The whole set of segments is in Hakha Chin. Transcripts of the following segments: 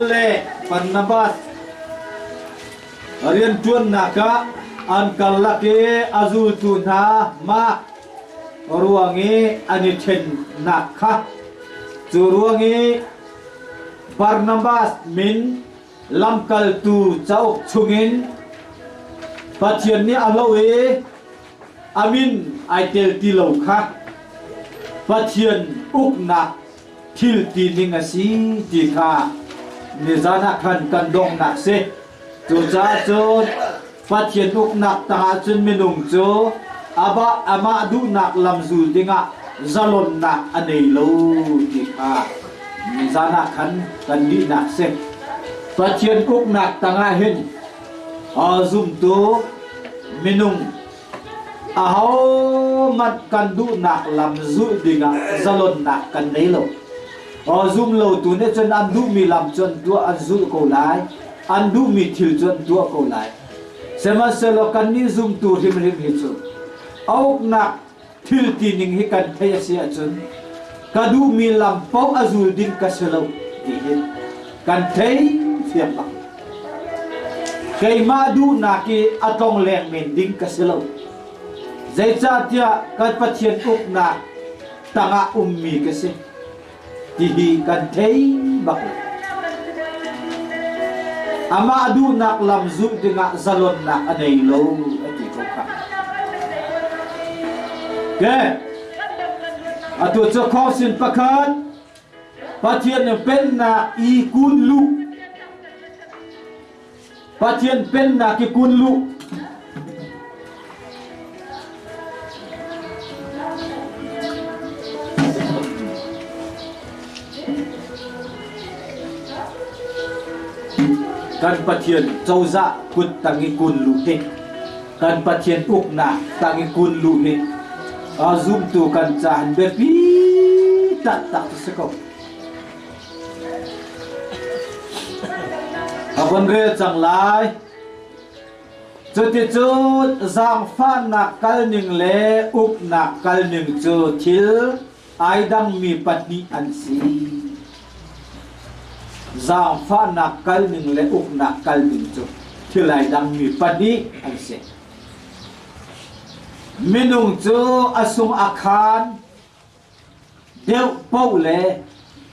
Le Barnabas rianṭuannak ah an karlak i a zultu hna mah ruang i an i ṭhennak kha cu ruang i Barnabas min lamkaltu cauk chungin Pathian nih a hloh i a min ai tel ti lo kha Pathian uknak thil ti ning a si ti kha nizan ah khan kan donghnak si. Cucaah cun Pathian uknak tangah cun minung cu amah amah duhnak lam zul dingah zalonnak a nei lo ti kha nizan ah khan kan lihnak si. Pathian uknak tangah hin zumtu minung Ahohmanh kan duhnak lam zulh dingah zalonnak kan nei lo. Zum lotu nih cun an duhmi lam cu an tuah an zulh ko lai. An duhmi thil cu an tuah ko lai. Sihmanhsehlaw kannih zumtu hrimhrim hi cu a uknak thil tining hi kan theih a si ahcun ka duhmi lam paoh a zul ding ka si lo ti hi kan thei fiang bak. Keimah duhnak i a tlongleng men ding ka si lo. Zeicahtiah kan Pathian uknak tangah ummi ka si tihi kan thei bak lo. Amah duhnak lam zulh dingah zalonnak a nei lo a ti ko kha. Ke atu cu khawsin pakhat Pathian pennak i kun lu. Pathian pennak i kun lu. Kan Pathian cozah kut tang i kun lu hi kan Pathian uknak tang i kun lu hi zumtu kan caah biapi taktak cu si ko. A von rel cang lai. Cuticun zaangfahnak kalning le uknak kalning cu thil ai dangmi pahnih an si. Zaangfahnak kalning le uknak kalning cu thil ai dangmi pahnih an si. Minung cu a sung a khaan deuh paoh le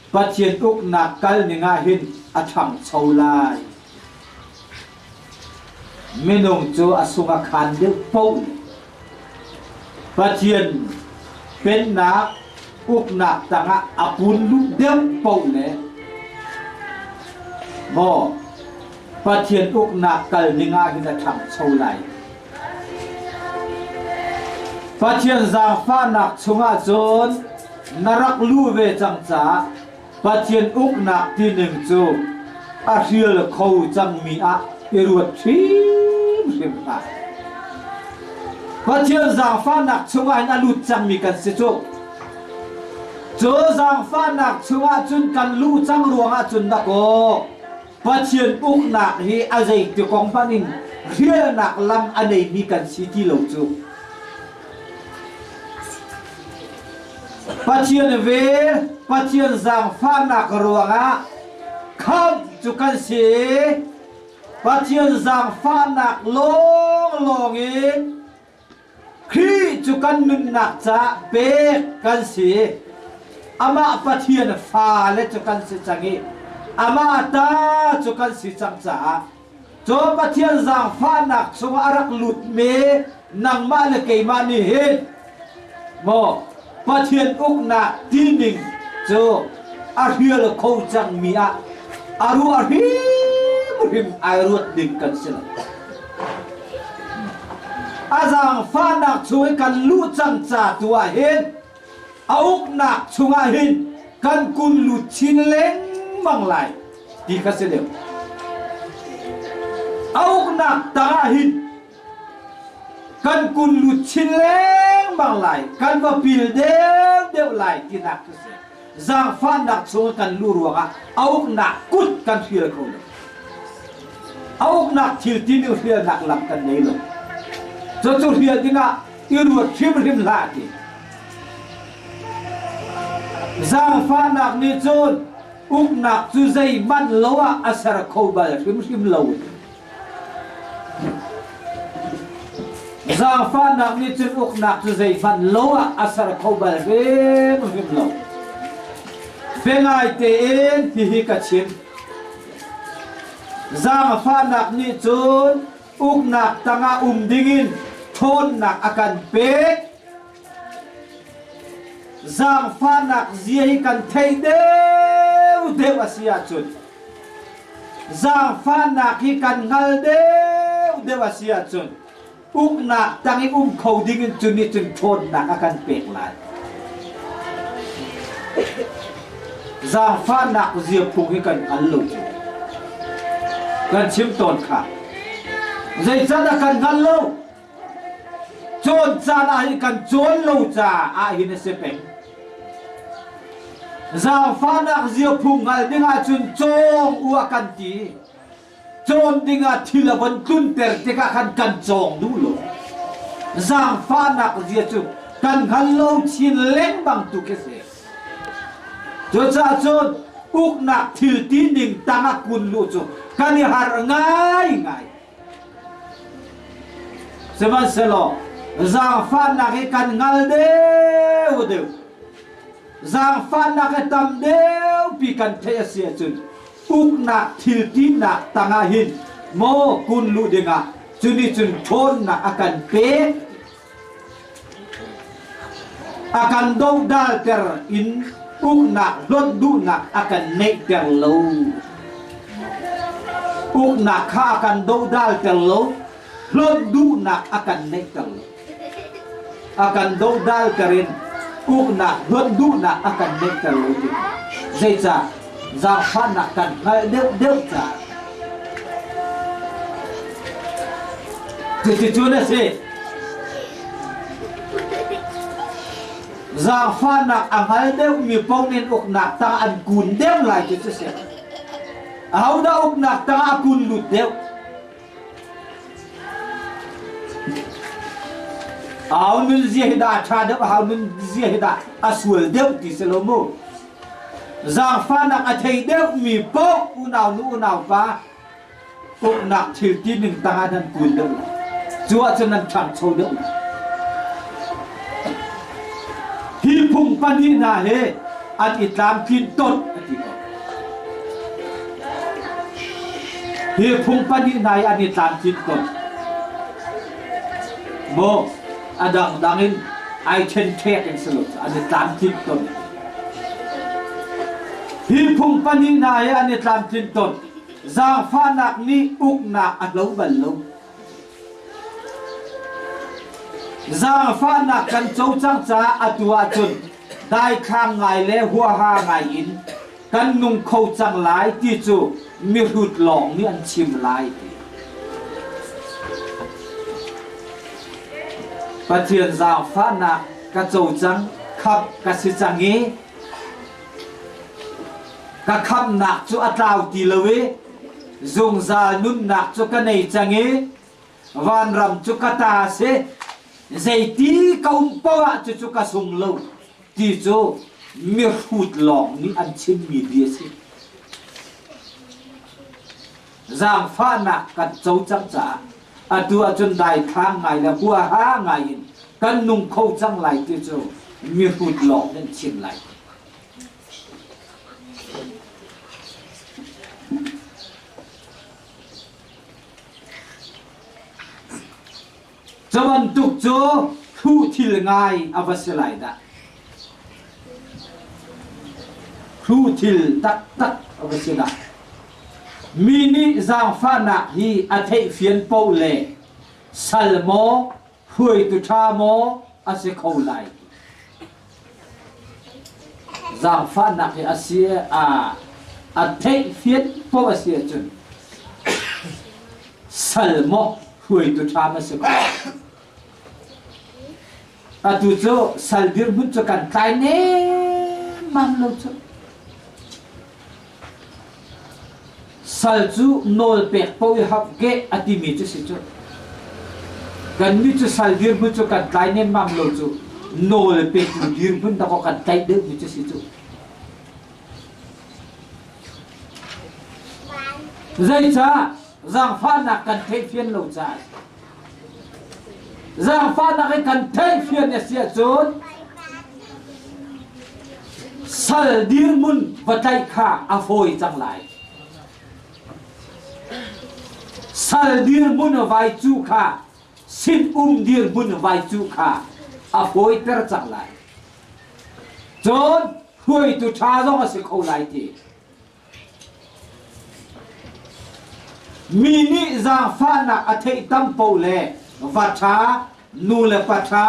Pathian uknak kal ning ah hin a ṭhangcho lai. Minung cu a sung a khaan deuh paoh le Pathian pennak uknak tangah a kun luh deuh paoh le maw Pathian uknak kal ning ah hin a ṭhangcho lai. Pathian zaangfahnak chungah cun na rak luh ve cang caah Pathian uknak tining cu a hrial kho cangmi ah i ruat hrimhrim hlah. Pathian zaangfahnak chungah hin a lut cangmi kan si cu. Cu zaangfahnak chungah cun kan luh cang ruangah cun dakaw Pathian uknak hi a zeiti kong hmanh in hrialnak lam a neimi kan si ti lo cu. Pathian vel, Pathian zaangfahnak ruangah khamh cu kan si. Pathian zaangfahnak lawnglawng in Khrih cu kan nunnak caah pek kan si. Amah Pathian fale cu kan si cang i amah ta cu kan si cang caah cu Pathian zaangfahnak chungah a rak lutmi nangmah le keimah nih hin maw Pathian uknak tining cu a hrial kho cangmi ah a ruah hrimhrim ai ruat ding kan si lo. A zaangfahnak chung i kan luh cang ca tu ah hin a uknak chungah hin kan kun lut chin lengmang lai ti kha si deuh. A uknak tangah hin kan kun lut chin lengmang lai kan va pil deuhdeuh lai tinak cu si zaangfahnak chung kan lu ruangah a uknak kut kan hrial kho lo a uknak thil timi hrialnak lam kan nei lo cucu hrial dingah i ruat hrimhrim hlah ti zaangfahnak nih cun. uknak cu zeihmanh lo ah a ser kho bal hrimhrim lo. Zaangfahnak nih cun uknak cu zeihmanh lo ah a ser kho bal hrimhrim lo. Biangai tein hihi ka chim. Zaangfahnak nih cun uknak tangah um dingin ṭhawnnak a kan pek. Zaangfahnak zia hi kan theih deuhdeuh a si ahcun zaangfahnak hi kan hngal deuhdeuh a si ahcun uknak tang i um kho ding in cu nih cun ṭhawnnak a kan pek lai. Zaangfahnak zia phung hi kan hngal lo cu. Kan chim tawn kha. Zeicahdah kan hngal lo? Cawn caan ah hin kan cawn lo caah ah hin a si peng. Zaangfahnak ziaphung hngal ding ahcun cawng u a kan ti. Cawn ding ah thil a von tlunter tikah khan kan cawng duh lo. Zaangfahnak zia cu kan hngal lo chin lengmang tu khi si. Cucaah cun uknak thil ti ning tang ah kun lu cu kan i har ngaingai. Sihmanhsehlaw zaangfahnak hi kan hngal deuh deuh. Zaangfahnak hi tam deuhpi kan theih a si ahcun uknak thil tinak tangah hin maw kun luh dingah cu nih cun ṭhawnnak a kan pek. A kan dohdalter in uknak hlonh duhnak a kan neihter lo. Uknak kha a kan dohdalter lo, hlonh duhnak a kan neihter lo. A kan dohdalter in uknak hlonh duhnak a kan neihter lo ti. Zeicah? Zaangfahnak kan hngalh deuhdeuh caah. Cuticun a si. Zaangfahnak a hngal deuhmi paoh nih uknak tang an kun deuh lai ti cu si. Ahodah uknak tang a kun lut deuh? Aho nun zia hi dah a ṭha deuh, aho nun zia hi dah a sual deuh ti si lo mu. Zaangfahnak a thei deuhmi paoh unau nu unau pa uknak thil tining tangah nan kun deuh lai. Cu ahcun nan ṭhangcho deuh lai. Hi phung pahnih hna hi an i tlamtlin tonh a ti ko. Hi phung pahnih hna hi an i tlamtlin tonh. Maw a dangdang in ai ṭhenṭhek in si lo an i tlamtlin tonh. Hi phung pahnih hna hi an i tlamtlin tonh. Zaangfahnak nih uknak a hlo bal lo. Zaangfahnak kan co cang caah atu ahcun daithlang ngai le huaha ngai in kan nung kho cang lai ti cu mihrut lawng nih an chim lai ti. Pathian zaangfahnak ka co cang, khamh ka si cang i ka khamhnak cu a tlau ti lo i zungzal nunnak cu ka nei cang i vanram cu ka ta a si zeiti ka um paoh ah cucu ka sung lo ti cu mihrut lawng nih an chimmi bia a si. Zaangfahnak kan co cang caah atu ahcun daithlang ngai le huaha ngai in kan nung kho cang lai ti cu mihrut lawng nih an chim lai. Cu bantuk cu hruh thil ngai a va si lai dah. Hruh thil taktak a va si dah. Mi nih zaangfahnak hi a theihfian paoh le sal maw, hruaitu ṭha maw a si kho lai. Zaangfahnak hi a si a a theihfian paoh a si ahcun sal maw hruaitu ṭha ma si ko. Atu cu sal dirhmun cu kan tlai nemmam lo cu. Sal cu nawl pek paoh i hap geh a timi cu si cu. Kannih cu sal dirhmun cu kan tlai nemmam lo cu nawl petu dirhmun dakaw kan tlaih deuhmi cu si cu. Zeicah zaangfahnak kan theihfian lo caah zaangfahnak hi kan theihfian a si ahcun sal dirhmun va tlaih kha a fawi cang lai. Sal dirhmun vai cu kha sin-um dirhmun vai cu kha a fawiter cang lai. Cun hruaitu ṭha zong a si kho lai ti. Mi nih zaangfahnak a theih tam paoh le va ṭha, nu le pa ṭha,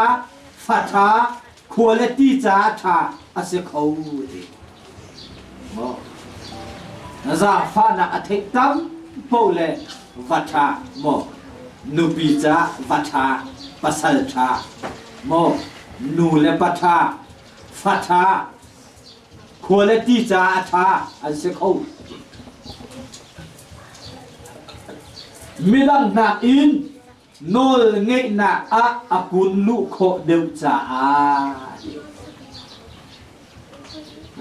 fa ṭha, khua le ti caah ṭha a si kho ti. Maw? Zaangfahnak a theih tam paoh le va ṭha maw? Nupi caah va ṭha, pasal ṭha maw? Nu le pa ṭha, fa ṭha, Quality caah a ṭha an si kho. Midang nakin nawl ngeihnak ah a kun luh khawh deuh caah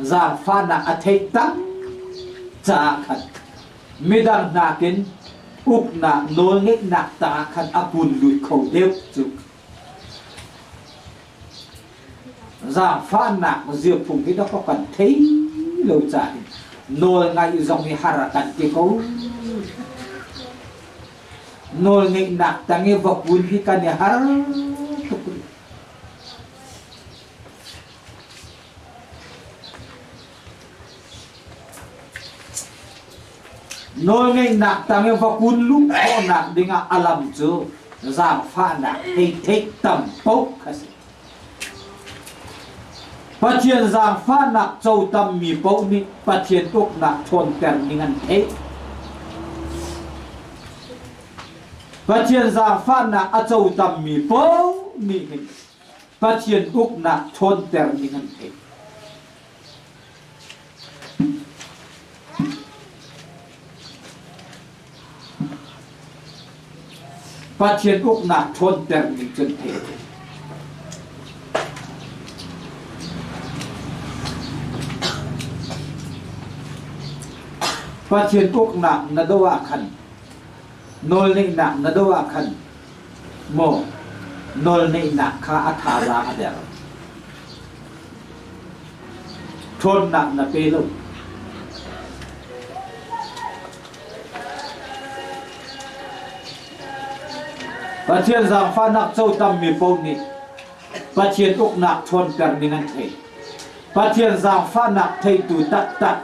zaangfahnak a theih tak caah khan midang nakin uknak nawlngeihnak tangah khan a kun lut kho deuh cu. Zaangfahnak zirphung hi dawkaw kan thei lo caah hin nawl ngaih zong hi har a kan ti ko. Nawl ngeihnak tang i va kun hi kan i har tuk rih. Nawlngeihnak tang i va kun luh khawhnak dingah a lam cu zaangfahnak hei theih tam paoh kha si. Pathian zaangfahnak co tammi paoh nih Pathian uknak ṭhawnter ning an theih. Pathian zaangfahnak a co tammi paoh nih hin Pathian uknak ṭhawnter ning an theih. Pathian uknak ṭhawnter ning cun theih. Pathian uknak na doh ah khan nawlneihnak na doh ah khan maw nawlneihnak kha a thazaang a der. Ṭhawnnak na pe lo. Pathian zaangfahnak co tammi paoh nih Pathian uknak ṭhawnter ning an thei. Pathian zaangfahnak theitu taktak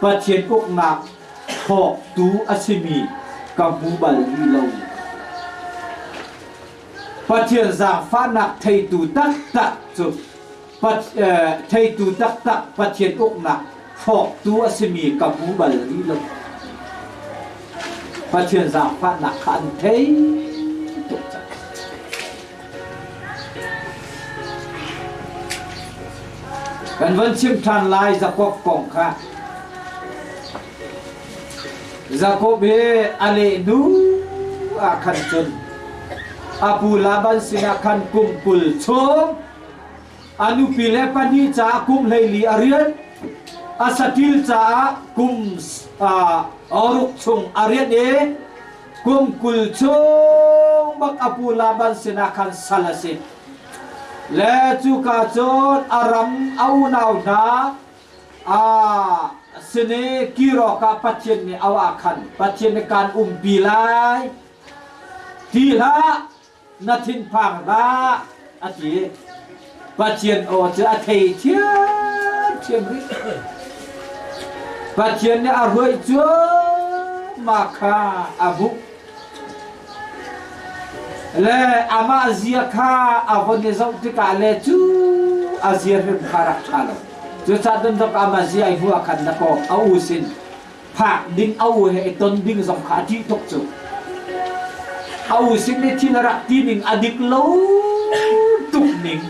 Pathian uknak thawktu a simi ka hmu bal rih lo. Pathian zaangfahnak theitu taktak cu theitu taktak Pathian uknak hrawktu a simi ka hmu bal rih lo. Pathian zaangfahnak kha an thei tuk cang. Kan von chim ṭhan lai Jakob kong kha. Jakob hi a leh hnu ah khan cun a pu Laban sinah khan kum 20 chung a nupi le pahnih caah kum 14 a rian a saṭil caah kum ruk chung a rian i kum 20 chung bak a pu Laban sinah khan sal a si. Le cuka cun a ram a unau hna A sin i kir awkah Pathian nih auh ah khan Pathian nih kaan umpi lai. Ti hlah, na thinphang hlah, a ti. Pathian aw cu a thei ṭhiamṭhiam rih. Pathian nih a hruai cuahmah kha a hmuh. Le amah zia kha a von i zoh tikah le cu a zia hrim kha rak ṭha lo. Cucaah dundok amah zia ai hnu ah khan na kaw a u sin phak ding a u he i ton ding zong kha a ṭih tuk cu. A u sin i thil a rak ti ning a dik lo tuk ning.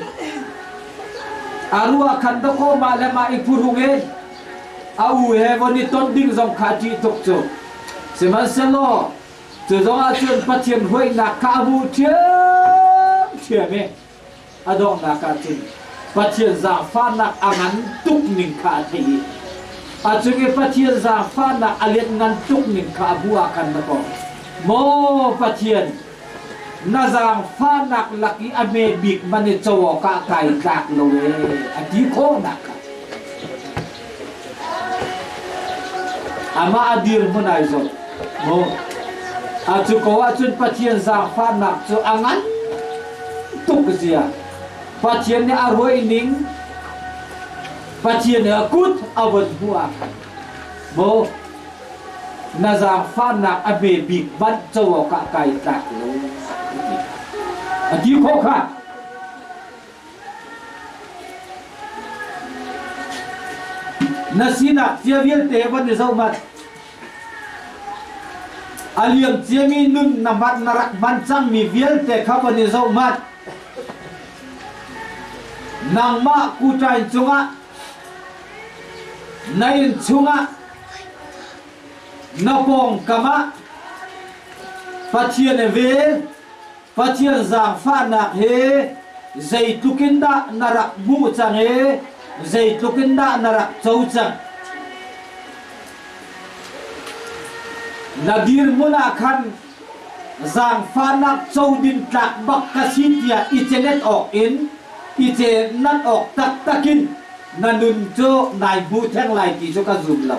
A ruah khan dakaw mah le mah i phuhrung in a u he von i ton ding zong kha a ṭih tuk cu. Sihmanhsehlaw cu zongah cun Pathian huaihnak kha a hmuh ṭhiamṭhiam i a donghnak ah cun Pathian zaangfahnak a ngan tuk ning kha a theih i. A cung i Pathian zaangfahnak a lianhngan tuk ning kha a hmuh ah khan na kawh. Maw Pathian, na zaangfahnak lak i a hme bik man i co awkah kai tlak lo ee, a ti khawhnak kha. Amah a dirhmun ai zoh. Maw? A cu ko ahcun Pathian zaangfahnak cu a ngan tuk zia. Pathian nih a ruai ning Pathian nih a kut a von hmuh ah khan maw na zaangfahnak a hme bik hmanh co awkah kai tlak lo a ti khawh kha. Na sinak cia vialte van i zoh hmanh. A liam ciami nun na hman na rak hman cangmi vialte kha van i zoh hmanh. Nangmah kuṭain cungah na inn chungah na pawngkam ah Pathian a vel, Pathian zaangfahnak he zeitluk in dah na rak hmuh cang i zeitluk in dah na rak co cang. Na dirhmun ah khan zaangfahnak co ding tlak bak ka si tiah i cenet awk in i cenat awk taktak in na nun cu nai hmu theng lai ti cu ka zum lo.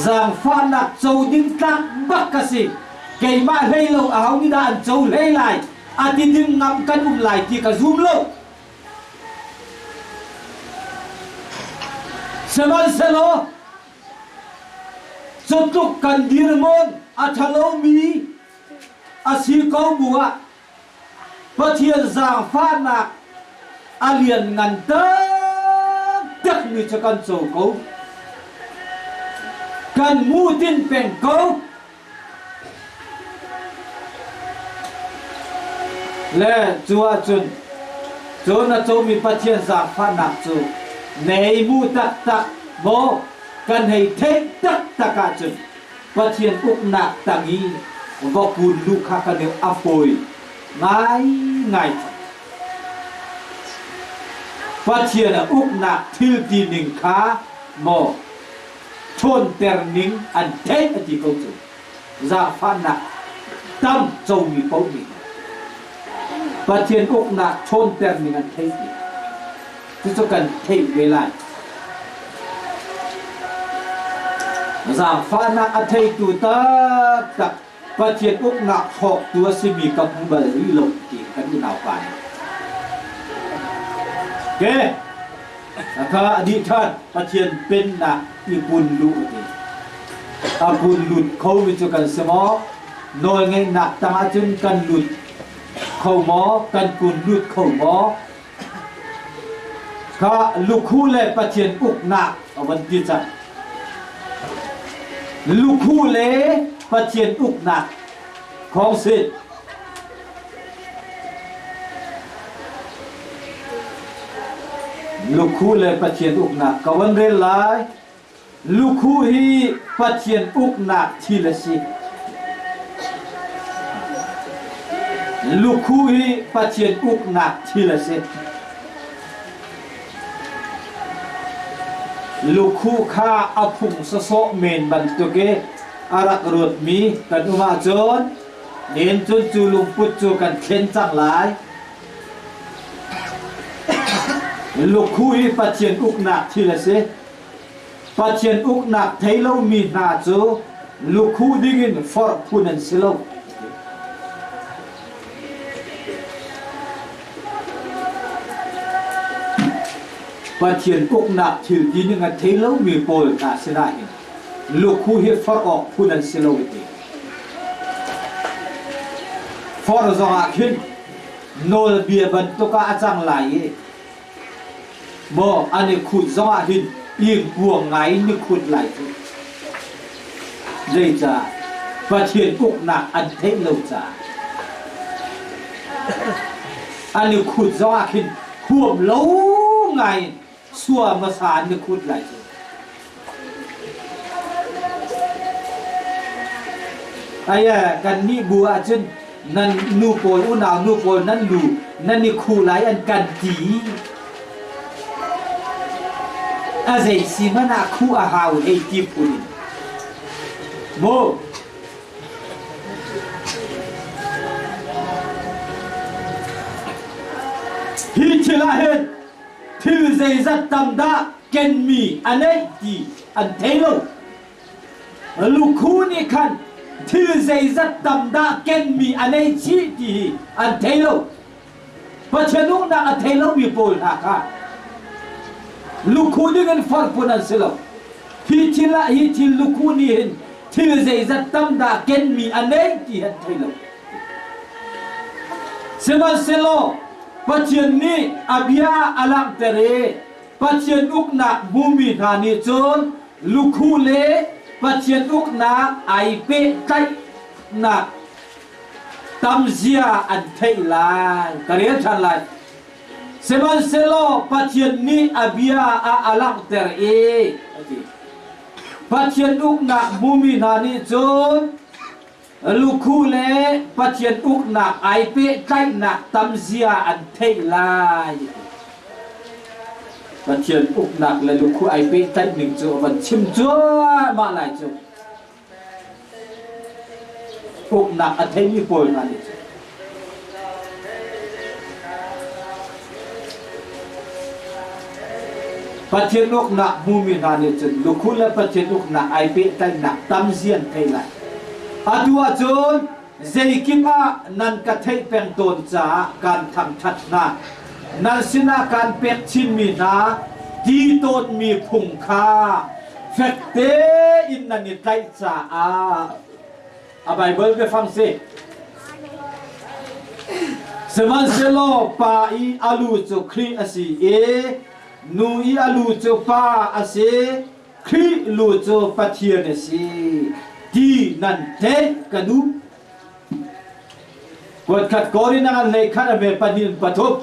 Zaangfahnak co ding tlak bak ka si. Keimah hlei lo aho nih dah an co hlei lai a ti ding ngam kan um lai ti ka zum lo. Sihmanhsehlaw Cutluk kan dirhmun a ṭhalomi a si ko bu ah Pathian zaangfahnak a lianngan taktakmi cu kan co ko. Kan mutin peng ko. Le cu ahcun cu na comi Pathian zaangfahnak cu nei mu taktak maw kan hei theih taktak ahcun Pathian uknak tang i va kun lu kha kan i a fawi ngaingai cang. Pathian a uknak thil ti ning kha maw ṭhawnter ning an theih a ti ko cu. Zaangfahnak tam comi paoh nih Pathian uknak ṭhawnter ning an theih ti. Cucu kan theih ve lai. Zaangfahnak a theitu taktak Pathian uknak hrawktu a simi ka hmu bal rih lo ti kan unaupa nih. Okay. Kha a dih ṭhan Pathian pennak i kun luh a ti. A kun lut khomi cu kan si maw? Nawlngeihnak tangah cun kan lut kho maw? Kan kun lut kho maw? Kha lukhu le Pathian uknak a van ti cang. Lukhu le Pathian uknak khong si. Lukhu le Pathian uknak ka van rel lai. Lukhu hi Pathian uknak thil a si. Lukhu hi Pathian uknak thil a si. Lukhu kha a phung sawsawh men bantuk i a rak ruatmi kan um ahcun Nihin cun cu lungput cu kan thlen cang lai. Lukhu hi Pathian uknak thil a si. Pathian uknak thei lomi hna cu lukhu dingin forh phun an si lo. Pathian uknak thil ti ning a thei lomi pawl hna sinah hin lukhu hi forh awk phun an si lo ti. Forh zongah khin nawlbia bantuk ah a cang lai i maw an i khut zongah hin ingpuang ngai in ni khut lai cu. Zeicah? Pathian uknak an theih lo caah. An i khut zongah khin huam lo ngai in sua hmasa an i khut lai cu. Aya kannih bu ahcun nan nu pawl unau nu pawl nan lu nan i khu lai an kan ti. A zei si hmanh ah khuh a hau hei ti phun in. Mu. Hi thil ah hin thil zeizat tam dah kenmi a neih ti an thei lo. Lukhu nih khan thil zeizat tam dah kenmi a nei chih ti hi an thei lo. Pathian uknak a thei lomi pawl hna kha lukhu ding in forhpun an si lo. Hi thil ah hi thil lukhu nih hin thil zeizat tam dah kenmi a nei ti an thei lo. Sihmanhsehlaw Pathian nih a bia a langhter i Pathian uknak hmumi hna nih cun lukhu le Pathian uknak ai pehtlaihnak tamzia an theih lai. Ka rel ṭhan lai. Sihmanhsehlaw Pathian nih a bia ah a langhter i a ti. Pathian uknak hmumi hna nih cun lukhu le Pathian uknak ai pehtlaihnak tamzia an theih lai. Pathian uknak le lukhu ai pehtlaih ning cu a van chim cuahmah lai cu. Uknak a theimi pawl hna nih cun Pathian uknak hmumi hna nih cun lukhun le Pathian uknak ai pehtlaihnak tamzi an thei lai. Atu ahcun zeikip ah nan ka theih peng tawn caah kan thangṭhat hna. Nan sinah kan pek chinmi hna ti tawnmi phung kha fek tein nan i tlaih caah a Baibal biafang si. Sihmanhsehlaw pa i a lu cu Khrih a si i nu i a lu cu pa a si, Khrih lu cu Pathian a si ti nan theih ka duh. Kuatkhat Korin a ngan hlei khat a mel pahnih in pathum.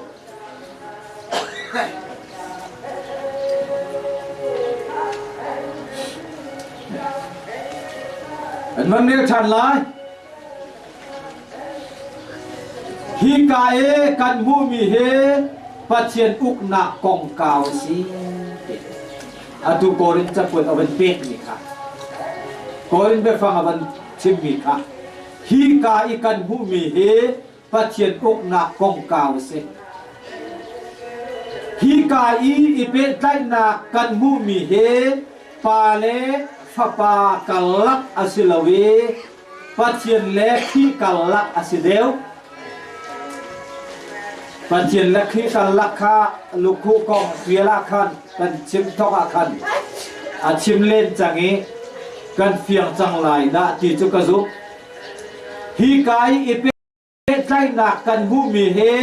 An van rel ṭhan lai. Hi ka i kan hmuhmi hi Pathian uknak kongkau a si. Atu Korin cakuat a van pekmi kha. Korin biafang a van chimmi kha. Hi ka i kan hmuhmi hi Pathian uknak kongkau a si. Hika i i pehtlaihnak kan hmuhmi hi Pa le Fapa karlak a si lo i Pathian le Khrih karlak a si deuh. Pathian le Khrih karlak kha lukhuh kong tial ah khan kan chim thawk ah khan a chim len cang i kan fiang cang lai dah ti cu ka zumh. Hika i i pehtlaihnak kan hmuhmi hi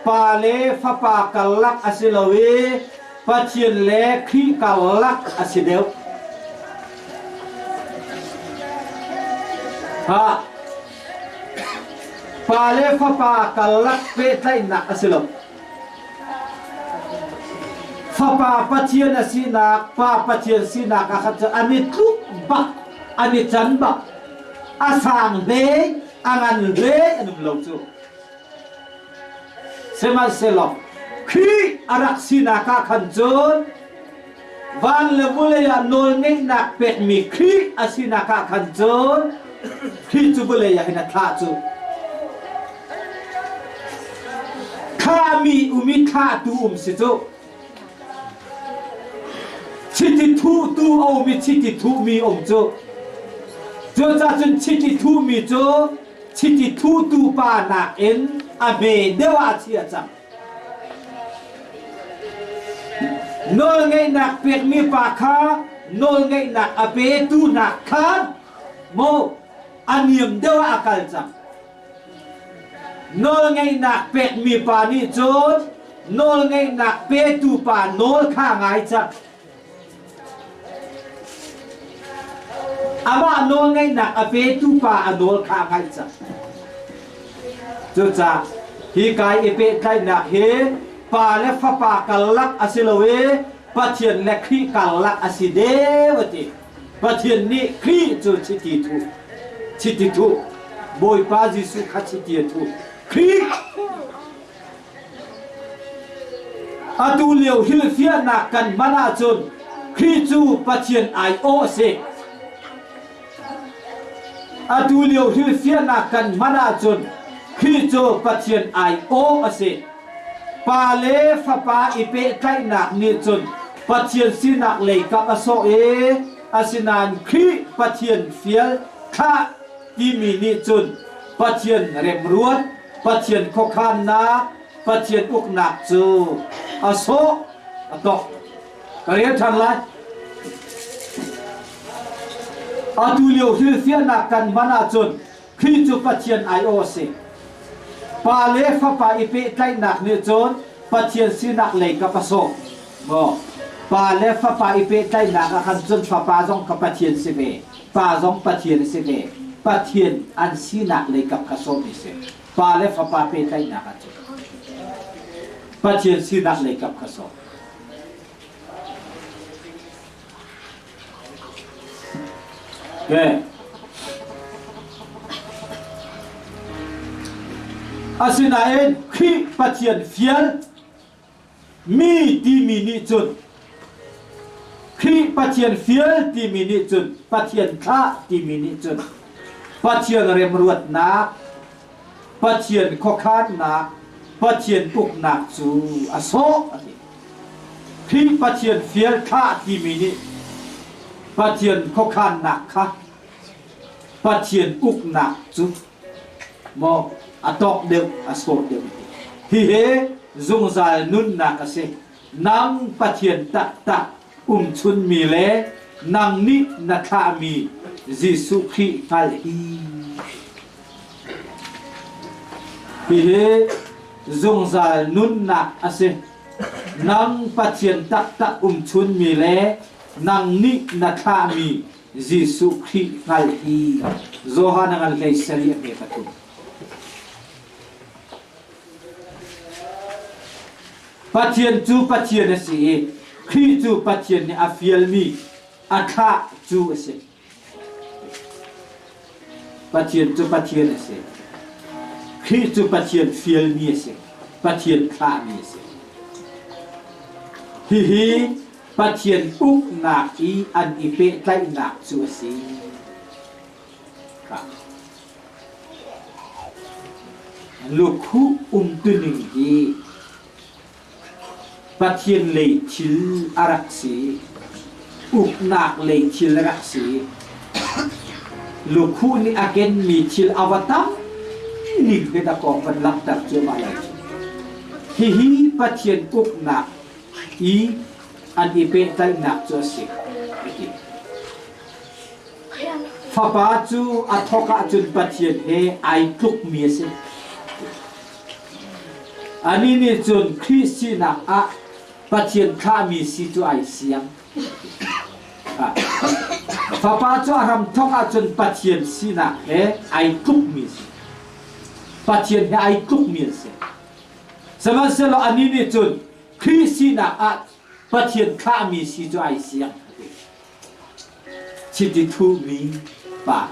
Pa le Fapa karlak a si lo i Pathian le Khrih karlak a si deuh. Ha. Pa le Fapa karlak pehtlaihnak a si lo. Fapa Pathian a sinak, Pa Pathian sinak ah khan cun an i tluk bak, an i can bak. A sang hlei, a ngan hlei an um lo cu. Sihmanhsehlaw Khrih a rak sinak ah khan cun van le vulei ah nawlngeihnak pekmi Khrih a sinak ah khan cun Khrih cu vulei ah hin a thlah cu. Thlahmi um i thlahtu um si cu. Chiti thuhtu a um i chiti thuhmi um cu. Cucaah cun chiti thuhmi cu chiti thuhtu pa nakin a hme deuh ah a chia cang. Nawlngeihnak pekmi pa kha nawlngeihnak a petu nakkhan maw a niam deuh ah a kal cang. Nawlngeihnak pekmi pa nih cun nawlngeihnak petu pa nawl kha a ngai cang. Amah nawlngeihnak a petu pa a nawl kha a ngaih cang. Cucaah hi kai i pehtlaihnak hi pa le fapa karlak a si lo i Pathian le Khrih karlak a si deuh a ti. Pathian nih Khrih cu chiti thuh, chiti thuh, Bawipa Jesuh kha chiti a thuh. Khrih Atu lio hrilhfiahnak kan hman ahcun Khrih cu Pathian aiawh a si. Atu lio hrilhfiahnak kan hman ahcun Khrih cu Pathian aiawh a si. Pa le Fapa i pehtlaihnak nih cun Pathian sinak leikap a sawh i asinain Khrih Pathian fial thlah timi nih cun Pathian remruat, Pathian khuakhannak, Pathian uknak cu a sawh a tawk. Ka rel ṭhan lai. Atu lio hrilhfiahnak kan hman ahcun Khrih cu Pathian aiawh a si. Pa le Fapa i pehtlaihnak nih cun Pathian sinak lei kap a sawh. Maw? Pa le Fapa i pehtlaihnak ah khan cun Fapa zong kha Pathian si ve, Pa zong Pathian a si ve. Pathian an sinak lei kap kha sawhmi a si. Pa le Fapa pehtlaihnak ah cun Pathian sinak lei kap kha sawh. Okay. Asinain Khrih Pathian fial mi timi nih cun Khrih Pathian fial timi nih cun Pathian thlah timi nih cun Pathian remruatnak Pathian khuakhannak Pathian uknak cu a sawh a ti. Khrih Pathian fial thlah timi nih Pathian khuakhannak kha Pathian uknak cu maw a tawk deuh a sawh deuh ti. Hihi zungzal nunnak a si. Nang Pathian taktak umchunmi le nang nih na thlahmi Jesuh Khrih hngal hi. Hihi zungzal nunnak a si. Nang Pathian taktak umchunmi le nang nih na thlahmi Jesuh Khrih hngal hi Johan a ngan hlei sarih a hme pathum. Pathian cu Pathian a si i Khrih cu Pathian nih a fialmi a thlah cu a si. Pathian cu Pathian a si. Khrih cu Pathian fialmi a si. Pathian thlahmi a si. Hihi Pathian uknak i an i pehtlaihnak cu a si. Lukhuh umtuning hi Pathian lei thil a rak si. Uknak lei thil a rak si. Lukhuh nih a kenmi thil a va tam ning hi dakaw van langhter cuahmah lai cu. Hihi Pathian uknak i an i pehtlaihnak cu a si. A ti. Fapa cu a thawk ahcun Pathian he ai tlukmi a si. Anih nih cun Khrih sinak ah Pathian thlahmi si cu ai siang. Fapa cu a hramthawk ahcun Pathian sinak he ai tlukmi a si. Pathian he ai tlukmi an si. Sihmanhsehlaw anih nih cun Khrih sinak ah Pathian thlahmi si cu ai siang. Chiti thuhmi pa.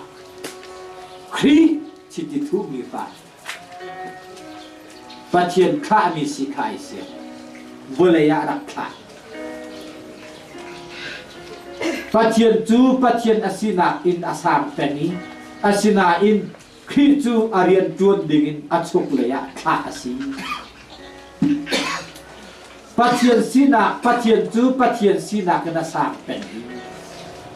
Khrih chiti thuhmi pa. Pathian thlahmi si kha ai si. Vawlei ah rak thlah. Pathian cu Pathian a sinak in a sang peng i asinain Khrih cu a rian ṭuan dingin a chunglei ah thlah a si. Pathian sinak Pathian cu Pathian sinak in a sang peng i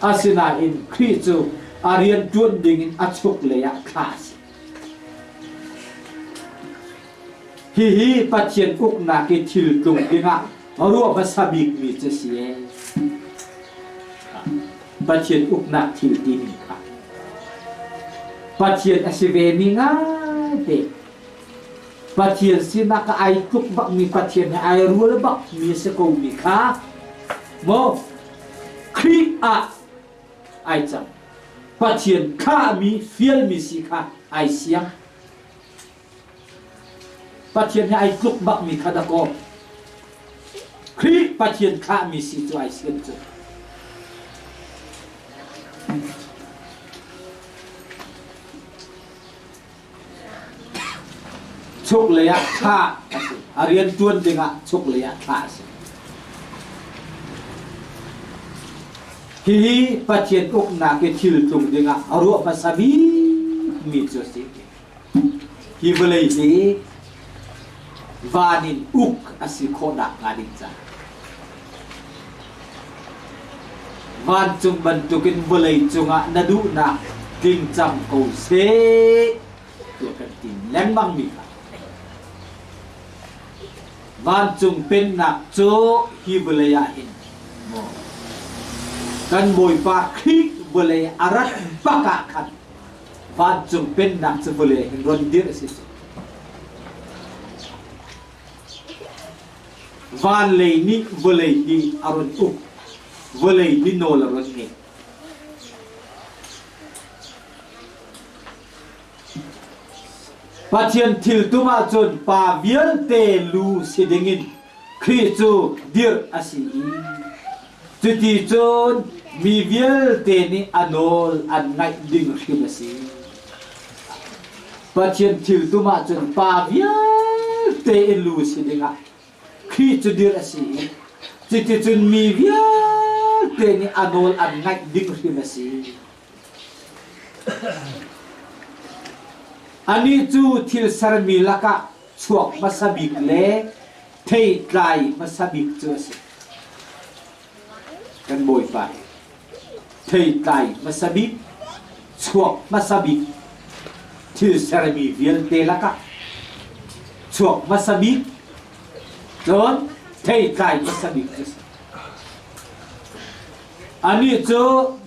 asinain Khrih cu a rian ṭuan dingin a chunglei ah thlah a si. Hihi Pathian uknak i thil tlung dingah ruah hmasa bikmi cu si ee. Pathian uknak thil timi kha Pathian a si vemi ngaite Pathian sinak ah ai tluk bakmi Pathian he ai rual bakmi a si komi kha maw Khrih ah ai cang Pathian thlahmi fialmi si kha ai siang Pathian he ai tluk bakmi kha dakaw Khrih Pathian thlahmi si cu ai sian cu. Chuk lei ah thlah a si. A rian ṭuan dingah chuk lei ah thlah a si. Hihi Pathian uknak i thil tlung dingah a ruah hmasa bikmi cu a si. Hi vawlei hi van in uk a si khawhnak hnga ding caah vancung bantukin vawlei cungah na duhnak tling cang ko seh tiah kan ti lengmangmi kha vancung pennak cu hi vawlei ah hin maw kan Bawipa Khrih vawlei a rat bak ah khan vancung pennak cu vawlei hin ron dirh a si. Van lei nih vawlei hi a ron uk, vawlei nih nawl a ron ngei. Pathian thil tum ahcun pa vialte lu si dingin Khrih cu dirh a si i cuti cun mi vialte nih a nawl an ngaih ding hrim a si. Pathian thil tum ahcun pa vialte in lu si dingah Khrih cu dirh a si i cuticun mi vialte nih a nawl an ngaih ding hrim a si. Anih cu thil sermi lakah chuak hmasa bik le theitlai hmasa bik cu a si. Kan Bawipa hi theitlai hmasa bik, chuak hmasa bik thil sermi vialte lakah chuak hmasa bik cun theitlai hmasa bik cu a si. Anih cu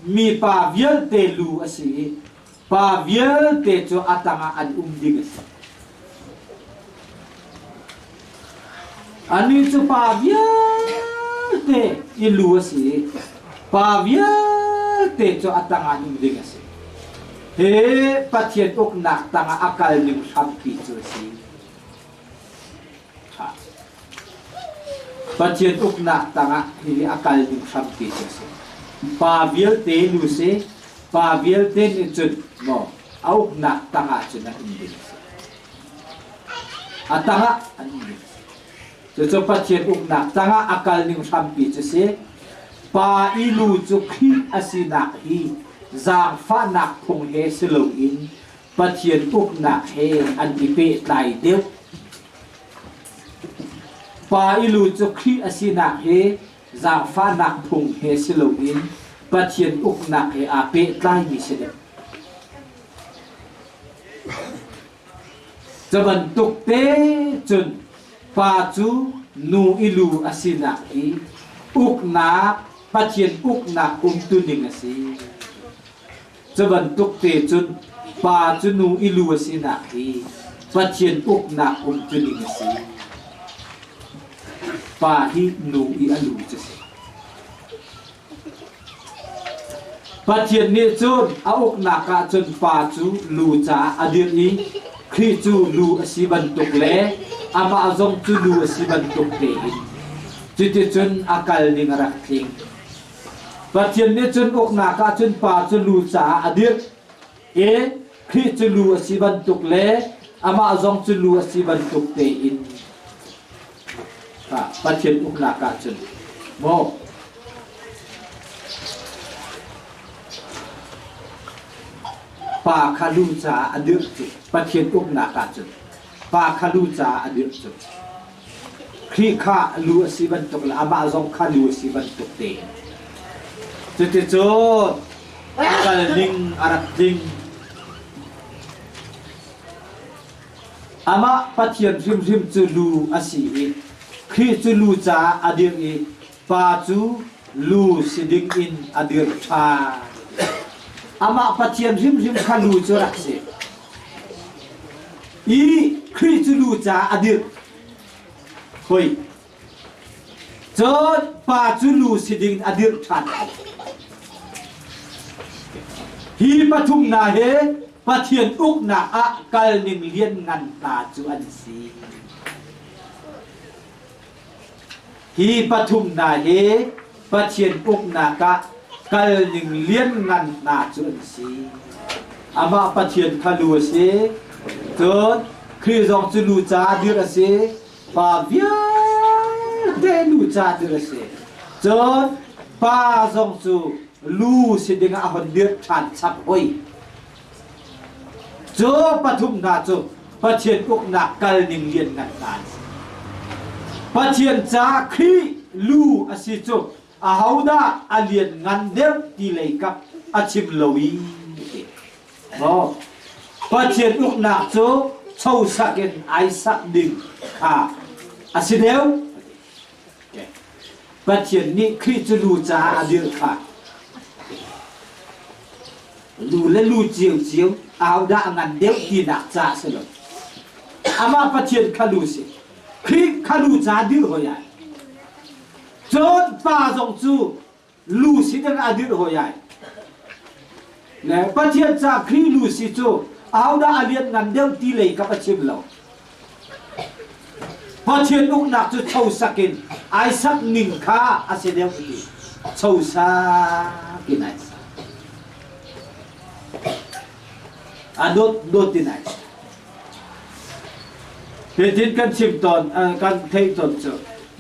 mipa vialte lu a si i pa vialte cu a tangah an um ding a si. Anih cu pa vialte i lu a si i pa vialte cu a tangah an um ding a si. Hi Pathian uknak tangah a kal ning hrampi cu a si. Pathian uknak tangah hihi a kal ding hrampi cu a si. Pa vialte nu si, pa vialte nih cun maw a uknak tangah cun an um ding a si. A tangah an um ding a si. Cucu Pathian uknak tangah a kal ning hrampi cu si. Pa i lu cu Khrih a sinak hi zaangfahnak phung he si loin Pathian uknak he an i pehtlai deuh. Pa i lu cu Khrih a sinak hi zaangfahnak phung he si loin Pathian uknak he aa pehtlaimi si deuh. Cu bantuk te cun pa cu nu i lu a sinak hi uknak Pathian uknak umtuning a si. Cu bantuk te cun pa cu nu i lu a sinak hi Pathian uknak umtuning a si. Pa hi nu i a lu cu si. Pathian nih cun a uknak ah cun pa cu lu caah a dirh i Khrih cu lu a si bantuk le amah zong cu lu a si bantuk tein cuticun a kal ning a rak tling. Pathian nih cun uknak ah cun pa cu lu caah a dirh i Khrih cu lu a si bantuk le amah zong cu lu a si bantuk tein Pathian uknak ah cun maw pa kha lu caah a dirh cu Pathian uknak ah cun pa kha lu caah a dirh cu Khrih kha lu a si bantuk le amah zong kha lu a si bantuk tein. Cuticun a kal ning a rak tling. Amah Pathian hrimhrim cu lu a si i Khrih cu lu caah a dir i pa cu lu si ding in a dir ṭhan. Amah Pathian hrimhrim kha lu cu rak si. I Khrih cu lu caah a dirh. Hoi. Cun pa cu lu si ding a dirh ṭhan. Hi pathum hna hi Pathian uknak ah kal ning lianngan hna cu an si. Hi pathum hna hi Pathian uknak ah kal ning lianngan hna cu an si. Amah Pathian kha lu a si. Cun Khrih zong cu lu caah dirh a si. Pa vialte lu caah dirh a si. Cun pa zong cu lu si dingah a hon dirh ṭhan chap hoi. Cu pathum hna cu Pathian uknak kal ning lianngan hna an si. Pathian ca Khrih lu a si cu ahodah a lianngan deuh ti lei kap a chim lo i ti. Maw Pathian uknak cu chosak in ai sak ding kha a si deuh. Pathian nih Khrih cu lu caah a dirh kha lu le lu ciocio ahodah a ngan deuh tinak ca a si lo. Amah Pathian kha lu si. Khrih kha lu ca dirh hoi ai. Cun pa zong cu lu si ding a dirh hoi ai. Le Pathian ca Khrih lu si cu ahodah a lian ngan deuh ti lei ka pa chim lo. Pathian uknak cu chosak in ai sak ning kha a si deuh ti. Chosak in ai sak. A dot dot in ai sak. Hitin kan chim tawn, kan theih tawn cu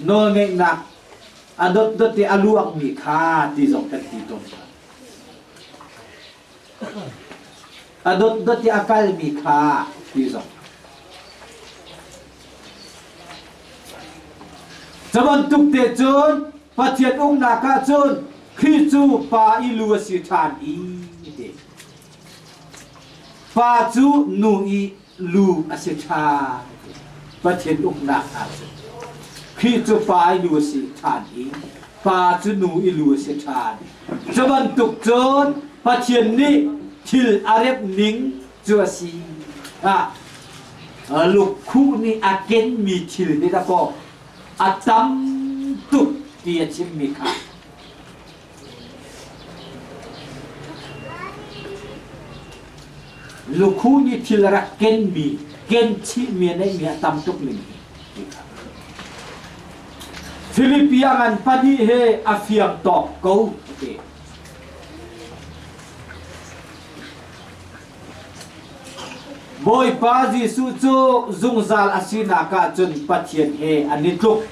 nawlngeihnak a dotdot i a luangmi kha ti zong kan ti tawn hna. A dotdot i a kalmi kha ti zong. Cu bantuk te cun Pathian uknak ah cun Khrih cu pa i lu a si ṭhan i ti. Pa cu nu i lu a si ṭhan. Pathian uknak ah cun Khrih cu pa i lu a si ṭhan i pa cu nu i lu a si ṭhan. Cu bantuk cun Pathian nih thil a remh ning cu a si. Ah, lukhuh nih a kenmi thil hi dakaw a tam tuk ti a chimmi kha Lukhu nih thil a rak kenmi, ken chihmi a neihmi a tam tuk ning hi. Filipi a ngan pahnih he a fiang tawk ko ti. Bawipa Jesuh cu zungzal a sinak ah cun Pathian he an i tluk.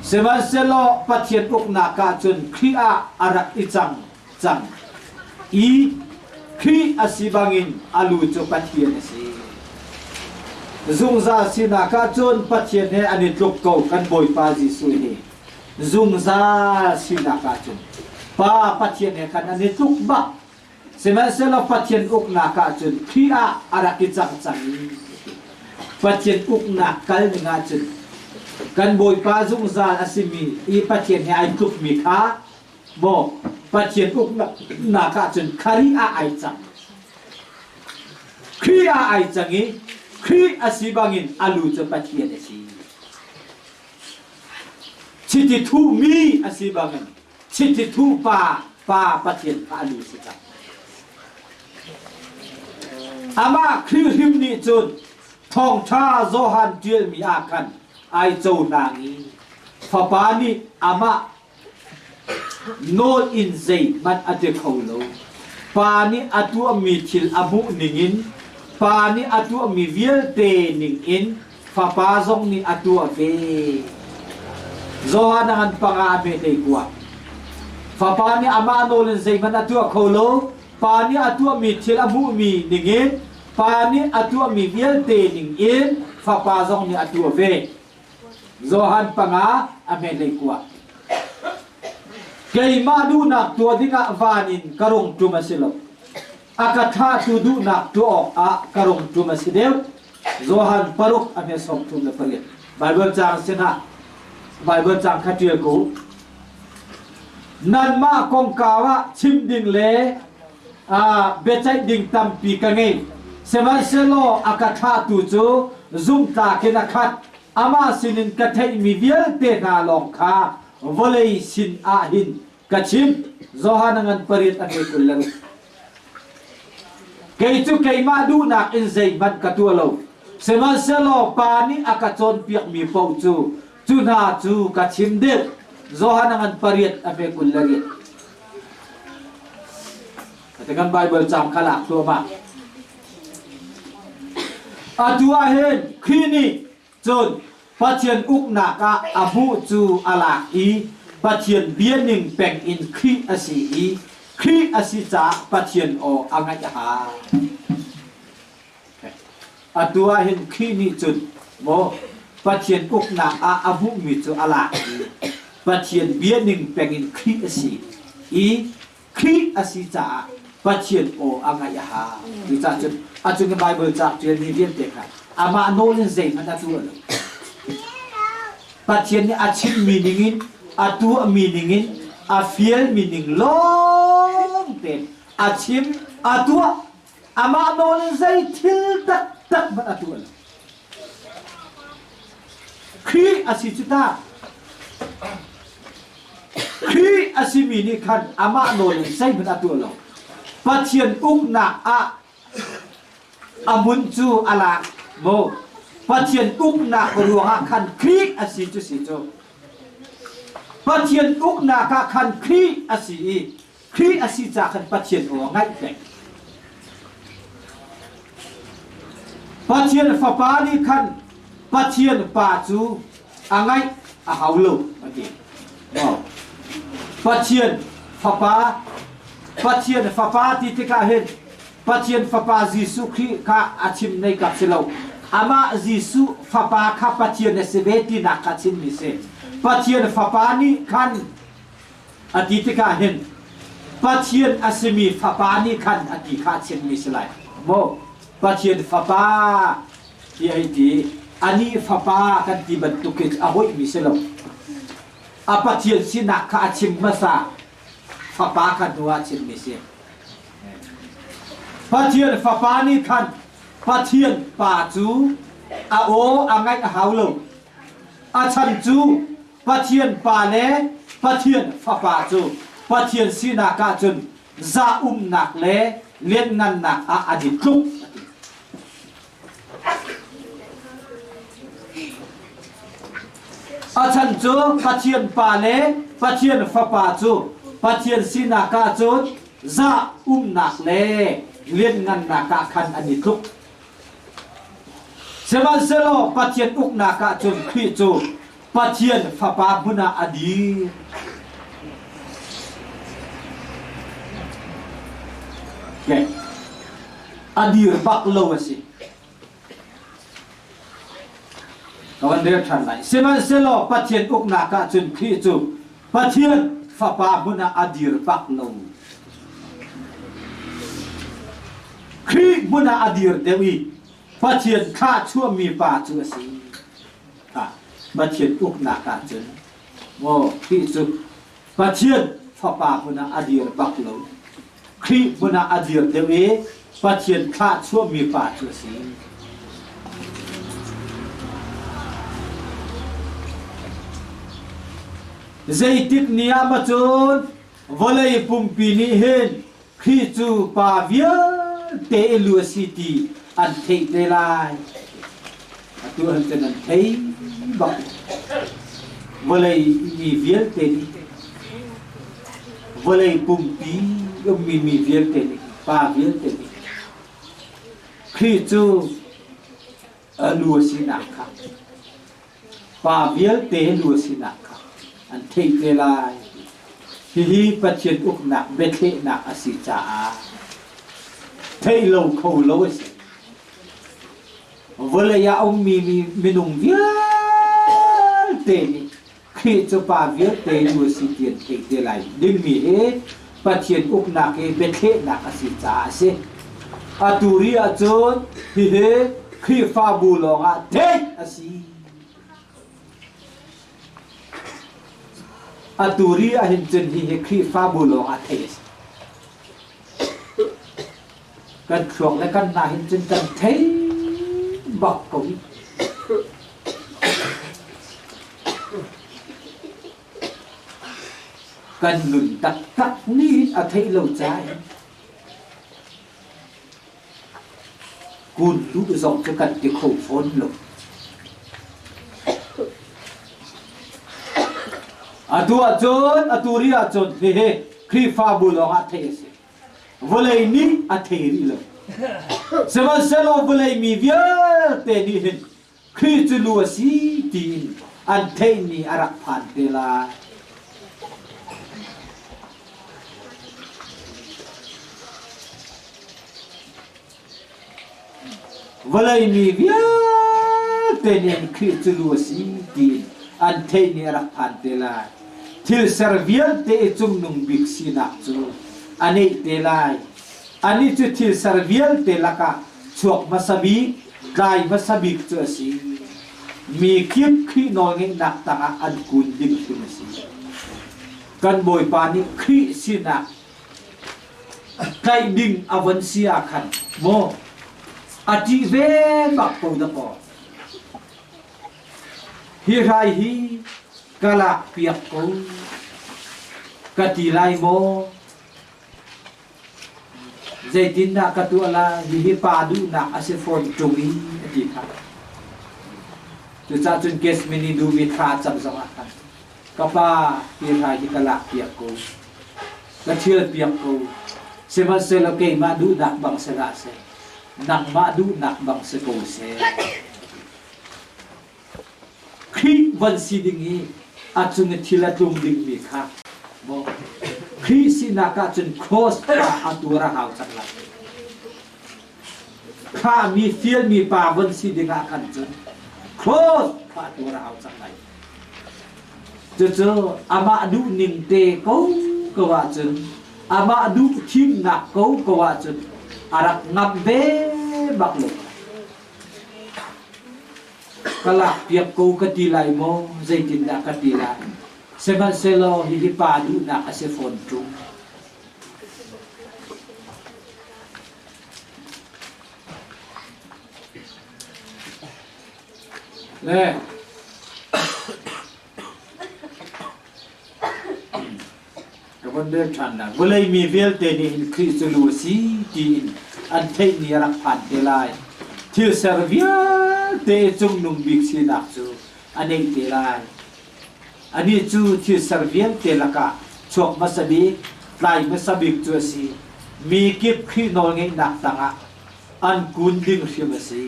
Sihmanhsehlaw Pathian uknak ah cun Khrih ah a rak i cang cang i Khrih a si bangin a lu cu Pathian a si. Zungzal sinak ah cun Pathian he an i tluk ko kan Bawipa Jesuh hi. Zungzal sinak ah cun Pa Pathian he khan an i tluk bak. Sihmanhsehlaw Pathian uknak ah cun Khrih ah a rak i cang cang i Pathian uknak kal ning ah cun kan Bawipa zungzal a simi i Pathian he ai tlukmi kha maw Pathian uknak ah cun Khrih ah ai cang. Khrih ah ai cang i Khrih a si bangin a lu cu Pathian a si. Chiti thuhmi a si bangin chiti thuh pa pa Pathian kha a lu si cang. Amah Khrih hrim nih cun thawngṭha Johan ṭialmi ah khan ai cohlang i Fapa nih amah nawl in zeihmanh a ti kho lo. Pa nih a tuahmi thil a hmuh ningin Pa nih a tuahmi vialte ningin Fapa zong nih a tuah ve. Johan a ngan panga a hme hlei kua. Fapa nih amah nawl in zeihmanh a tuah kho lo. Pa nih a tuahmi thil a hmuhmi ningin Pa nih a tuahmi vialte ningin Fapa zong nih a tuah ve. Johan panga a hme hlei kua. Keimah duhnak tuah dingah van in ka rung ṭum a si lo. A ka thlahtu duhnak tuah awkah ka rung ṭum a si deuh. Johan paruk a hme 38. Baibal caang sinah Baibal caang kha ṭial ko. Nanmah kongkau ah chim ding le biaceih ding tampi ka ngei. Sihmanhsehlaw a ka thlahtu cu zumhtlak in a khat. Amah sinin ka theihmi vialte hna lawng kha vawlei sin ah hin ka chim. Johan a ngan pariat a hme 26. Kei cu keimah duhnak in zeihmanh ka tuah lo. Sihmanhsehlaw Pa nih a ka cawnpiakmi paoh cu cu hna cu ka chim deuh. Johan a ngan pariat a hme 28. Ati kan Bible caang kha lak thluahmah. Atu ah hin Khrih nih cun Pathian uknak ah a hmuh cu a lak i Pathian bia ning peng in Khrih a si i Khrih a si caah Pathian aw a ngaih a hau. Atu ah hin Khrih nih cun maw Pathian uknak ah a hmuhmi cu a lak i Pathian bia ning peng in Khrih a si i Khrih a si caah Pathian aw a ngaih a hau. Cucaah cun a cung i Baibal ca ṭialmi vialte kha amah nawl in zeihmanh a tuah lo. Pathian nih a chimmi ningin, a tuahmi ningin, a fialmi ning lawng tein a chim, a tuah. Amah nawl in zei thil taktak hmanh a tuah lo. Khrih a si cu ta. Khrih a simi nih khan amah nawl in zeihmanh a tuah lo. Pathian uknak ah a mun cu a lak maw? Pathian uknak ruangah khan Khrih a si cu si cu. Pathian uknak ah khan Khrih a si i Khrih a si ca khan Pathian aw a ngaih peng. Pathian Fapa nih khan Pathian Pa cu a ngaih a hau lo a ti. Pathian Fapa Pathian Fapa ti tikah hin Pathian Fapa Jesuh Khrih kha a chim nei kap si lo. Amah Jesuh Fapa kha Pathian a si ve tinak kha chimmi si. Pathian Fapa nih khan a ti tikah hin Pathian a simi Fapa nih khan a ti kha a chimmi si lai. Maw Pathian Fapa ti hei ti anih Fapa kan ti bantuk in a hoihmi si lo. A Pathian sinak kha a chim hmasa Fapa kha hnu ah chimmi si. Pathian Fapa nih khan Pathian Pa cu a aw a ngaih a hau lo. A chan cu Pathian Pa le Pathian Fapa cu Pathian sinak ahcun zah umnak le lianngannak ah an i tluk a ti. A chan cu Pathian Pa le Pathian Fapa cu Pathian sinak ahcun zah umnak le lianngannak ah khan an i tluk. Sihmanhsehlaw Pathian uknak ahcun Khrih cu Pathian Fapa hmun ah a dir. Okay. A dir bak lo a si. Ka van rel ṭhan lai. Sihmanhsehlaw Pathian uknak ahcun Khrih cu Pathian Fapa hmun ah a dir bak lo. Khrih hmun ah a dir deuh i Pathian thlah chuahmi pa cu a si. Pathian uknak ahcun maw Khrih cu Pathian Fapa hmun ah a dir bak lo. Khrih hmun ah a dir deuh i Pathian thlah chuahmi pa cu a si. Zeitik ni ah maw cun vawlei pumpi nih hin Khrih cu pa vialte i lu a si ti an theih te lai. Atu han cun an thei bak. Vawlei mi vialte nih vawlei pumpi ummi mi vialte nih pa vialte nih Khrih cu a lu a sinak kha pa vialte lu a sinak kha an theih te lai. Hihi Pathian uknak biathlehnak a si caah theih lo kho lo a si. Vawlei ah a ummi minung vialte nih Khrih cu pa vialte lu a si ti an theih te lai dingmi hi Pathian uknak i biathlehnak a si caah a si. Atu ri ahcun hihi Khrihfabu lawngah theih a si. Atu ri ahhin cun hihi Khrihfabu lawngah theih a si. Kan thluak le kan hna hin cun kan thei bak ko hi. Kan nun taktak nih a theih lo caah kun duh zong cu kan ti kho fawn lo. Atu ahcun, atu ri ahcun hihi Khrihfabu lawngah theih a si. Vawlei nih a thei rih lo. Sihmanhsehlaw vawlei mi vialte nih hin Khrih cu lu a si tiin an theihmi a rak phan te lai. Vawlei mi vialte nih Khrih cu lu a si tiin an theih ni a rak phan te lai. Thil ser vialte i cungnung bik sinak cu a neih te lai. Anih cu thil ser vialte lakah chuak hmasa bik, tlai hmasa bik cu a si. Mi kip Khrih nawlngeihnak tangah an kun ding hrim a si. Kan Bawipa nih Khrih sinak tlaih ding a von si ah khan maw a ṭih ve bak ko dakaw. Hi hrai hi ka lak piak ko ka ti lai maw? Zeitindah ka tuah lai? Hihi pa duhnak a si fawn ṭung i a ti kha. Cucaah cun Gethsemane dum i thla a cam zongah khan ka pa hi hrai hi ka lak piak ko, ka ṭhial piak ko, sihmanhsehlaw keimah duhnak bang si hlah seh, nangmah duhnak bang si ko seh. Khrih von si ding i a cung i thil a tlung dingmi kha maw Khrih sinak ah cun cross kha a tuar a hau cang lai. Kha mi fialmi pa von si ding ah khan cun cross kha a tuar a hau cang lai. Cucu amah duhning te ko ko ahcun amah duh thimnak ko ko ahcun a rak ngam ve bak lo. Ka lakpiak ko ka ti lai maw zeitindah ka ti lai sihmanhsehlaw hihi pa duhnak a si fawn ṭung. Le Ka von rel ṭhan lai. Vawlei mi vialte nih hin Khrih cu lu a si tiin an theih ni a rak phan te lai. Thil ser vialte cungnung bik sinak cu a neih te lai. Anih cu thil ser vialte lakah chuak hmasa bik, tlai hmasa bik cu a si. Mi kip Khrih nawlngeihnak tangah an kun ding hrim a si.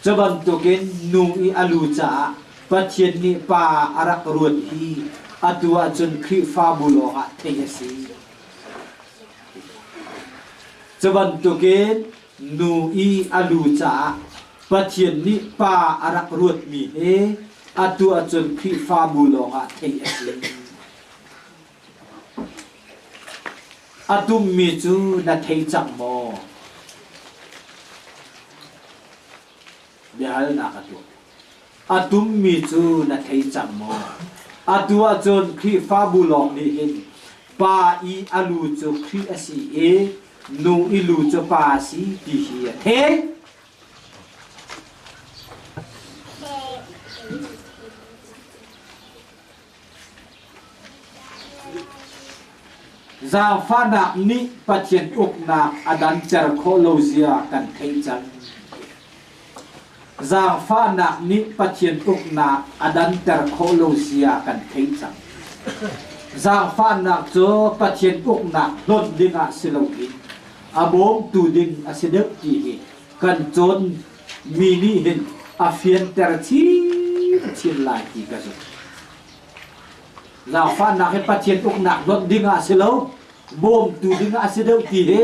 Cu bantukin nu i a lu caah Pathian nih pa a rak ruat hi atu ahcun Khrihfabu lawngah theih a si. Cu bantukin nu i a lu caah Pathian nih pa a rak ruatmi hi atu ahcun Khrihfabu lawngah theih a si. A tummi cu na thei cang maw? Biahalnak a tuah. A tummi cu na thei cang maw? Atu ahcun Khrihfabu lawng nih hin pa i a lu cu Khrih a si i nu i lu cu pa a si ti hi a thei. Zaangfahnak nih Pathian uknak a danter khawh lo zia kan theih cang. Zaangfahnak nih Pathian uknak a danter khawh lo zia kan theih cang. Zaangfahnak cu Pathian uknak hlonh dingah si loin a bawmtu ding a si deuh ti hi kan cawn mi nih hin a fianter chinchin lai ti ka zumh. Zaangfahnak hi Pathian uknak hlonh ding ah si lo, bawmtu ding ah a si deuh ti hi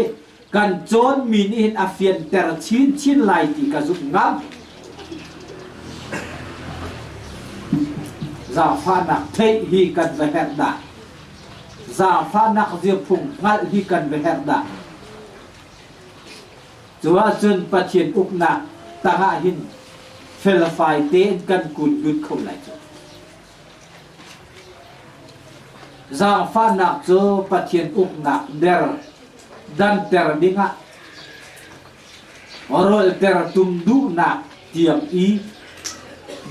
kan cawnmi nih hin a fianter chinchin lai ti ka zumh ngam. Zaangfahnak theih hi kan va herh dah. Zaangfahnak ziaphung hngalh hi kan va herh dah. Cu ahcun Pathian uknak tangah hin felfai tein kan kun lut kho lai cu. Zaangfahnak cu Pathian uknak der danter dingah rawlter tum duhnak tiang i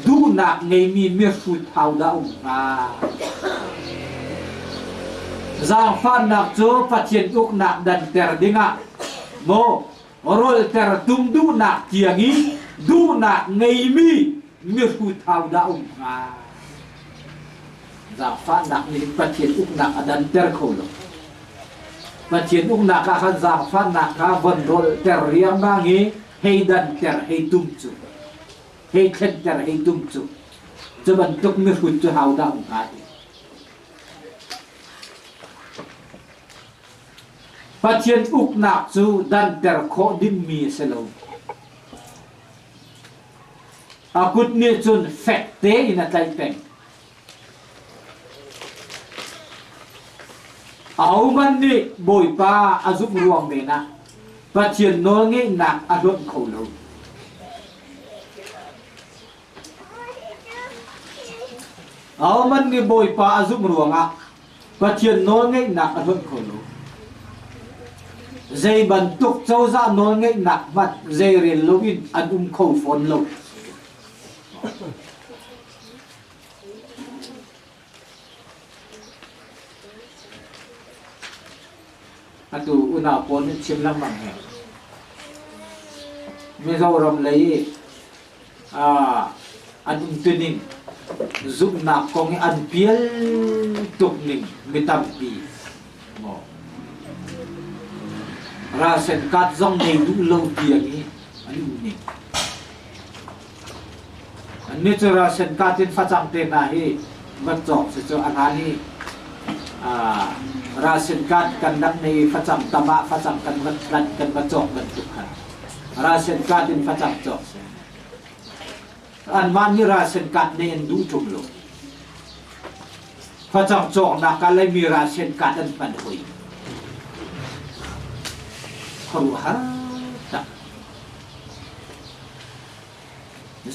duhnak ngeimi mihrut hau dah um hnga. Zaangfahnak cu Pathian uknak danter dingah maw rawlter tum duhnak tiang i duhnak ngeimi mihrut hau dah um hnga. Zaangfahnak nih Pathian uknak a danter kho lo. Pathian uknak ah khan zaangfahnak kha von rawlter riangmang i hei danter hei tum cu hei thlenter hei tum cu cu bantuk mihrut cu hau dah um hnga ti Pathian uknak cu danter khawh dingmi a si lo. A kut nih cun fek tein a tlaih peng. Ahohmanh nih Bawipa a zumh ruang men ah Pathian nawlngeihnak a hlonh kho lo. Ahohmanh nih Bawipa a zumh ruangah Pathian nawlngeihnak a hlonh kho lo. Zei bantuk cozah nawlngeihnak hmanh zeirel loin an um kho fawn lo. Atu unau pawl nih chim lengmang he. Mizoram lei i an umtuning zumhnak kong i an pial tuk ning mi tampi maw ralsen kat zong nei duh lo tiang i an um ning Annih cu ralsen kat in facang te hna hi van cawk si cu a hlan i ralsen kat kan rak nei i facang tam ah facang kan va tlanh kan va cawk bantuk kha ralsen kat in facang cawk si. Anmah nih ralsen kat nei an duh ṭung lo. Facang cawknak ah Laimi ralsen kat an hman hoi. Khuaruahhar tak.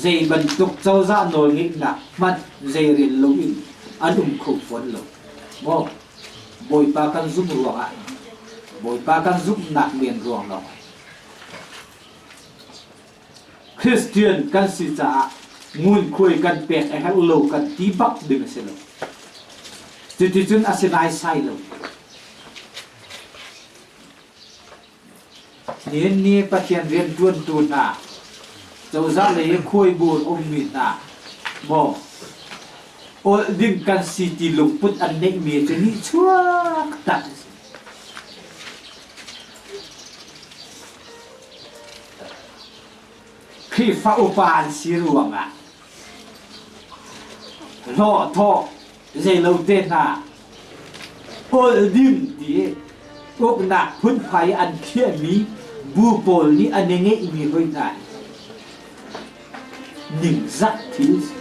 Zei bantuk cozah nawlngeihnak hmanh zeirel loin an um kho fawn lo. Maw Bawipa kan zumh ruangah Bawipa kan zumhnak men ruang lawng Christian kan si caah ngunkhuai kan pek a herh lo kan ti bak ding a si lo. Cuticun a si naisai lo. Nihin ni Pathian rianṭuantu hna, cozah lei i khuaibur ummi hna, maw awlh ding kan si ti lungput an neihmi cu nihchuak tak a si. Khrihfa upa an si ruangah hlawhthawh zeilote hna kawl ding ti uknak phunphai an khiahmi bu pawl nih an i ngeihmi hoi hna hi ningzak thil si.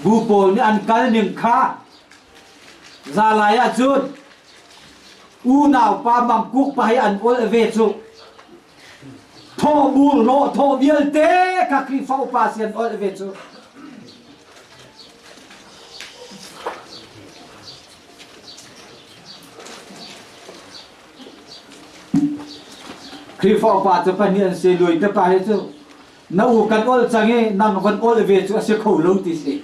Bu pawl nih an kal ning kha zalai ahcun unau pa mangkuk pa hi an ol ve cu Thawhbur hlawh thawh vialte kha Khrihfa upa sian olh ve cu. Khrihfa upa cu pahnih an si lui te pa hi cu na u kan ol cang i nang van ol ve cu a si kho lo ti si.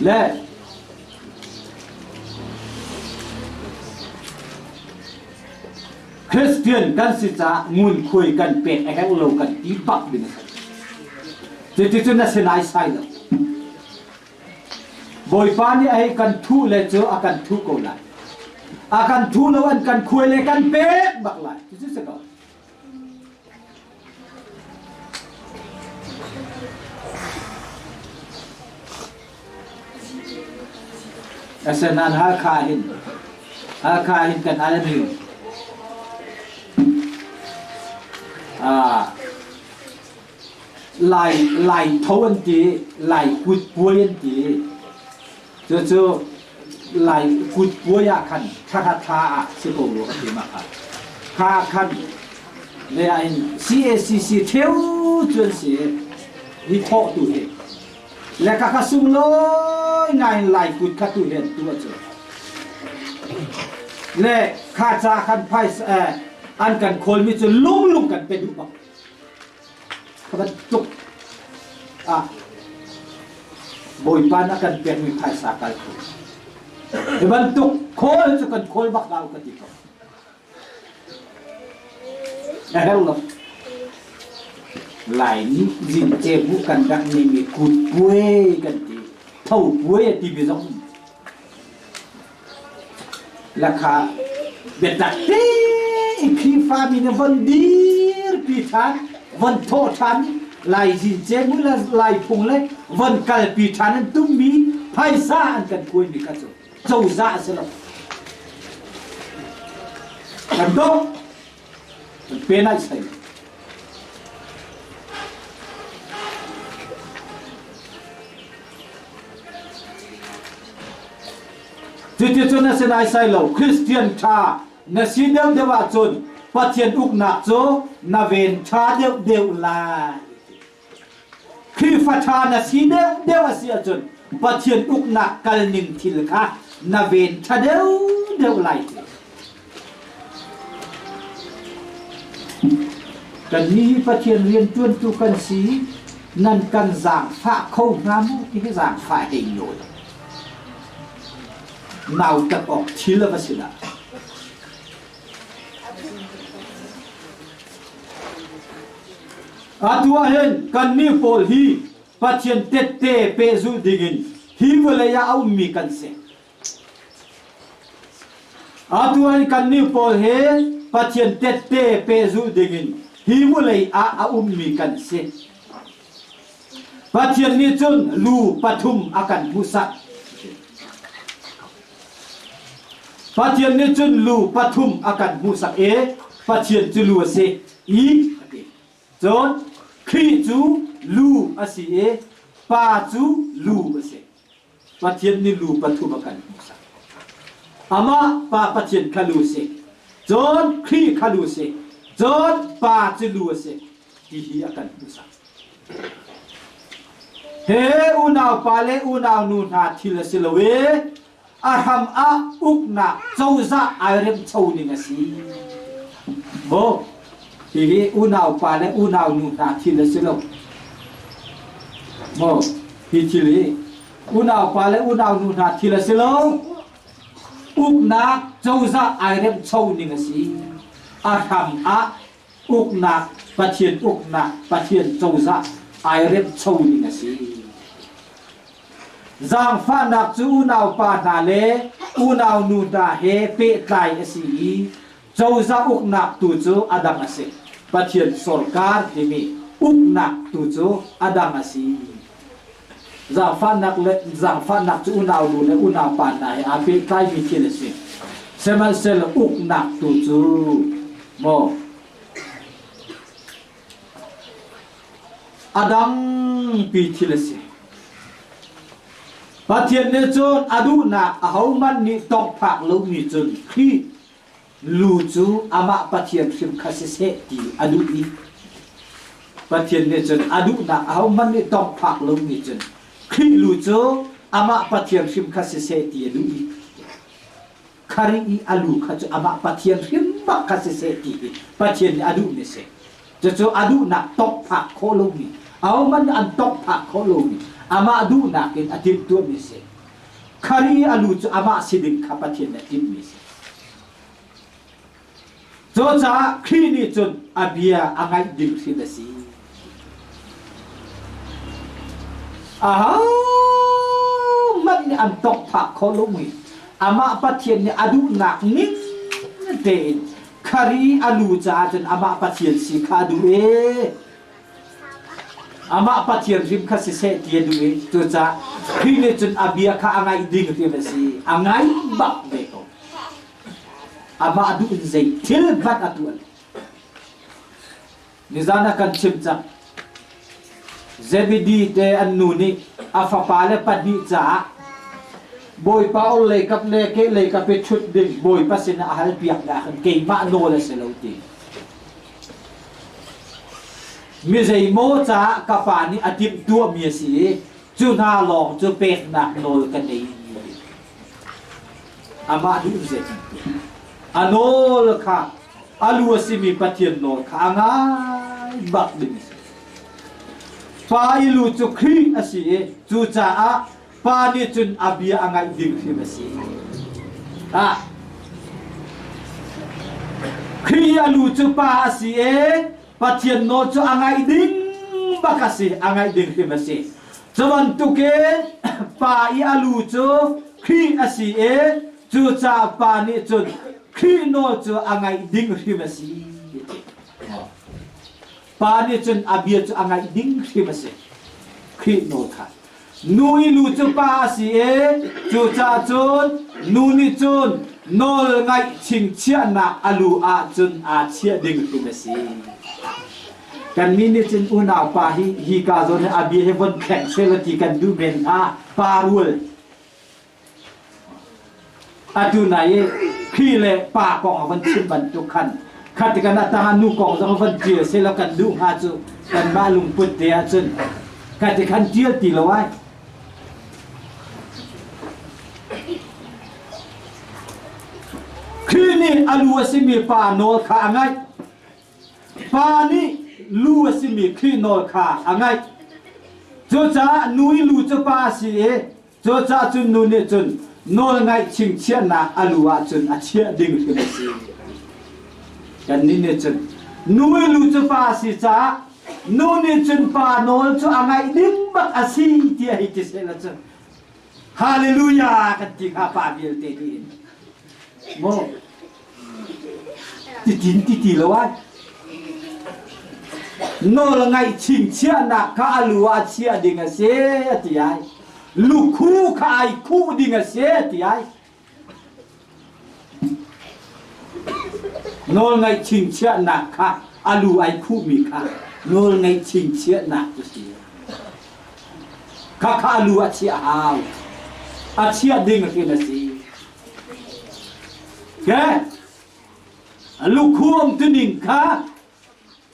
Le Christian kan si caah ngunkhuai kan pek a herh lo kan ti bak ding a si. Cuticun na si naisai lo. Bawipa nih a hei kan thuh le cu a kan thuh ko lai. A kan thuh lo an kan khuai le kan pek bak lai. Cucu si ko. Asinain Halkha hin Halkha hin kan almi Lai Lai tho an ti Lai kut puai an ti cucu Lai kut puai ah khan thla thla ah si ko rua ka ti ma kha kha khan le ah hin CACC theu cu an si hi thawh tu hi le ka kha sunglawi ngai in Lai kut kha tu hi an tuah cu le kha ca khan phai an kan khawl mi cu lung lung kan pe duh bak Kha bantuk ah Bawipa nih a kan pekmi phaisa kal kho. Hi bantuk khawl cu kan khawl bak hlah u ka ti ko. A herh lo. Lai nih zingce bu kan rak ngeimi kut puai kan ti. Tho puai a timi zong Lakha biatak tein Khrihfami nih von dirpi ṭhan, von thawh ṭhan i Lai zincemu le Lai phung le von kalpi ṭhan an tummi phaisa an kan kuaimi kha cu. Cozah a si lo. Kan dawh. Kan pe nai sai. Cuticun na si naisai lo. Christian ṭha na si deuhdeuh ahcun Pathian uknak cu na ven ṭha deuhdeuh lai. Khrihfa ṭha na si deuhdeuh a si ahcun Pathian uknak kalning thil kha na ven ṭha deuhdeuh lai. Kannih hi Pathian rianṭuantu kan si, nan kan zaangfah kho hnga maw ti hi zaangfah hei nawl. Nautat awk thil a va si dah. Atu ah hin kannih pawl hi Pathian tette pehzulh dingin hi vawlei ah a ummi kan si. Atu ah hin kannih pawl hi Pathian tette pehzulh dingin hi vawlei ah a ummi kan si. Pathian nih cun lu pathum a kan hmuhsak. Pathian nih cun lu pathum a kan hmuhsak i Pathian cu lu a si i a ti. Cun Khrih cu lu a si i Pa cu lu a si. Pathian nih lu pathum a kan hmuhsak. Amah Pa Pathian kha lu a si. Cun Khrih kha lu a si. Cun Pa cu lu a si ti hi a kan hmuhsak. He unaupa le unaunu hna thil a si lo i a hram ah uknak cozah ai remcho ning a si. Maw hihi unaupa le unaunu hna thil a si lo. Maw hi thil hi unaupa le unaunu hna thil a si lo. Uknak cozah ai remcho ning a si. A hram ah uknak Pathian uknak Pathian cozah ai remcho ning a si. Zaangfahnak cu unaupa hna le unaunu hna he pehtlai a si i cozah uknak tu cu a dang a si. Pathian sorkar timi uknak tu cu a dang a si. Zaangfahnak le zaangfahnak cu unaunu le unaupa hna he aa pehtlaimi thil a si. Sihmanhsehlaw uknak tu cu maw a dangpi thil a si. Pathian nih cun a duhnak ahohmanh nih tawngphak lomi cun Khrih lu cu amah Pathian hrim kha siseh ti a duh i Pathian nih cun a duhnak ahohmanh nih tawngphak lomi cun Khrih lu cu amah Pathian hrim kha siseh ti a duh i khari i a lu kha cu amah Pathian hrim bak kha siseh ti hi Pathian nih a duhmi a si. Cucu a duhnak tawngphak khawh lomi ahohmanh nih an tawngphak khawh lomi amah duhnak in a timhtuahmi a si. Khari a lu cu amah si ding kha Pathian nih a timhmi a si. Cucaah Khrih nih cun a bia a ngaih ding hrim a si. Ahohmanh nih an tawngphak khawh lomi amah Pathian nih a duhnak ning tein khari a lu caah cun amah Pathian si kha a duh i Amah Pathian hrim kha siseh ti a duh i cucaah Khrih nih cun a bia kha a ngaih ding ti a si. A ngai bak ve ko. Amah duh in zei thil hmanh a tuah lo. Nizan ah kan chim cang. Zebedi te an nu nih a fapa le pahnih caah Bawipa orhlei kap le kehlei kap i ṭhut ding Bawipa sinah a halpiak dah khan keimah nawl a si lo ti. Mi zeimaw caah ka pa nih a timhtuahmi a si i cu hna lawng cu peknak nawl ka nei. Amah duh zei a nawl kha a lu a simi Pathian nawl kha a ngai bak ding a si. Pa i lu cu Khrih a si i cucaah pa nih cun a bia a ngaih ding hrim a si. Ah. Khrih a lu cu pa a si i Pathian nawl cu a ngaih ding bak a si, a ngaih ding hrim a si. Cu bantukin pa i a lu cu Khrih a si i cucaah pa nih cun Khrih nawl cu a ngaih ding hrim a si. Pa nih cun a bia cu a ngaih ding hrim a si. Khrih nawl kha. Nu i lu cu pa a si i cucaah cun nu nih cun nawl ngaih chingchiahnak a lu ahcun aa chiah ding hrim a si. Kannih nih cun unaupa hi hi ka zawn hi a bia hi von thleng seh ti kan duh men hna pa rual. Atu nai i Khrih le pa kong a von chim bantuk khan khat kan a tang ah nu kong zong von ṭial seh kan duh hnga cu kanmah lungput te ahcun khat khan ṭial ti lo ai. Khrih nih a lu a simi pa nawl kha a ngaih. Pa nih lu a simi Khrih nawl kha a ngaih. Cucaah nu i lu cu pa a si i cucaah cun nu nih cun nawlngaih chingchiahnak a lu ahcun a chiah ding hrim a si. Kannih nih cun nu i lu cu pa a si caah nu nih cun pa nawl cu a ngaih ding bak a si tiah hei ti sehla cu Hallelujah kan ti hnga pa vialte nih in. Maw Titin ti ti lo ai. Nawl ngaih chingchiahnak kha a lu ah chiah ding a si a ti ai. Lukhu kha ai khuh ding a si a ti ai. Nawl ngaih chingchiahnak kha a lu ai khuhmi kha nawl ngaih chingchiahnak cu si. Kha kha a lu ah chiah hau. A chiah ding a a si. Ke lukhuam tuning kha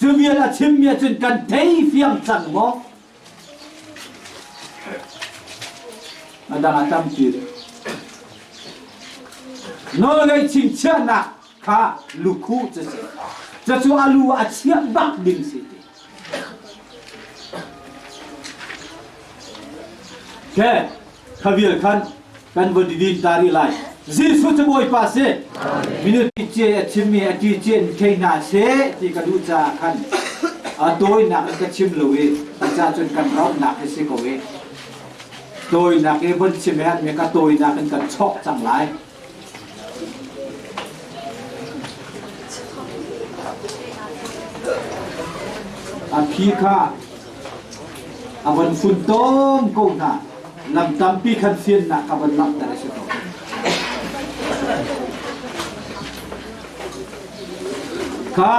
cu vial a chimmi ahcun kan thei fiang cang maw? A dang a tampi rih. Nawlngei chingchiahnak kha lukhu cu si. Cucu a lu a chiah bak ding si ti. Ke kha vial khan kan von i din ta rih lai. Jesuh cu Bawipa si. Minute ce a chimmi a ti ce in thei hna seh ti ka duh caah khan a tawinak in ka chim lo i cucaah cun kan rauhnak hi si ko i tawinak i von chim he mi ka tawinak in kan chawk cang lai. A phi kha a von funtom ko hna. Lam tampi khan fiannak ka von langhter a si ko. Kha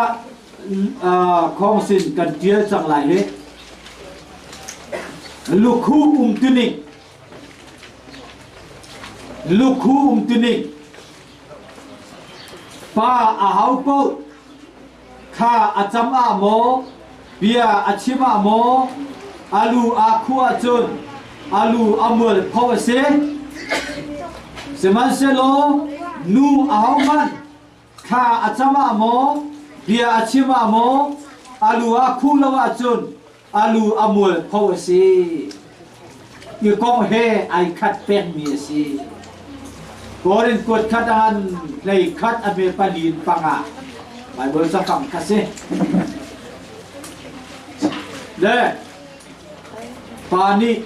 khawngsin kan tial cang lai hi. Lukhu umtuning Lukhu umtuning pa a hau paoh kha a cam ah maw bia a chim ah maw a lu aa khuh ahcun a lu a mual pho a si sihmanhsehlaw nu ahohmanh thla a cam ah maw bia a chim ah maw a lu aa khuh lo ahcun a lu a mual pho a si i kong he ai khat pengmi a si. Korin kuat khat an hlei khat a me palin panga Bible cafang kha si. Le pa nih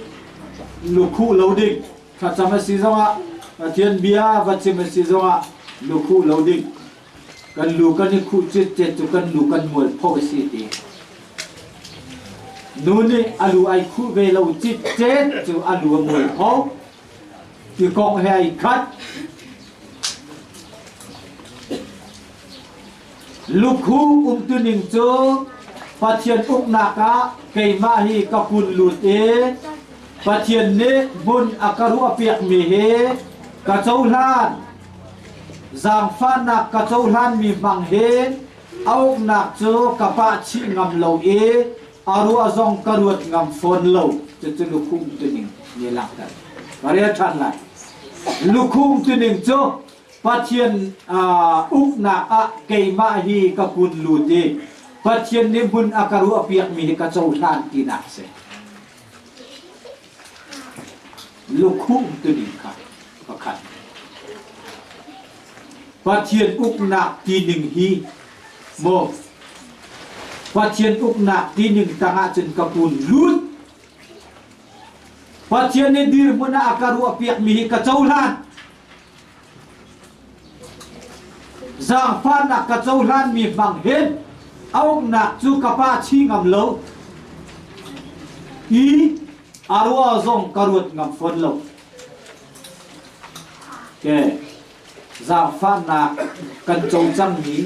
lukhuh lo ding thlacam a si zongah Pathian bia va chim a si zongah lukhuh lo ding kan lu kan i khuh citcet cu kan lu kan mual pho a si ti. Nu nih a lu ai khuh ve lo citcet cu a lu a mual pho. Ti kong he ai khat. Lukhu umtuning cu Pathian uknak ah keimah hi ka kun lut i Pathian nih hmun a ka ruahpiakmi hi ka cohlan. Zaangfahnak ka cohlanmi hmang hin a uknak cu ka pah chih ngam lo i a ruah zong ka ruat ngam fawn lo. Cucu lukhu umtuning nih langhter. Ka rel ṭhan lai. Lukhu umtuning cu Pathian uknak ah keimah hi ka kun lut i Pathian nih hmun a ka ruahpiakmi hi ka cohlan tinak a si. Lukhuh tuning kha pakhat. Pathian uknak tining hi maw Pathian uknak tining tangah cun ka kun lut Pathian nih dirhmun ah a ka ruahpiakmi hi ka cohlan. Zaangfahnak ka cohlanmi hmang hin a uknak cu ka pa chi ngam lo i. A ruah zong ka ruat ngam fawn lo. Ke zaangfahnak kan co cangmi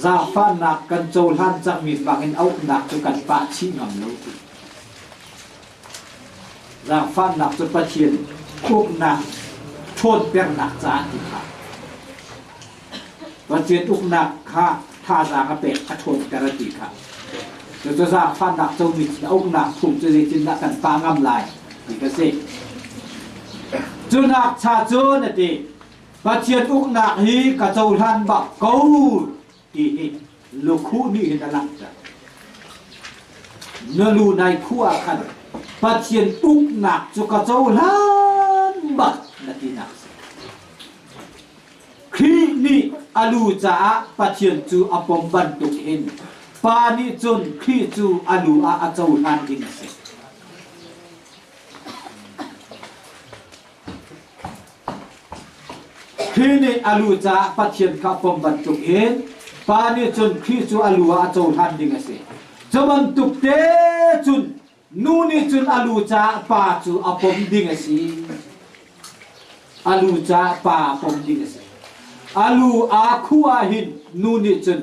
zaangfahnak kan cohlan cangmi bangin a uknak cu kan pah chih ngam lo ti. Zaangfahnak cu Pathian uknak ṭhawnternak caah ti kha. Pathian uknak kha thazaang a pek a ṭhawnter a ti kha. Cucu zaangfahnak comi a uknak phung cu zeitindah kan pah ngam lai ti ka si. Cu nak cha cun a ti, Pathian uknak hi ka cohlan bak ko ti hi lukhuh nih hin a langhter. Na lu nai khuh ah khan Pathian uknak cu ka cohlan bak na tinak a si. Khrih nih a lu caah Pathian cu a pom bantuk hin Pa nih cun Khrih cu a lu ah a cohlan ding a si. Khrih nih a lu caah Pathian kha a pom bantuk in Pa nih cun Khrih cu a lu ah a cohlan ding a si. Cu bantuk te cun nu nih cun a lu caah pa cu a pom ding a si. A lu caah pa a pom ding a si. A lu aa khuh ah hin nu nih cun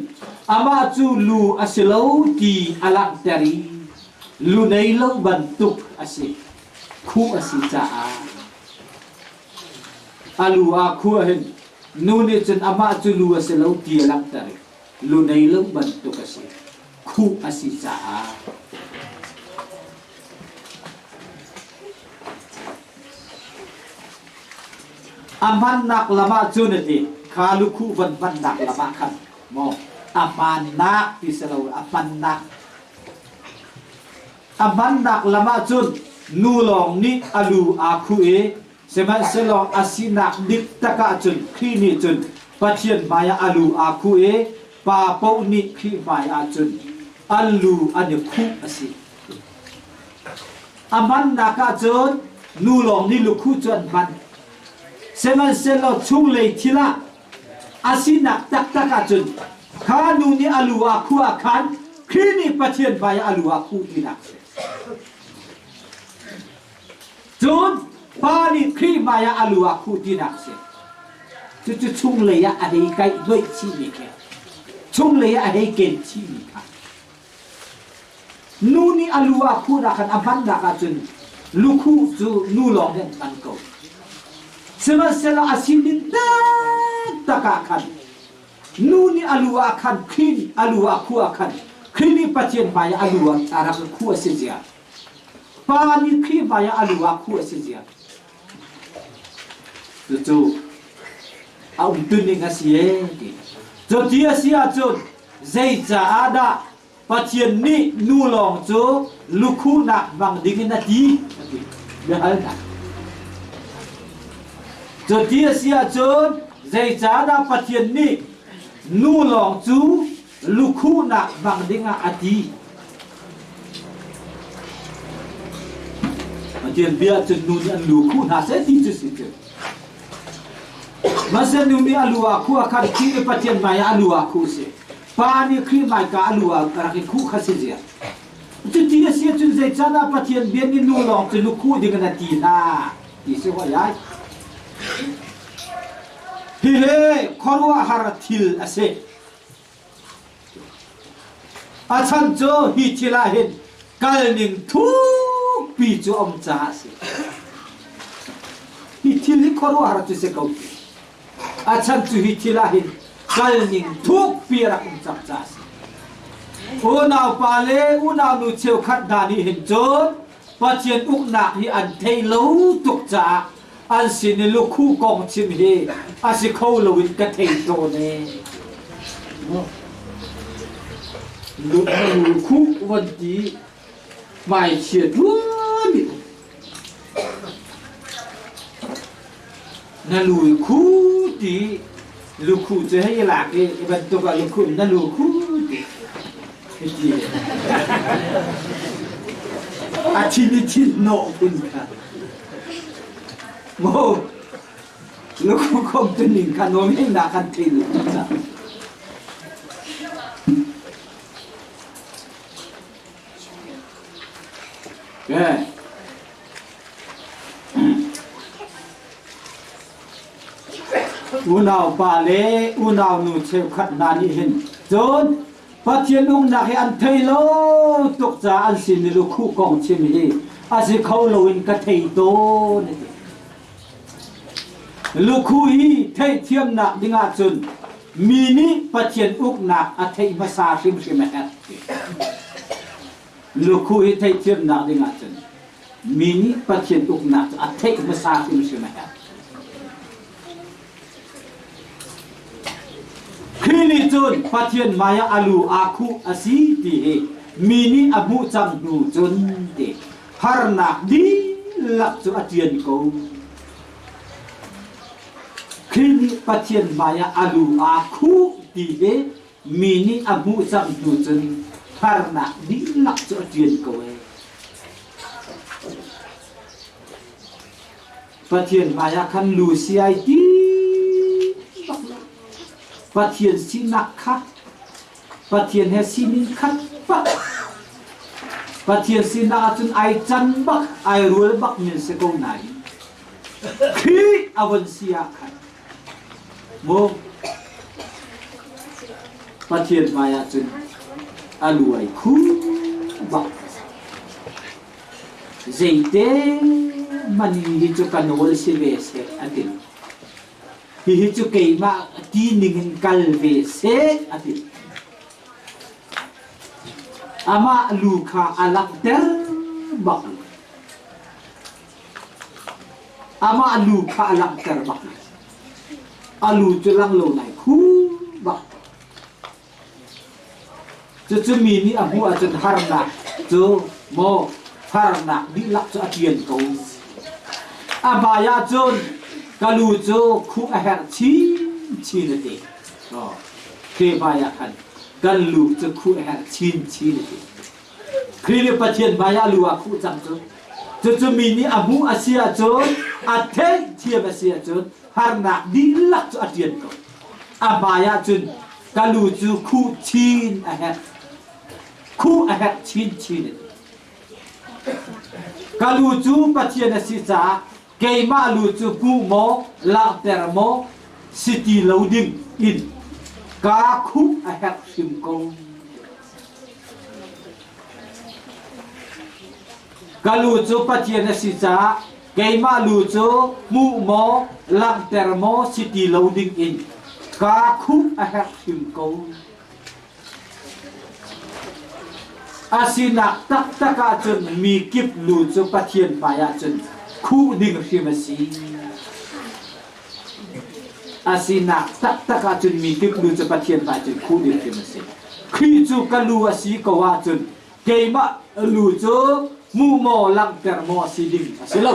amah cu lu a si lo ti a langhter i lu nei lo bantuk a si. Khuh a si caah a lu aa khuh ah hin nu nih cun amah cu lu a si lo ti a langhter i lu nei lo bantuk a si. Khuh a si caah. A hmannak lam ah cun a ti kha lukhuh von hmannak lam ah khan maw a hmannak ti si lo a hmannak a hmannak lam ah cun nu lawng nih a lu aa khuh i sihmanhsehlaw a sinak dik tak ah cun Khrih nih cun Pathian hmaiah a lu aa khuh i pa paoh nih Khrih hmaiah cun an lu an i khuh a si. A hmannak ahcun nu lawng nih lukhuh cu an hman. Sihmanhsehlaw chunglei thil ah a sinak taktak ahcun kha nu nih a lu aa khuh ah khan Khrih nih Pathian hmai ah a lu aa khuh tinak a si. Cun pa nih Khrih hmai ah a lu aa khuh tinak a si. Cucu chunglei ah a hei kaih hloih chihmi khi chunglei ah a hei ken chihmi kha Nu nih a lu a khuhnak khan a hmannak ahcun lukhuh cu nu lawng nih an hman ko. Sihmanhsehlaw a sining taktak ah khan nu nih a lu ah khan Khrih nih a lu ah khuh ah khan Khrih nih Pathian hmai ah a lu ah a rak khuh a si zia. Pa nih Khrih hmai ah a lu ah khuh a si zia. Cucu a umtuning a si ee ti. Cuti a si ahcun Zeicaah dah Pathian nih nu lawng cu lukhuhnak hmang dingin a ti? A ti. Biahalnak. Cuti a si ahcun zeicahdah Pathian nih nu lawng cu lukhuhnak hmang dingah a ti? Pathian bia cun nu nih an lu khuh hna seh ti cu si cu. Mase nu nih a lu ah khuh a khan Khrih nih Pathian hmai ah a lu ah khuh si. Pa nih Khrih hmaika a lu ah rak i khuh kha si zia. Cuti a si ahcun zeicahdah Pathian bia nih nu lawng cu lukhuh ding in a ti hna ti si hoi ai. Hihi khuaruahhar thil a si. A chan cu hi thil ah hin kalning thukpi cu a um caah a si. Hi thil hi khuaruahhar cu si ko. A chan cu hi thil ah hin kalning thukpi a rak um cang caah a si. Unau pa le unau nu cheukhat hna nih hin cun Pathian uknak hi an thei lo tuk caah an sin i lukhuh kong chim hi a si kho loin ka thei tawn ee. Lukhuh von ti hmaichia tuan na lu khu ti lukhuh cu hei lak i i bantuk ah lukhuh na lu khu ti ti a thin i thin nawh phun kha Maw lukhuh khom tuning kha nuam in na kan thei lu ca. Eh. Unaupa le unaunu cheukhat hna nih hin cun Pathian uknak hi an thei lo tuk caah an sin i lukhuh kong chim hi a si kho loin ka thei tawn a ti. Lukhuh hi theihthiamnak ding ahcun mi nih Pathian uknak a theih hmasa hrimhrim a herh. Lukhuh hi theihthiamnak ding ahcun mi nih Pathian uknak cu a theih hmasa hrimhrim a herh. Khrih nih cun Pathian hmaiah a lu aa khuh a si ti hi mi nih a hmuh cang hnu cun ti harnak dihlak cu a ṭian ko. Khrih nih Pathian hmaiah a lu aa khuh ti hi mi nih a hmuh cang hnu cun harnak dihlak cu a ṭian ko ee. Pathian hmaiah khan lu si ai ti bak lo. Pathian sinak kha Pathian he sining khat bak. Pathian sinak ahcun ai can bak, ai rual bak min si ko nain Khrih a von si ah khan mu Pathian hmai ahcun a lu ai khu bak. Zeite hmanh hi cu ka nawl si ve seh a ti. Hihi cu keimah ti ning in kal ve seh a ti. Amah lu kha a langhter bak. Amah lu kha a langhter bak. A lu cu lang lo nai khu bak. Cucu mi nih a hmuh ahcun harnak cu maw harnak dihlak cu a ṭian ko. A hmai ahcun ka lu cu khuh a herh chinchin a ti. Khi hmai ah khan kan lu cu khuh a herh chinchin a ti. Khrih nih Pathian hmai ah lu ah khuh cang cu. Cucu mi nih a hmuh a si ahcun a theihthiam a si ahcun harnak dihlak cu a ṭian ko. A hmai ahcun ka lu cu khuh chin a herh. Khuh a herh chinchin a ti. Ka lu cu Pathian a si caah keimah lu cu hmuh maw, langhter maw si ti lo ding in kaa khuh a herh hrim ko. Ka lu cu Pathian a si caah keimah lu cu hmuh maw, langhter maw si ti lo ding in kaa khuh a herh hrim ko. A sinak taktak ahcun mi kip lu cu Pathian hmai ahcun khuh ding hrim a si. A sinak taktak ahcun mi kip lu cu Pathian hmai cun khuh ding hrim a si. Khrih cu ka lu a si ko ahcun keimah lu cu hmuh maw langhter maw a si ding a si lo.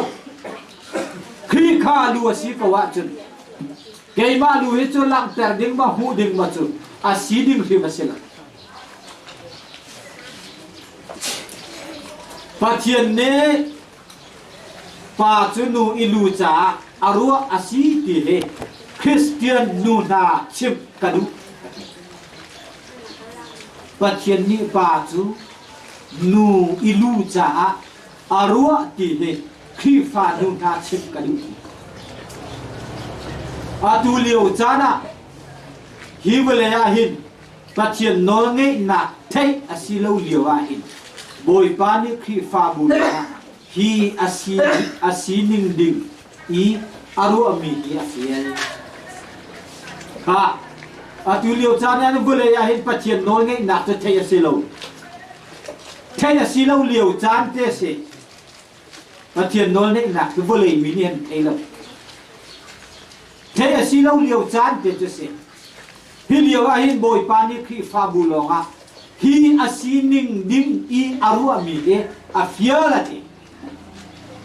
Khrih kha lu a si ko ahcun Keimah lu hi cu langhter ding ma hmuh ding ma cu a si ding hrim a si lo. Pathian nih pa cu nu i lu caah a ruah a si ti hi Christian nu hna chimh ka duh. Pathian nih pa cu nu i lu caah a ruah ti hi Khrihfa nu hna chimh ka duh. Atu lio caan ah hi vawlei ah hin Pathian nawlngeihnak theih a si lo lio ah hin Bawipa nih Khrihfabu ah hi a si a sining ding i a ruahmi hi a fial. Kha atu lio caan ah vawlei ah hin Pathian nawlngeihnak cu theih a si lo. Theih a si lo lio caan te a si. Pathian nawlngeihnak cu vawlei mi nih an thei lo. Theih a si lo lio caan te cu si. Hi lio ah hin Bawipa nih Khrihfabu lawngah hi a sining ding i a ruahmi hi a fial a ti.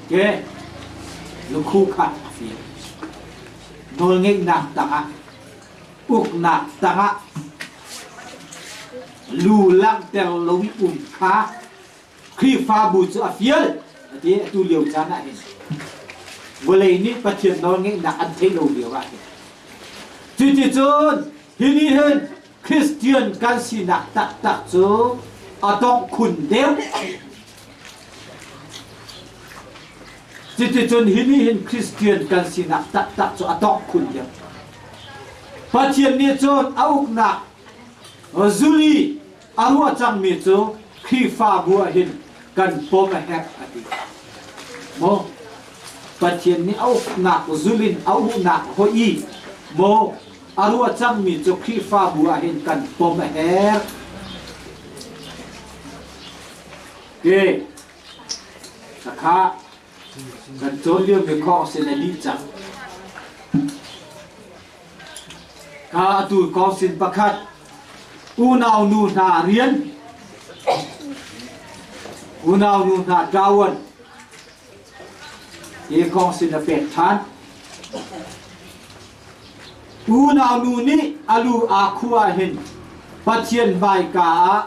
Ke lukhu kha a fial. Nawlngeihnak tangah uknak tangah lu langhter lo i um kha Khrihfabu cu a fial a ti atu lio caan ah hin vawlei nih Pathian nawlngeihnak an theih lo lio ah hin cuticun hi nih hin Christian kan sinak taktak cu a dongh khun deuh cuticun hi nih hin Christian kan sinak taktak cu a dongh khun deuh. Pathian nih cun a uknak zuli a ruah cangmi cu Khrihfabu ah hin kan pom a herh a ti. Maw Pathian nih a uknak zulin a uhnak hoi i maw a ruah cangmi cu Khrihfabu ah hin kan pom a herh. Ke Khakha kan cawn liomi khawng sin a dih cang. Kha atu kong sin pakhat unau nu hna rian unau nu hna ṭawan hi kong sin a pek ṭhan. Unau nu nih a lu aa khuh ahhin Pathian hmaika ah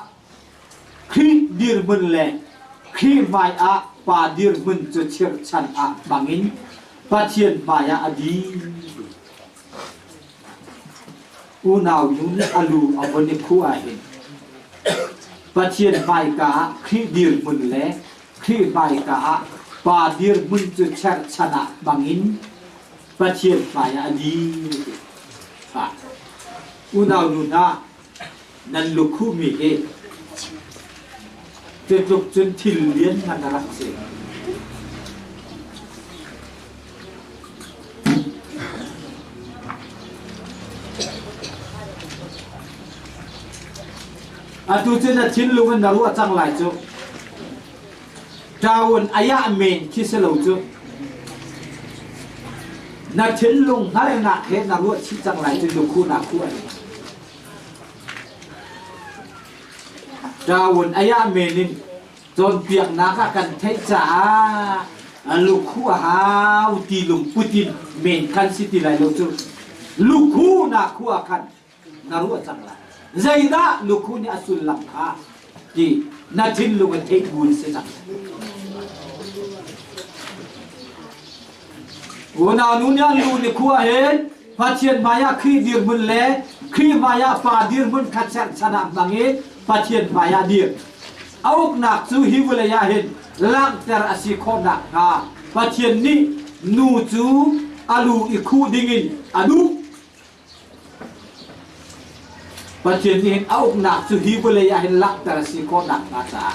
Khrih dirhmun le Khrih hmaiah Pa dirhmun cu chirhchan ah hmangin Pathian hmaiah a dir. Unau nu nih a lu a von i khuh ahhin Pathian hmaika ah Khrih dirhmun le Khrih hmaika ah Pa dirhmun cu cherhchan ah hmangin Pathian hmaiah a dir. Unau nu hna, nan lukhuhmi hi cutluk cun thil lianngan a rak si. Atu cu na thinlung in na ruah cang lai cu. Ṭaun ayah men khi si lo cu. Na thinlung hngalhnak he na ruah chih cang lai cu lukhuh na khuh ai. Ṭaun ayah men in cawnpiaknak ah kan theih caah lukhuh a hau ti lungput in men khan si ti lai lo cu. Lukhuh na khuh ah khan na ruah cang lai. Zeidah lukhuh nih a sullam kha ti na thinlung in theih bu in si cang. Unau nu nih an lu ni khua hin Pathian hmaiah Khrih dirhmun le Khrih hmaiah Pa dirhmun kha cherhchan ah hmang i Pathian hmaiah dir. A uknak cu hi vawlei ah hin langhter a si khawh nakhnga Pathian nih nu cu a lu i khuh dingin a duh. Pathian nih hin a uknak cu hi vawlei ah hin langhter a si khawh nakhnga caah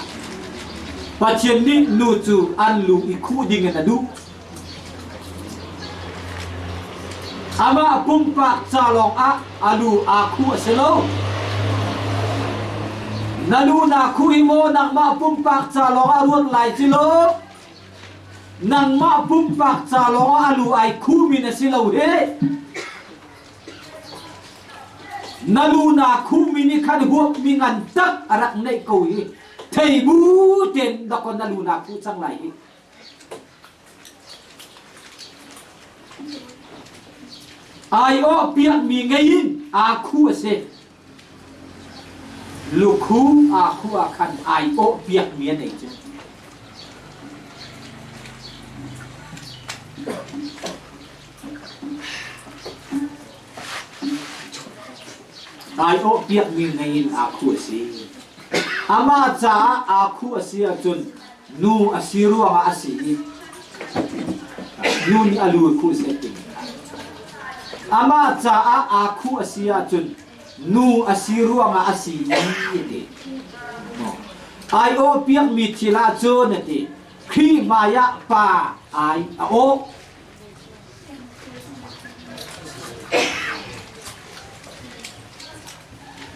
Pathian nih nu cu an lu i khuh dingin a duh. Amah pumpak ca lawngah a lu aa khuh a si lo. Na lu naa khuh hi maw nangmah pumpak ca lawngah ruat lai ci lo. Nangmah pumpak ca lawngah a lu ai khumi na si lo hi. Na lu naa khumi nih khan huapmi ngan tak a rak neih ko hi. Thei bu tein dakaw na lu naa khuh cang lai hi. Ai-awh piakmi ngei in aa khuh a si. Lukhu aa khuh ah khan ai-awh piakmi an ei cu. Ai-awh piakmi ngei in aa khuh a si. Amah caah aa khuh a si ahcun nu a si ruangah a si i nu nih a lu khuh seh ti amah caah aa khuh a si ahcun nu a si ruangah a si i ti ai awh piakmi thil ahcun a ti Khrih hmaiah pa ai a awh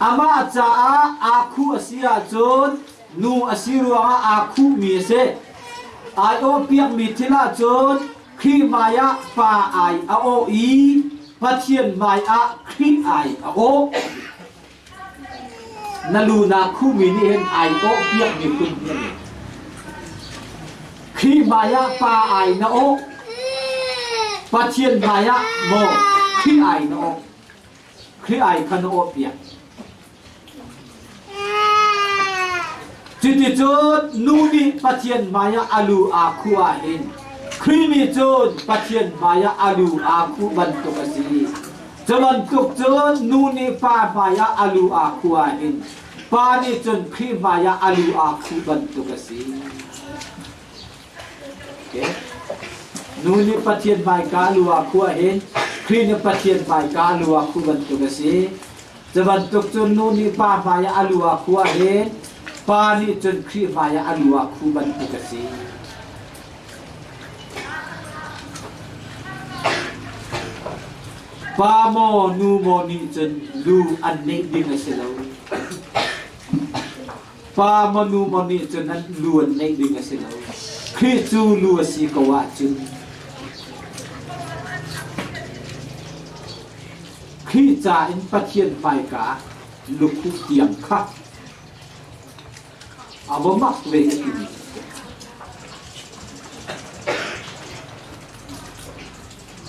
Amah caah aa khuh a si ahcun nu a si ruangah aa khuhmi a si. Ai awhpiakmi thil ahcun Khrih hmaiah pa ai a awh i Pathian hmaiah Khrih ai a awh. Na lu naa khuhmi nih hin ai awhpiakmi phun hi a ngei. Khrih hmaiah pa ai na awh, Pathian hmaiah maw Khrih ai na awh. Khrih ai kha na awhpiak. Cuticun nu nih Pathian hmaiah a lu aa khuh ahhin Khrih nih cun Pathian hmaiah a lu aa khuh bantuk a si. Cu bantuk cun nu nih pa hmaiah a lu aa khuh ahhin pa nih cun Khrih hmaiah a lu aa khuh bantuk a si. Okay. Nu nih Pathian hmaika a lu aa khuh ahhin Khrih nih Pathian hmaika a lu ah khuh bantuk a si. Cu bantuk cun nu nih pa hmai ah a lu ah khuh ahhin pa nih cun Khrih hmai ah a lu ah khuh bantuk a si. Pa maw nu maw nih cun lu an neih ding a si lo. Pa maw nu maw nih cun an lu an neih ding a si lo. Khrih cu lu a si ko ahcun Khrih ca in Pathian hmaika ah lukhuh tiang kha a va mak ve ka timi.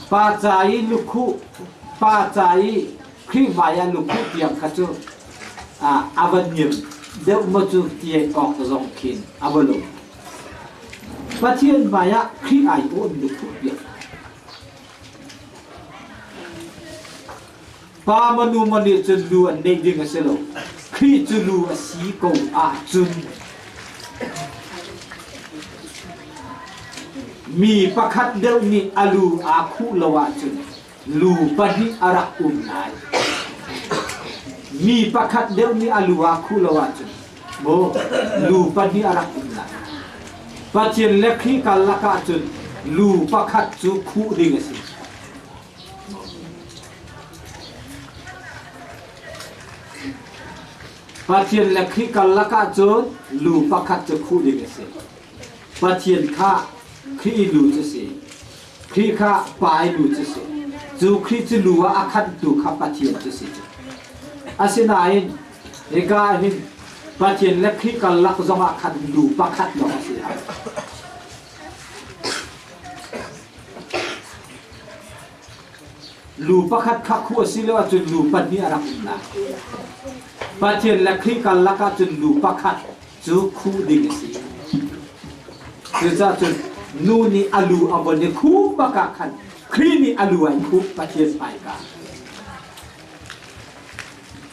Pa ca i lukhuh, pa ca i Khrih hmai ah lukhuh tiang kha cu a va niam deuh maw cu ti awk zong khin a va lo. Pathian hmai ah Khrih ai awn lukhuh piak. Pa maw nu maw nih cun lu an neih ding a si lo. Khrih cu lu a si ko ahcun mi pakhat deuh nih a lu aa khuh lo ahcun lu pahnih a rak um lai. Mi pakhat deuh nih a lu aa khuh lo ahcun maw lu pahnih a rak um lai. Pathian le Khrih karlak ahcun lu pakhat cu khuh ding a si. Pathian le Khrih karlak ahcun lu pakhat cu khuh ding a si. Pathian kha Khrih lu cu si. Khrih kha pa i lu cu si. Cu Khrih cu lu ah a khantu kha Pathian cu si. Asinain hika ah hin Pathian le Khrih karlak zongah khan lu pakhat lawng a si. Lu pakhat kha khuh a si lo ahcun lu pahnih a rak um lai. Pathian le Khrih karlak ahcun lu pakhat cu khuh ding a si. Cucaah cun nu nih a lu a von i khuh bak ah khan Khrih nih a lu ai khuh Pathian hmaika.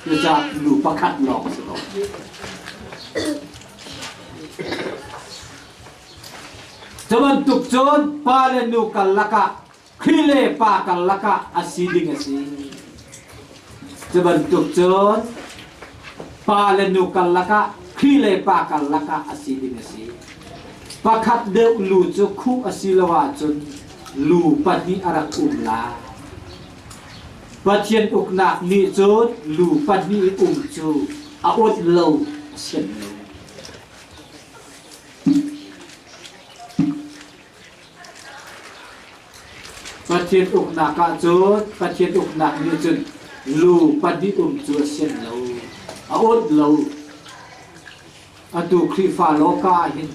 Cucaah lu pakhat lawng si ko. Cu bantuk cun pa le nu karlak ah Khrih le pa karlak ah a si ding a si. Cu bantuk cun pa le nu karlak ah Khrih le pa karlak ah a si ding a si. Pakhat deuh lu cu khuh a si lo ahcun lu pahnih a rak um lai. Pathian uknak nih cun lu pahnih um cu a awt lo, a sian lo. Pathian uknak ahcun Pathian uknak nih cun lu pahnih um cu a sian lo, a awt lo. Atu Khrihfa lawka ah hin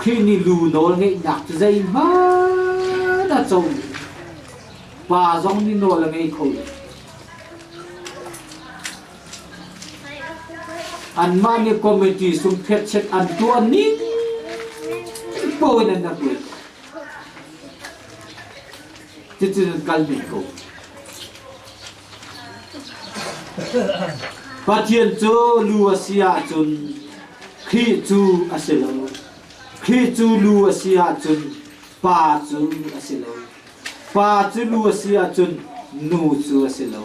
Khrih nih lu nawl ngeihnak cu zeihmanh a co lo. Pa zong nih nawl a ngei kho lo. Anmah nih committee sungphetchet an tuah ning paoh in an rak tuah. Cuticun an kal men ko. Pathian cu lu a si ahcun Khrih cu a si lo. Khrih cu lu a si ahcun Pa cu a si lo. Pa cu lu a si ahcun nu cu a si lo.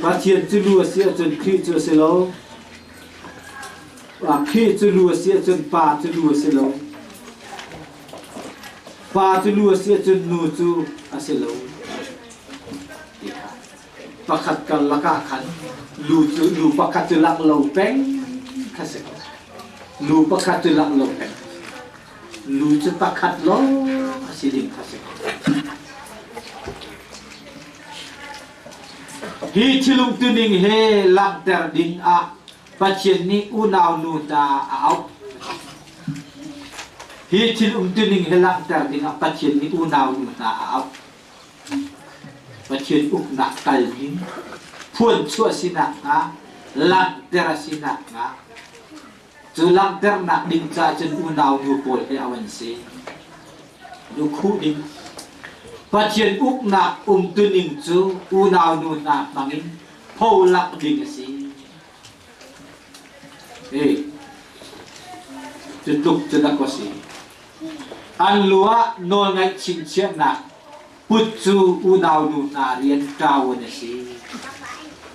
Pathian cu lu a si ahcun Khrih cu a si lo. Khrih cu lu a si ahcun pa cu lu a si lo. Pa cu lu a si ahcun nu cu a si lo. Pakhat karlak ah khan lu cu lu pakhat cu lak lo peng kha si ko. Lu pakhat cu lak lo peng. Lu cu pakhat lawng a si ding kha si ko. Hi thilumtuning he langhter ding ah Pathian nih unau nu hna a auh. Hi thil umtuning he langhter ding ah Pathian nih unau nu hna a auh. Pathian uknak kal ning phuanchuah si nakhnga langhter a si nakhnga cu langhternak ding caah cun unau nu pawl he a van si. Lukhuh ding Pathian uknak umtuning cu unau nu hna hmangin pholak ding a si. Hey, cu tluk cu dak a si. An lu ah nawlngaih chingchiahnak. Put cu unaunu hna rian ṭawan a si.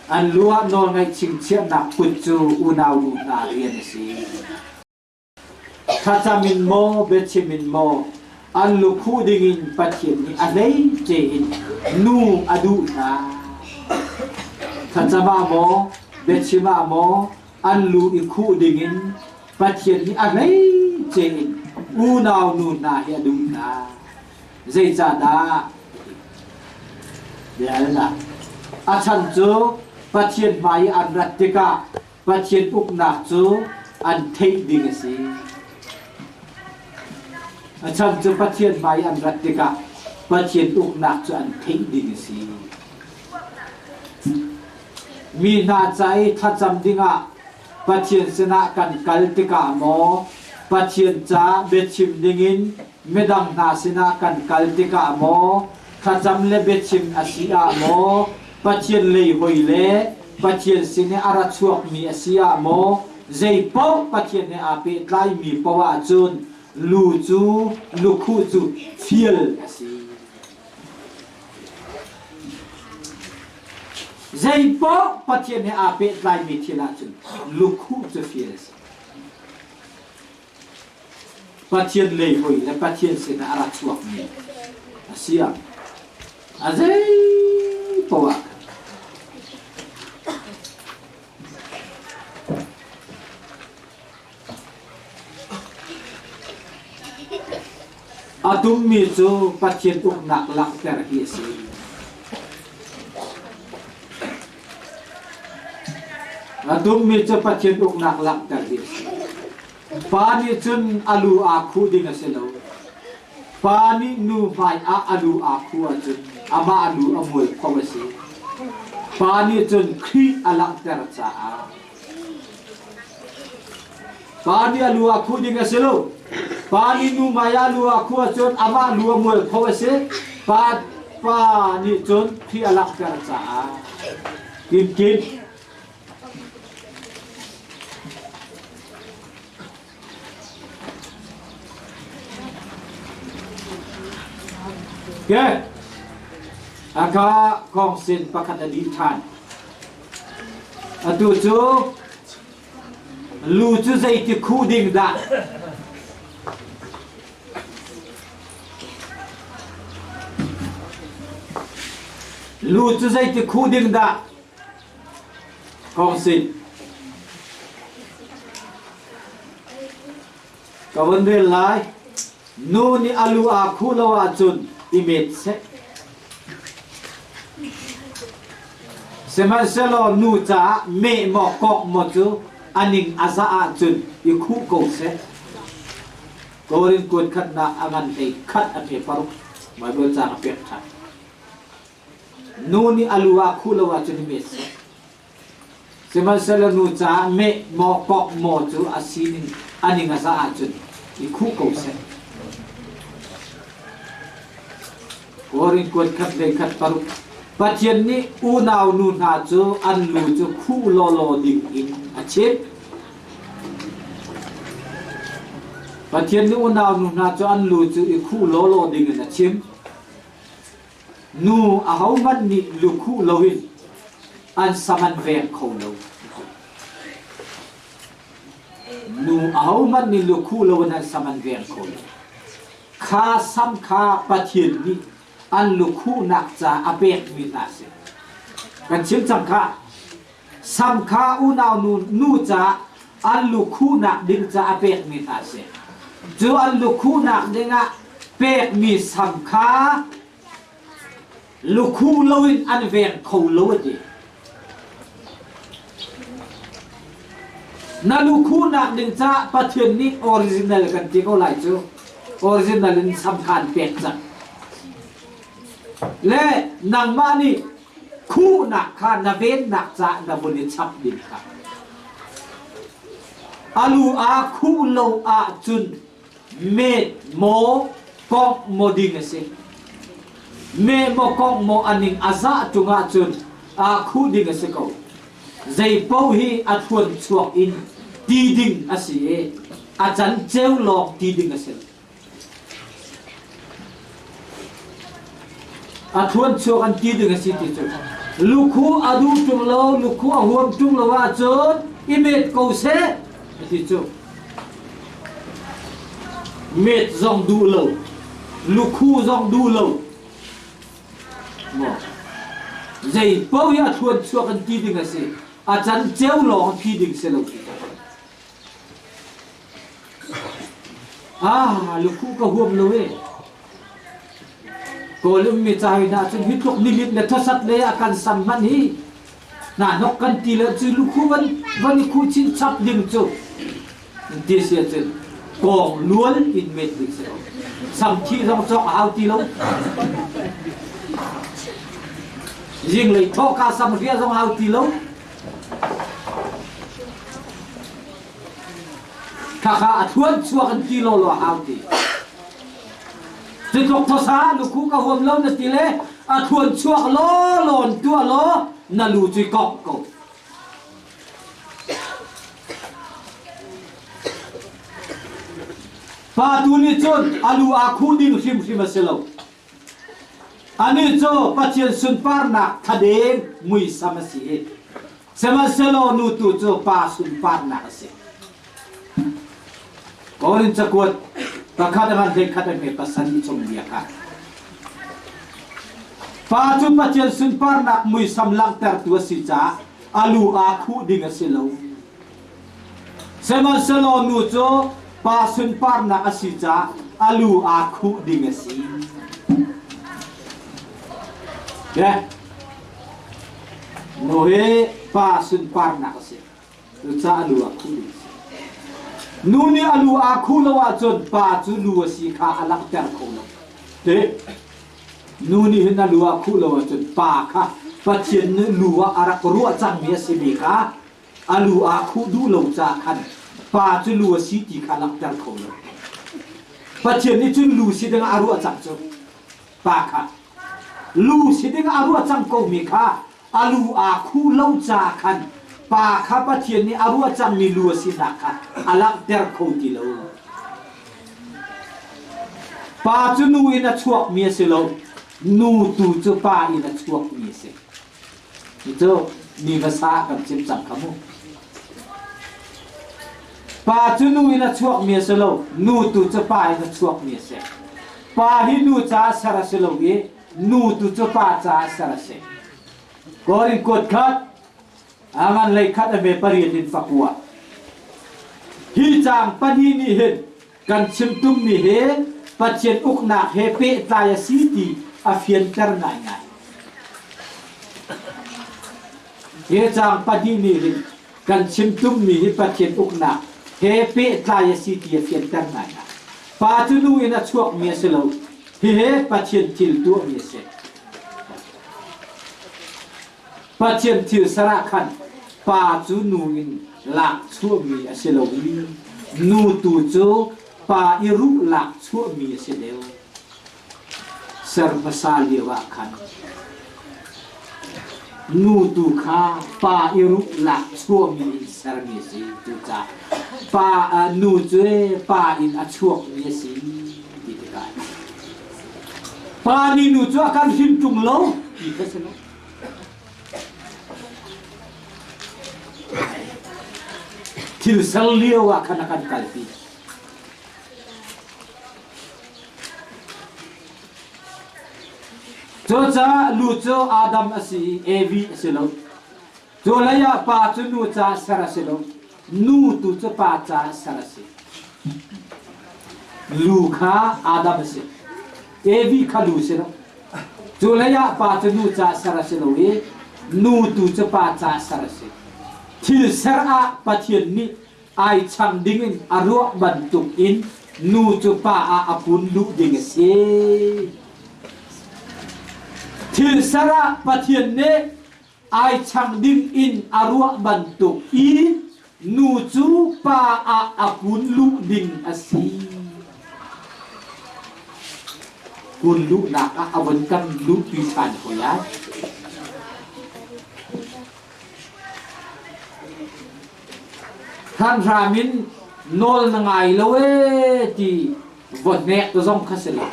An lu ah nawlngaih chingchiahnak put cu unaunu hna rian a si. Thlacam in maw, biachim in maw, an lukhuh dingin Pathian nih a hleice in nu a duh hna. Thlacam ah maw, biachim ah maw, an lu i khuh dingin Pathian nih a hleice in unau nu hna hi a duh hna. Zeicahdah? Biahalnak. A chan cu Pathian hmai i an rat tikah Pathian uknak cu an theih ding a si. A chan cu Pathian hmai i an rat tikah Pathian uknak cu an theih ding a si. Mi hna ca i thlacam dingah Pathian sinah kan kal tikah maw Pathian ca biachim dingin midang hna sinah kan kal tikah maw thlacam le biachim a si ah maw Pathian lei hoi le Pathian sin i a ra chuakmi a si ah maw zei paoh Pathian he aa pehtlaimi paoh ahcun lu cu lukhuh cu fial a si. Zei paoh Pathian he aa pehtlaimi thil ahcun lukhuh cu fial a si. Pathian lei hoi le Pathian sinah a ra chuakmi a si ah a zei poah a tummi cu Pathian uknak langhter hi a si. A tummi cu Pathian uknak langhter hi a si. Pa nih cun a lu aa khuh ding a si lo. Pa nih nu hmai ah a lu aa khuh ahcun amah lu a mualpho a si. Pa nih cun Khrih a langhter caah Pa nih a lu aa khuh ding a si lo. Pa nih nu hmai ah lu aa khuh ahcun amah lu a mualpho a si. Pa pa nih cun Khrih a langhter caah kimkim Okay. Aka kongsin pakhat a dih ṭhan. Atu cu lu cu zeiti khuh ding dah? Lu cu zeiti khuh ding dah? Kongsin. Ka von rel lai. Nu nih a lu aa khuh lo ahcun i met seh. Sihmanhsehlaw nu caah meh maw kok maw cu a ning a zah ahcun i khuh ko seh. Korin kuat khatnak a ngan hlei khat a hme paruk Baibal caang a pek ṭhan. Nu nih a lu ah khuh lo ahcun i met seh. Sihmanhsehlaw nu caah meh maw kok maw cu a sining a ning a zah ahcun i khuh ko seh. Korin kuat khat hlei khat paruk Pathian nih unau nu hna cu an lu cu khuh lawlaw ding in a chimh. Pathian nih unau nu hna cu an lu cu i khuh lawlaw ding in a chim. Nu ahohmanh nih lukhuh loin an sam an veng kho lo. Nu ahohmanh nih lukhuh loin an sam an veng kho lo. Kha sam kha Pathian nih an lukhuhnak ca a pekmi hna a si. Kan chim cang kha. Sam kha unau nu, nu ca an lukhuhnak ding ca a pekmi hna a si. Cu an lukhuhnak dingah pekmi sam kha lukhuh loin an veng kho lo a ti. Na lukhuhnak ding ca Pathian nih original kan ti ko lai cu. Original in sam kha an pek cang. Le nangmah nih khuhnak kha na vennak caah na vun i chap ding kha. A lu aa khuh lo ahcun met maw kongh maw ding a si. Meh maw kongh maw a ning a zah ṭung ahcun aa khuh ding a si ko. Zei paoh hi a thluan chuak in ti ding a si i a can ceu lawng ti ding a si. A thuan chuak an ti ding a si ti cu. Lukhu a duh ṭung lo, lukhu a huam ṭung lo ahcun i met ko seh a ti cu. Met zong duh lo, lukhu zong duh lo. Maw? Zei paoh hi a thuan chuak an ti ding a si. A can ceu lawng a phi ding si lo. Ah, lukhu ka huam lo e. Kawl ummi ca hi hna cun hi tluk nilit le thawsat le a kan sam hmanh hi hna hnok kan ti le cu lukhu van van i khuh chin chap ding cu ti si ahcun kawng lual in met ding si ko. Sam thi zong cawk a hau ti lo. Zinglei thawhka sam ria zong hau ti lo. Khakha a thluan chuak an ti lawlaw hau ti. Cutluk thawsa lukhu ka huam lo na ti le a thluan chuak law lawn tuah law na lu cu kok ko. Pa tu nih cun a lu aa khuh ding hrimhrim a si lo. Anih cu Pathian sunparnak thadeng muisam a si i sihmanhsehlaw nu tu cu pa sunparnak a si. Korin cakuat pakhat a ngan hleikhat a hme pasarih chung bia kha. Pa cu Pathian sunparnak muisam langhtertu a si caah a lu aa khuh ding a si lo. Sihmanhsehlaw nu cu pa sunparnak a si caah a lu aa khuh ding a si. Yeah. Nu hi pa sunparnak a si. Cucaah a lu aa khuh ding a si. Nu nih a lu aa khuh lo ahcun pa cu lu a si kha a langhter kho lo. Te nu nih hin a lu aa khuh lo ahcun pa kha Pathian nih lu ah a rak ruah cangmi a simi kha a lu aa khuh duh lo caah khan pa cu lu a si ti kha langhter kho lo. Pathian nih cun lu si ding ah a ruah cang cu pa kha lu si ding ah a ruah cang komi kha a lu aa khuh lo caah khan pa kha Pathian nih a ruah cangmi lu a sinak kha a langhter kho ti lo. Pa cu nu in a chuakmi a si lo, nu tu cu pa in a chuakmi a si. Cu mi hmasa kan chim cang kha mu. Pa cu nu in a chuakmi a si lo, nu tu cu pa in a chuakmi a si. Pa hi nu caah ser a si lo i nu tu cu pa caah ser a si. Korin kuat khat, a ngan lei khat a me pariat in fakua. Hi caang pahnih nih hin kan chim tummi hi Pathian uknak he pehtlai a si ti a fianter ngaingai. Hi caang pahnih nih hin kan chim tummi hi Pathian uknak he pehtlai a si ti a fianter ngaingai. Pa cu nu in a chuakmi a si lo. Hihi Pathian thil tuahmi a si. Pathian thil ser ah khan pa cu nu in lak chuahmi a si lo i nu tu cu pa i ruh lak chuahmi a si deuh. Ser hmasa lio ah khan nu tu kha pa i ruh lak chuahmi in sermi a si. Cucaah pa nu cu pa in a chuakmi a si ti tikah pa nih nu cu a kan hrim ṭung lo ti kha si lo. Thil ser lio ah khan a kan kalpi. Cucaah lu cu Adam a si i Evi a si lo. Cu lei ah pa cu nu caah ser a si lo. Nu tu cu pa caah ser a si. Lu kha Adam a si. Evi kha lu si lo. Cu hlei ah pa cu nu ca ser a si lo i nu tu cu pa ca ser a si. Thil ser ah Pathian nih ai chang dingin a ruah bantuk in nu cu pa ah a kun luh ding a si. Thil ser ah Pathian nih ai chang ding in a ruah bantuk i nu cu pa ah a kun luh ding a si. Kun luhnak ah a von kan luhpi ṭhan ko lai. Hramhram in nawl na ngai lo ee ti va hnek zong kha si lo.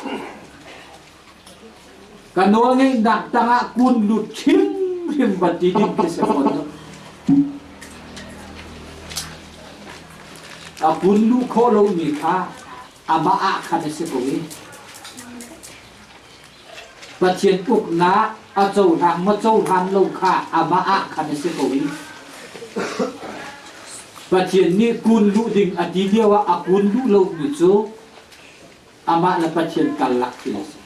Ka nawlngeihnak tangah kun lut hrimhrim va ti ding khi si fawn lo. A kun luh khawh lomi kha amah ah khan a si ko i Pathian uknak a cohlang maw cohlan lo kha amah ah khan a si ko i Pathian nih kun luh ding a ti lio ah a kun duh lomi cu amah le Pathian karlak thil a si.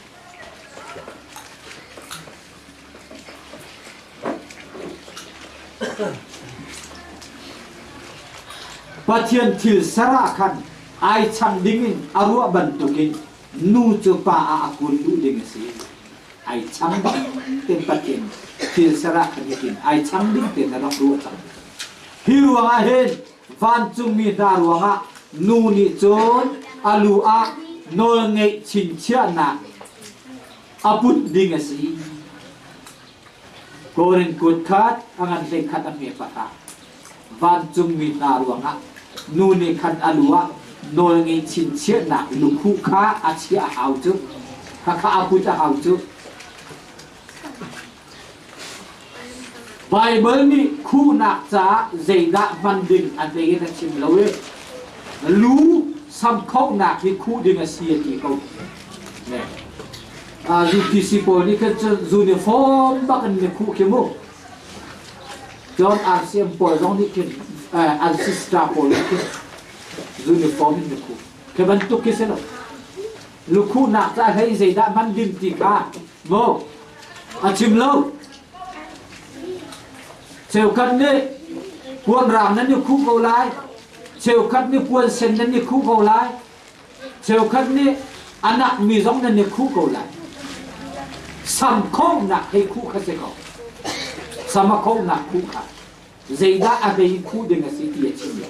Pathian thil ser ah khan ai chang dingin a ruah bantukin nu cu pa ah a kun duh ding a si. Ai chang ten Pathian thil ser ah khan hitin ai chang ding ten a rak ruah cang. Hi ruangah hin vancungmi hna ruangah nu nih cun a lu ah nawlngeih chinchiahnak a put ding a si. Korin kut khat a ngan hlei khat a hme pahra. Vancungmi hna ruangah nu nih khan a lu ah nawlngeih chinchiahnak lukhuh kha a chiah a hau cu. Khakha a put a hau cu. Baibal nih khuhnak caah zeidah hman ding a hlei in a chim lo i lu samkhohnak hi khuh ding a si a ti ko. UPC pawl nih khan cun uniform bak in na khuh khi mu. Cun RCM pawl zong nih khin an sister pawl nih khin uniform in na khuh. Khi bantuk khi si lo. Lukhuhnak caah hlei zeidah hman ding ti kha Maw? A chim lo. Cheukhat nih puan raang nan i khuh ko lai. Cheukhat nih puan sen nan i khuh ko lai. Cheukhat nih a nakmi zong nan i khuh ko lai. Sam khawhnak hei khuh kha si ko. Sam a khawhnak khuh kha. Zeidah a hlei khuh ding a si ti a chim lo.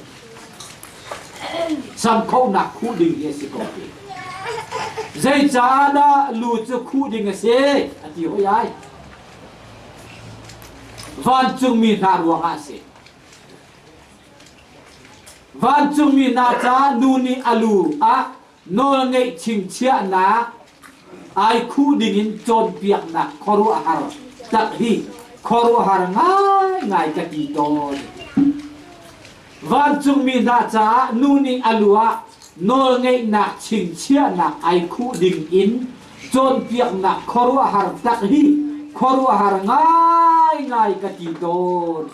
Sam khonak khuh ding hi a si ko ti. Zeicahdah lu cu khuh ding a si a ti hoi ai. Vancungmi hna ruangah a si. Vancungmi hna ca nu nih a lu ah nawlngeih chingchiahnak ai khuh dingin cawnpiaknak khuaruahhar tak hi khuaruahhar ngaingai ka ti tawn. Vancungmi hna caah nu nih a lu ah nawlngeihnak chingchiahnak ai khuh ding in cawnpiaknak khuaruahhar tak hi khuaruahhar ngaingai ka ti tawn.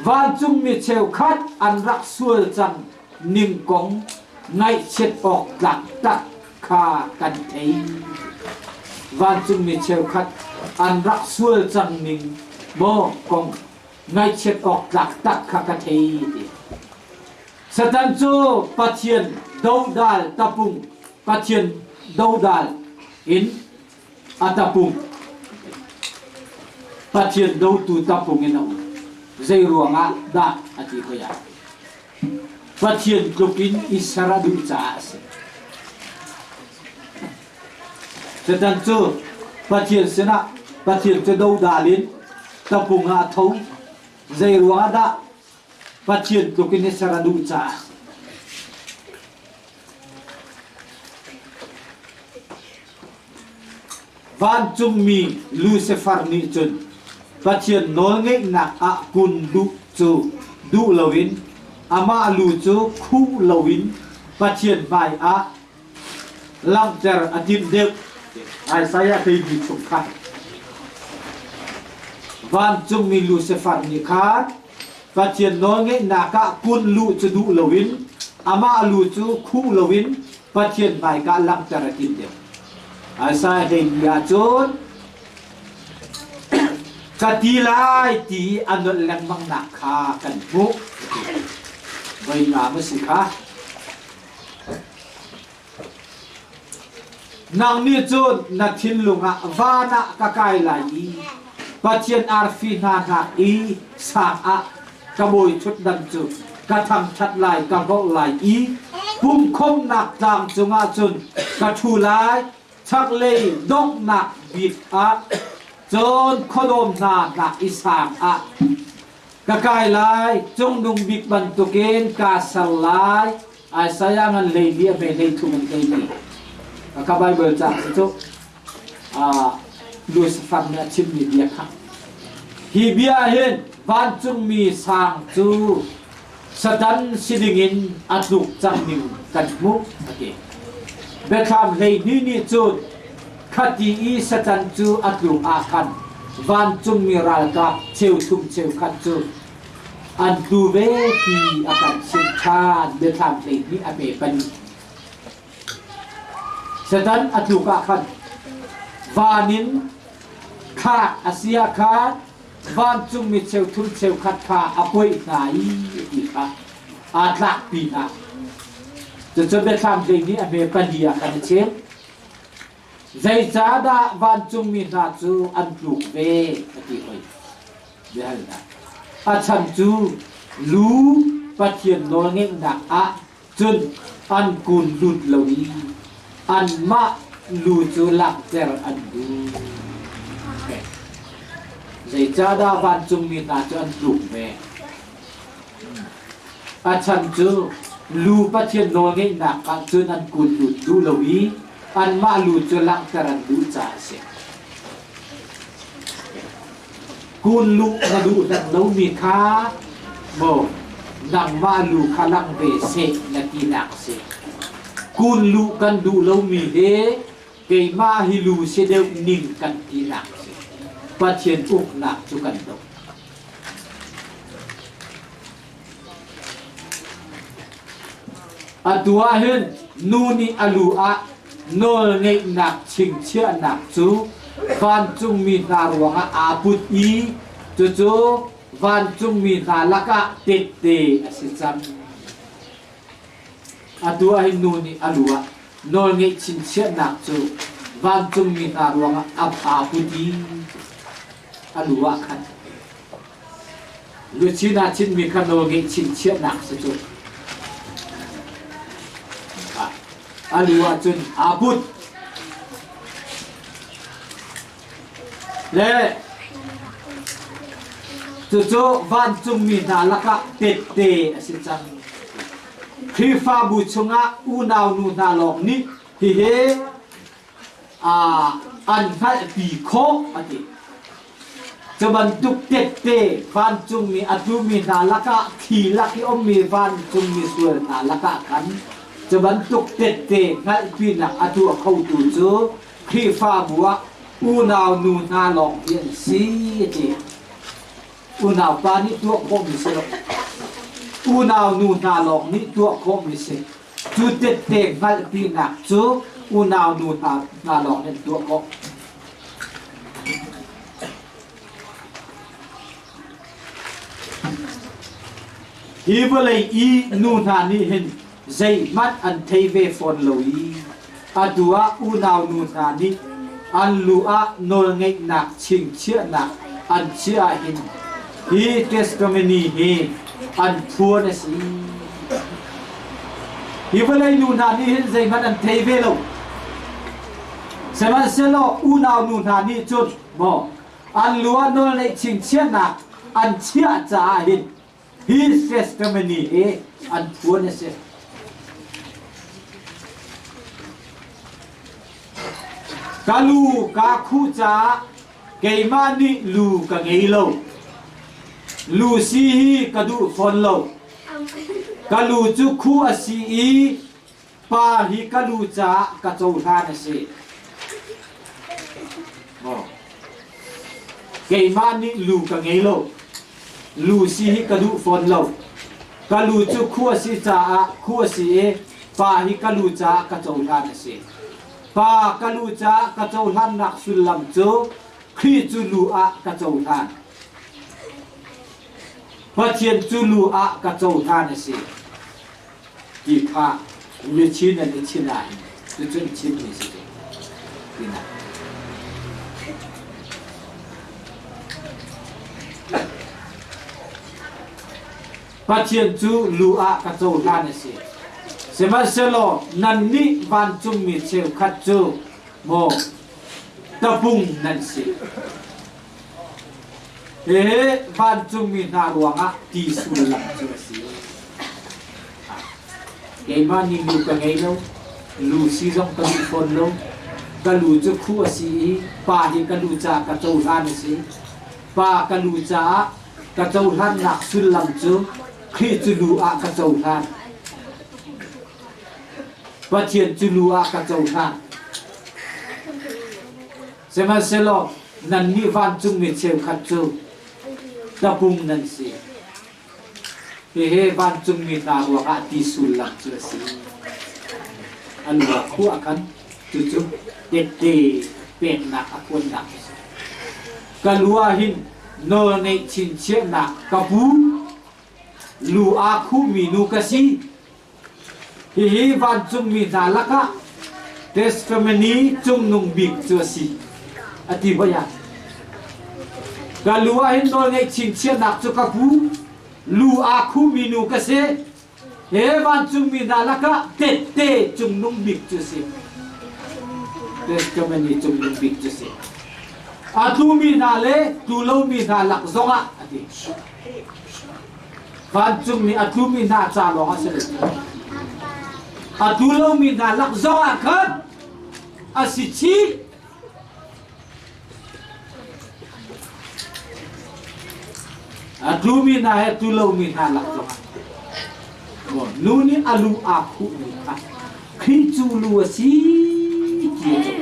Vancungmi cheukhat an rak sual cang ning kong ngaihchiat awk tlak tak kha kan thei. Vancungmi cheukhat an rak sual cang ning maw kong ngaihchiat awk tlak tak kha ka thei ti. Satan cu Pathian dodal tapung Pathian dodal in a tapung Pathian dotu tapung in a um. Zei ruangah dah a ti hoi ah Pathian tluk in i ser a duh caah a si. Satan cu Pathian sinah Pathian cu dodal in tapung ah a tho. Zei ruangah dah Pathian tluk in i ser a duh caah a si. Vancungmi Lucifer nih cun Pathian nawlngeihnak ah kun duh cu duh loin amah lu cu khuh loin Pathian hmaiah langhter a timh deuh. Isaiah hleimi chung khan vancungmi Lucifer nih khan Pathian nawlngeihnak ah kun luh cu duh loin amah lu cu khuh loin Pathian hmaika langhter a timh deuh. Isaiah hleili ahcun ka ti lai ti i a nolh lengmangnak kha kan hmuh. Voi nga ma si kha? Nang nih cun na thinlung ah van ah ka kai lai i Pathian arfi hna hnak i sang ah ka bawi ṭhutdan cu ka thangṭhat lai ka hlawh lai i pumkhawmnak tlang cungah cun ka ṭhu lai chaklei donghnak bik ah cun khuadawm hna hnak i sang ah ka kai lai cungnung bik bantukin kaa ser lai Isaiah ngan lei li a hme hlei thum an hlei li. Ka Bible ca si cu. Lucifer nih a chimmi bia kha. Hi bia hin vancungmi sang cu Satan si dingin a tluk cang ning kan hmuh a ti. Biathlam 12 nih cun khati i Satan cu a tluk ah khan vancungmi ralkap cheuthum cheukhat cu an tlu ve ti a kan chimh ṭhan. Biathlam 12 a pe pali. Satan a tluk ah khan van in thlak a si ah khan vancungmi cheuthum cheukhat kha a kuaih hna i ti kha aa tlakpi hna. Cucu biathlam 12 a hme pali ah khan a chim. Zeicahdah vancungmi hna cu an tluk ve a ti hoi. Biahalnak. A chan cu lu Pathian nawlngeihnak ah cun an kun lut lo i anmah lu cu langhter an duh. Zeicahdah vancungmi hna cu an tluk ve? A chan cu lu Pathian nawlngeihnak ah cun an kun lut duh lo i anmah lu cu langhter an duh caah a si. Kun luh na duh hleng lomi kha maw nangmah lu kha lang ve seh na tinak a si. Kun luh kan duh lomi he keimah hi lu si deuh ning kan tinak a si. Pathian uknak cu kan doh. Atu ah hin nu nih a lu ah nawlngeihnak chingchiahnak cu vancungmi hna ruangah aa put i cucu vancungmi hna lakah tette a si cang. Atu ah hin nu nih a lu ah nawlngeih chingchiahnak cu vancungmi hna ruangah aa put i a lu ah khan Luchin ah chinmi kha nawlngeih chingchiahnak si cu. A lu ahcun aa put. Le cucu vancungmi hna lakah tette a si cang. Khrihfabu chungah unau nu hna lawng nih hihi an hngalhpi khawh a ti. Cu bantuk tette vancungmi a tlumi hna lakah thli lak i ummi vancungmi sual hna lakah khan cu bantuk tette hngalhpinak a tuah khotu cu Khrihfabu ah unau nu hna lawng hi an si a ti. Unau pa nih tuah khawhmi si lo. Unau nu hna lawng nih tuah khawhmi si. Cu tette hngalhpinak cu unau nu hna lawng nih an tuah khawh. Hi vawlei i nu hna nih hin zeihmanh an thei ve fawn lo i atu ah unau nu hna nih an lu ah nawlngeihnak chingchiahnak an chiah ah hin hi testimony hi an phuan a si. Hi vawlei nu hna nih hin zeihmanh an thei ve lo. Sihmanhsehlaw unau nu hna nih cun maw an lu ah nawlneih chingchiahnak an chiah caah hin hi testimony hi an phuan a si. Ka lu kaa khuh caah keimah nih lu ka ngei lo. Lu si hi ka duh fawn lo. Ka lu cu khuh a si i Pa hi ka lu caah ka cohlan a si. Keimah nih lu ka ngei lo. Lu si hi ka duh fawn lo. Ka lu cu khu a si caah khu a si i pa hi ka lu caah ka cohlan a si. Pa ka lu caah ka cohlannak sullam cu Khrih cu lu ah ka cohlan. Pathian cu lu ah ka cohlan a si. Ti kha luchin an i chinh ahhin cucun chimmi si cu tinak. Pathian cu lu ah ka cohlan a si. Sihmanhsehlaw nannih vancungmi cheukhat cu maw tapung nan si. Hihi vancungmi hna ruangah ti sullam cu a si. Keimah nih lu ka ngei lo, lu si zong ka duh fawn lo. Ka lu cu khu a si i pa hi ka lu caah ka cohlan a si. Pa ka lu caah ka cohlannak sullam cu Khrih cu lu ah ka cohlan. Pathian cu lu ah ka cohlan. Sihmanhsehlaw nannih vancungmi cheukhat cu tapung nan si. Hihi vancungmi hna ruangah ti sullam cu a si. An ruak khuah khan cucu tette peknak a phuannak a si. Ka lu ah hin nawlngeih chinchiahnak ka pu, lu aa khuhmi nu ka si. Hihi vancungmi hna lakah testimony cungnung bik cu a si, a ti hoi ah. Ka lu ah hin nawlngeih chinchiahnak cu ka pu, lu aa khumi nu ka si. He vancungmi hna lakah tette cungnung bik cu a si. Testimony cungnung bik cu a si. A tlumi hna le tlu lomi hna lak zongah a ti. Vancungmi a tlumi hna ca lawng ah si lo. A tlu lomi hna lak zong ah khan a si chih. A tlumi hna he tlu lomi hna lak zong ah. Nu nih a lu aa khuhmi kha Khrih cu lu a si ti a co.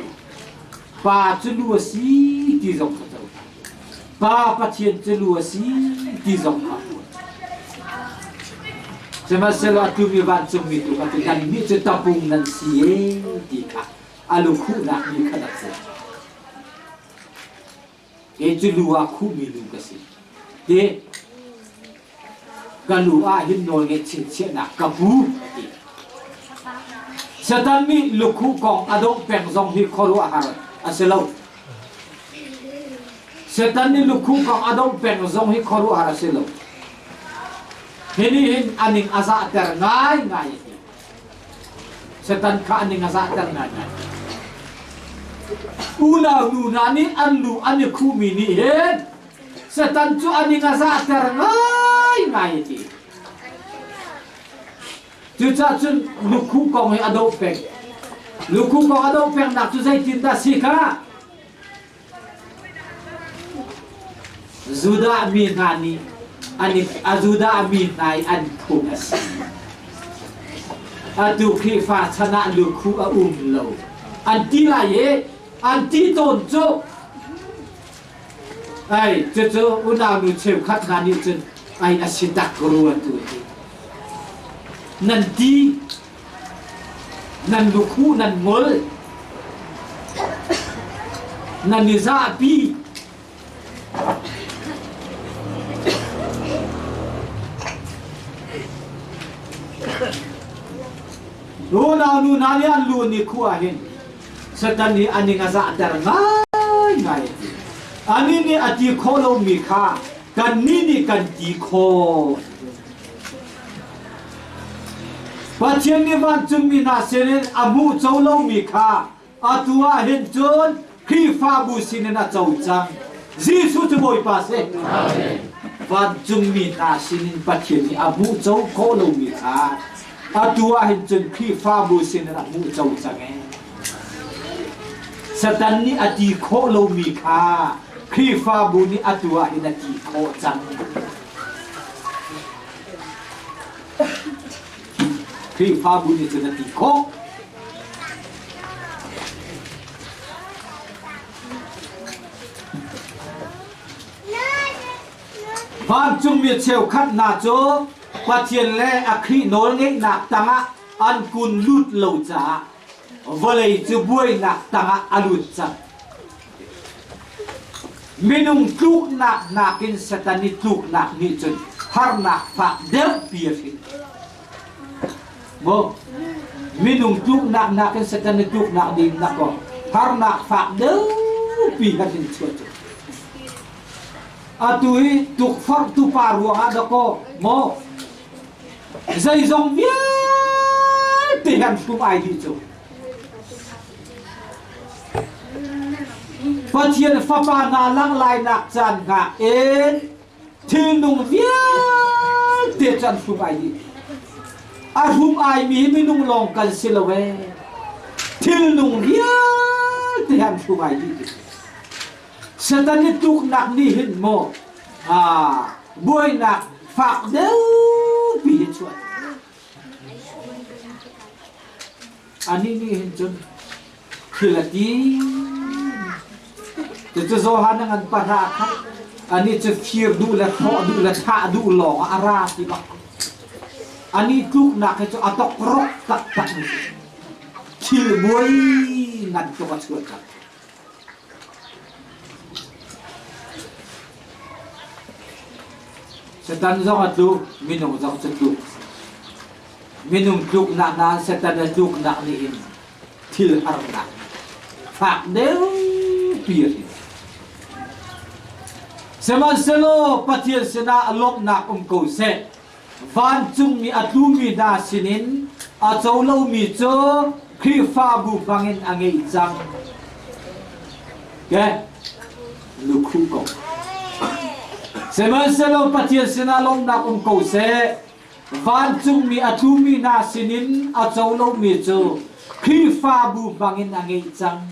Pa cu lu a si ti zong kha co. Pa Pathian cu lu a si ti zong kha Sihmanhsehlaw atu mi vancungmi tu kha cu nannih cu tapung nan si e ti kha a lukhuhnak nih khan a phuan. Kei cu lu ah khuhmi lu ka si. Ti ka lu ah hin nawlngeih chinchiahnak ka pu a ti. Satan nih lukhuh kong a dongh peng zong hi khuaruahhar a si lo. Satan nih lukhuh kong a dongh peng zong hi khuaruahhar a si lo. Hi nih hin a ning a zahter ngaingai a ti. Satan kha a ning a zahter ngaingai. Unau nu hna nih an lu an i khuhmi nih hin Satan cu a ning a zahter ngaingai a ti. Cucaah cun lukhuh kong hi a doh peng. Lukhuh kong a doh pengnak cu zeitindah si kha? Judah mi hna nih an i, a Judah mi hna i an phung a si. Atu Khrihfa chan ah lukhuh a um lo. An ti lai i an ti tawn cu Ai, cucu unaunu cheukhat hna nih cun ai a si tak rua tu hi. Nan ti, nan lukhuh nan ngol, nan i zahpi. Unaunu hna nih an lu ni khuh ah hin Satan nih a ning a zahter ngaingai. Anih nih a ti khawh lomi kha kannih nih kan ti khawh. Pathian nih vancungmi hna sinin a hmuh co lomi kha atu ah hin cun Khrihfabu sinin a co cang. Jesuh cu Bawipa si. Vancungmi hna sinin Pathian nih a hmuh co khawh lomi kha atu ah hin cun Khrihfabu sinin a hmuh co cang ee. Satan nih a ti khawh lomi kha Khrihfabu nih atu ah hin a ti khawh cang. Khrihfabu nih cun a ti khawh. Vancungmi cheukhat hna cu Pathian le a Khrih nawlngeihnak tangah an kun lut lo caah vawlei cu buainak tangah a lut cang. Minung tluknak nakin Satan i tluknak nih cun harnak fak deuhpi a hrin. Maw? Minung tluknak nakin Satan i tluknak ding nak aw harnak fak deuhpi a hrin chuah cu. Atu hi tukforhtu pa ruangah dakaw maw zeizong vialte han hrum ai dih cu. Pathian fapa hna lang lainak caan hngak in thilnung vialte cu an hrum ai dih. A hrum aimi hi minung lawng kan si lo ee. Thilnung vialte. vialte han thlu ngai dih ti. Satan i tluknak nih hin maw buainak fak deuh pi hi chuah. Anih nih hin cun thil a ti. Cucu Johan a ngan pahra kha anih cu fir duh le hrawh duh le thah duh lawng ah a ra ti bak. Anih tluknak hi cu a tokrok taktak mi si. Thil buai ngan tuk a chuah cang. Satan zong a tlu, minung zong cu tluk. Minung tluknak nain Satan a tluknak nih hin thil harnak fak deuh pi a si. Sihmanhsehlaw Pathian sinah lawmhnak um ko seh. Vancungmi a tlumi hna sinin a co lomi cu Khrihfabu hmangin a ngeih cang. Ke lukhuh ko. Sihmanhsehlaw Pathian sinah lawmhnak um ko seh. Vancungmi a tlumi hna sinin a co lomi cu Khrihfabu hmangin a ngeih cang.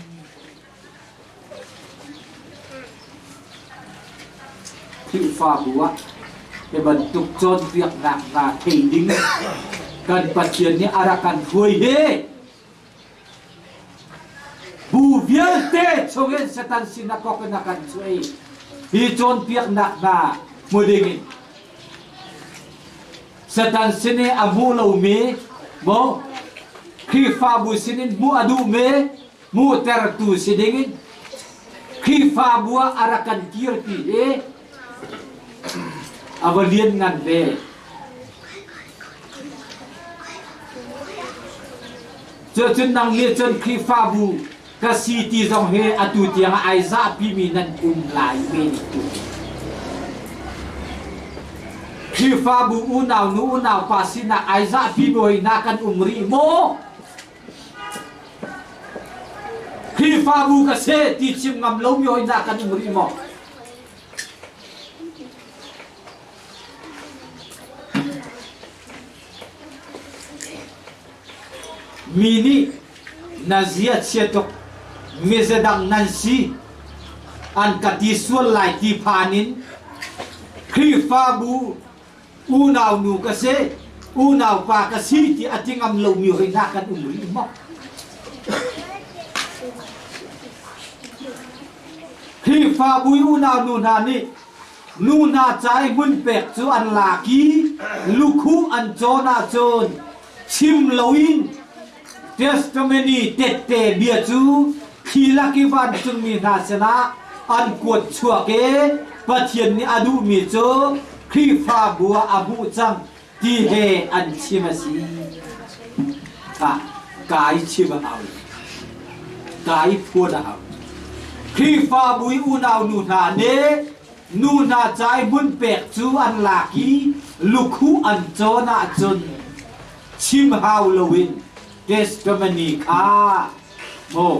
Khrihfabu ah hi bantuk cawnpiaknak hna thei ding kan Pathian nih a rak kan hruai hi bu vialte chungin Satan sinakok in a kan chuah i hi cawnpiaknak hna hmu dingin Satan sin i a hmu lomi maw Khrihfabu sinin hmuh a duhmi hmuhtertu si dingin Khrihfabu ah a rak kan kirpi hi a va lianngan ve. Cucun nang nih cun Khrihfabu ka si ti zong hi atu tiang ah ai zahpimi nan um lai men tu. Khrihfabu unau nu unau pa sinah ai zahpi mi hna kan um rih maw? Khrihfabu ka si ti chim ngam lomi hoi hna kan um rih maw? Mi nih na zia chia tuk, mizedang nan si, an ka ti sual lai ti phan in Khrihfabu unau nu ka si, unau pa ka si ti a ti ngam lomi hoi hna kan um rih maw? Khrihfabu i unau nu hna nih nu hna ca i hmun pek cu an lak i lukhuh an cawn ahcun chim loin testimony tette bia cu thli lak i vancungmi hna sinah an kuat chuak i Pathian nih a duhmi cu Khrihfabu ah a hmuh cang ti he an chim a si. Ka kai chim a hau. Kai phuan a hau. Khrihfabu i unau nu hna nih nu hna ca i hmun pek cu an lak i lukhuh an cawn ahcun chim hau loin testimony kha maw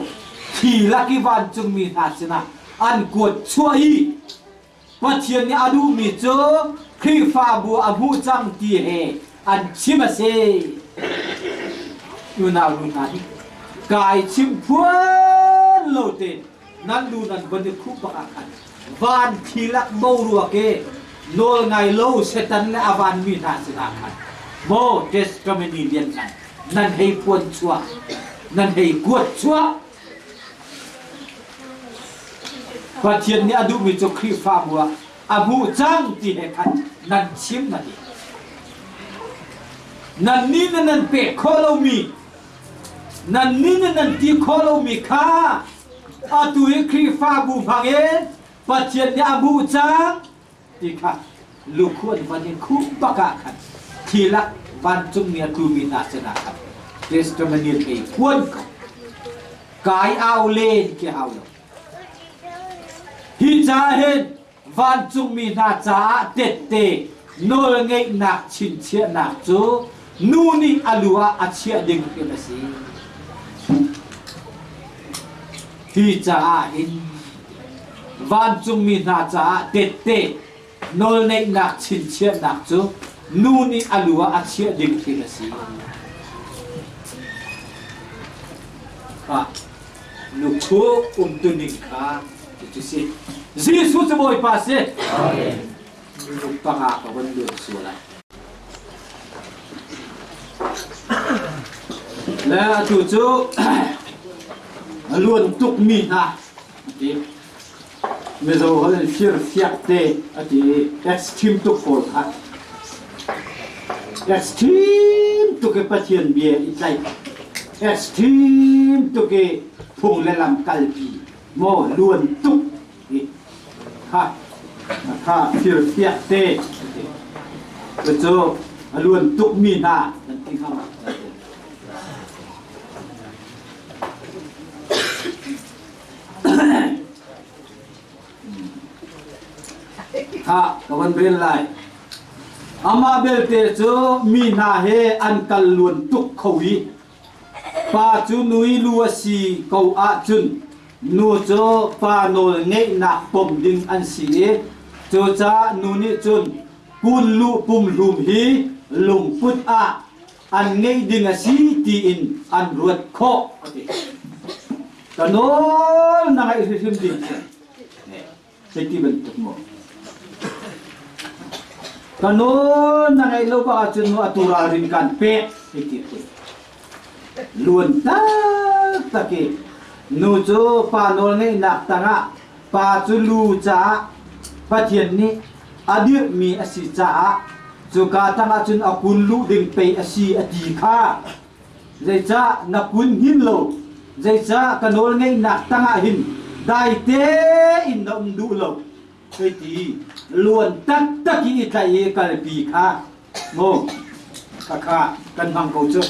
thi lak i vancungmi hna sinah an kuat chuah i Pathian nih a duhmi cu Khrihfabu a hmuh cang ti he an chim a si. Unau nu hna nih kai chim phuan lo te nan lu nan van i khuh bak ah khan van thli lak boruak i nawl ngai lo Satan le a vanmi hna sinah khan maw testimony lian nan nan hei puan chuah nan hei kuat chuah Pathian nih a duhmi cu Khrihfabu ah a hmuh cang ti he khan nan chim na ti nan nih na nan pek khawh lomi nan nih na nan ti khawh lomi kha atu hi Khrihfabu hmangin Pathian nih a hmuh cang ti kha lukhu an van in khuh bak ah khan thli lak vancungmi a tlumi hna sinah khan testimony thei phuan ko kai au len khi hau lo hi ca hin vancungmi hna caah tette nawlngeihnak chinchiahnak cu nu nih a lu ah a chiah ding hrim a si. Hi caah hin vancungmi hna caah tette nawlneihnak chinchiahnak cu nu nih a lu ah a chiah ding hrim a si. Ah. Lukhu umtuning kha cucu si. Jesuh cu Bawipa si. Minung panga ka von luan sual ai. Le atu cu a luan tukmi hna a ti. Mizo holh in firfiak te a ti i extreme tuk pawl kha. Extreme tuk i Pathian bia i tlaih. Extreme tuk i phung le lam kalpi maw luan tuk i kha kha firfiak te a ti. Cucu a luan tukmi hna kan ti hnga ma? Khah, ka van rel lai. Amah belte cu mi hna he an kal luan tuk kho i pa cu nu i lu a si ko ahcun nu cu pa nawl ngeihnak pom ding an si i cucaah nu nih cun kun lu pumhlum hi lungput ah an ngeih ding a si tiin an ruat khawh a ti. Ka nawl na ngaih hrimhrim ding si. Zeiti bantuk maw? Ka nawl na ngaih lo bak ahcun mu atu ralrin kan pek hei ti phun. Luan taktak i nu cu pa nawl ngeihnak tangah pa cu lu caah Pathian nih a dirhmi a si caah cuka tangah cun a kun luh ding pei a si a ti kha zeicah na kun hin lo zeicah ka nawl ngeihnak tangah hin dai tein na um duh lo hei ti luan taktak i i tlaih i kalpi kha mu khakha kan hmang ko cu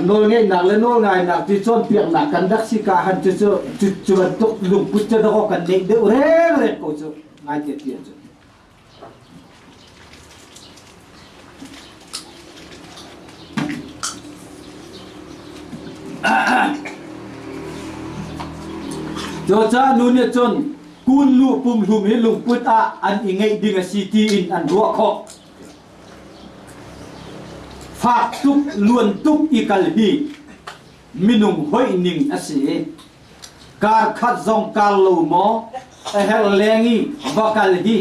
nawlngeihnak le nawlngainak ti cawnpiaknak kan rak si ka han cu cu cu bantuk lungput cu dawh kan neih deuh rengreng ko cu ngai te ti cu Cucaah nu nih cun kun lu pumhlum hi lungput ah an i ngeih ding a si tiin an ruah khawh. Fak tuk, luan tuk i kal hi minung hoih ning a si i kar khat zong kar lo maw a herh leng i va kal hi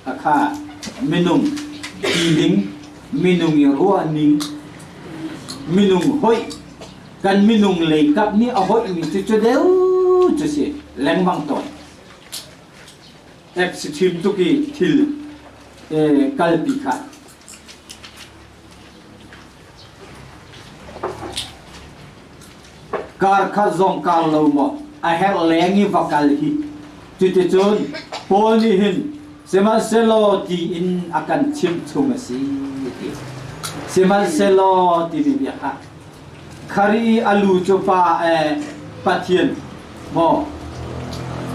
Khakha minung tining, minung i ruahning, minung hoih, kan minung lei kap nih a hoihmi cu cu deuh cu si lengmang tawn. Extreme tuk i thil kalpi kha. Kar khat zong kar lo maw a herh leng i va kal hi. Cuticun Paul nih hin sihmanhsehlaw tiin a kan chimh chung a si ti. Sihmanhsehlaw timi bia kha khari i a lu cu pa Pathian maw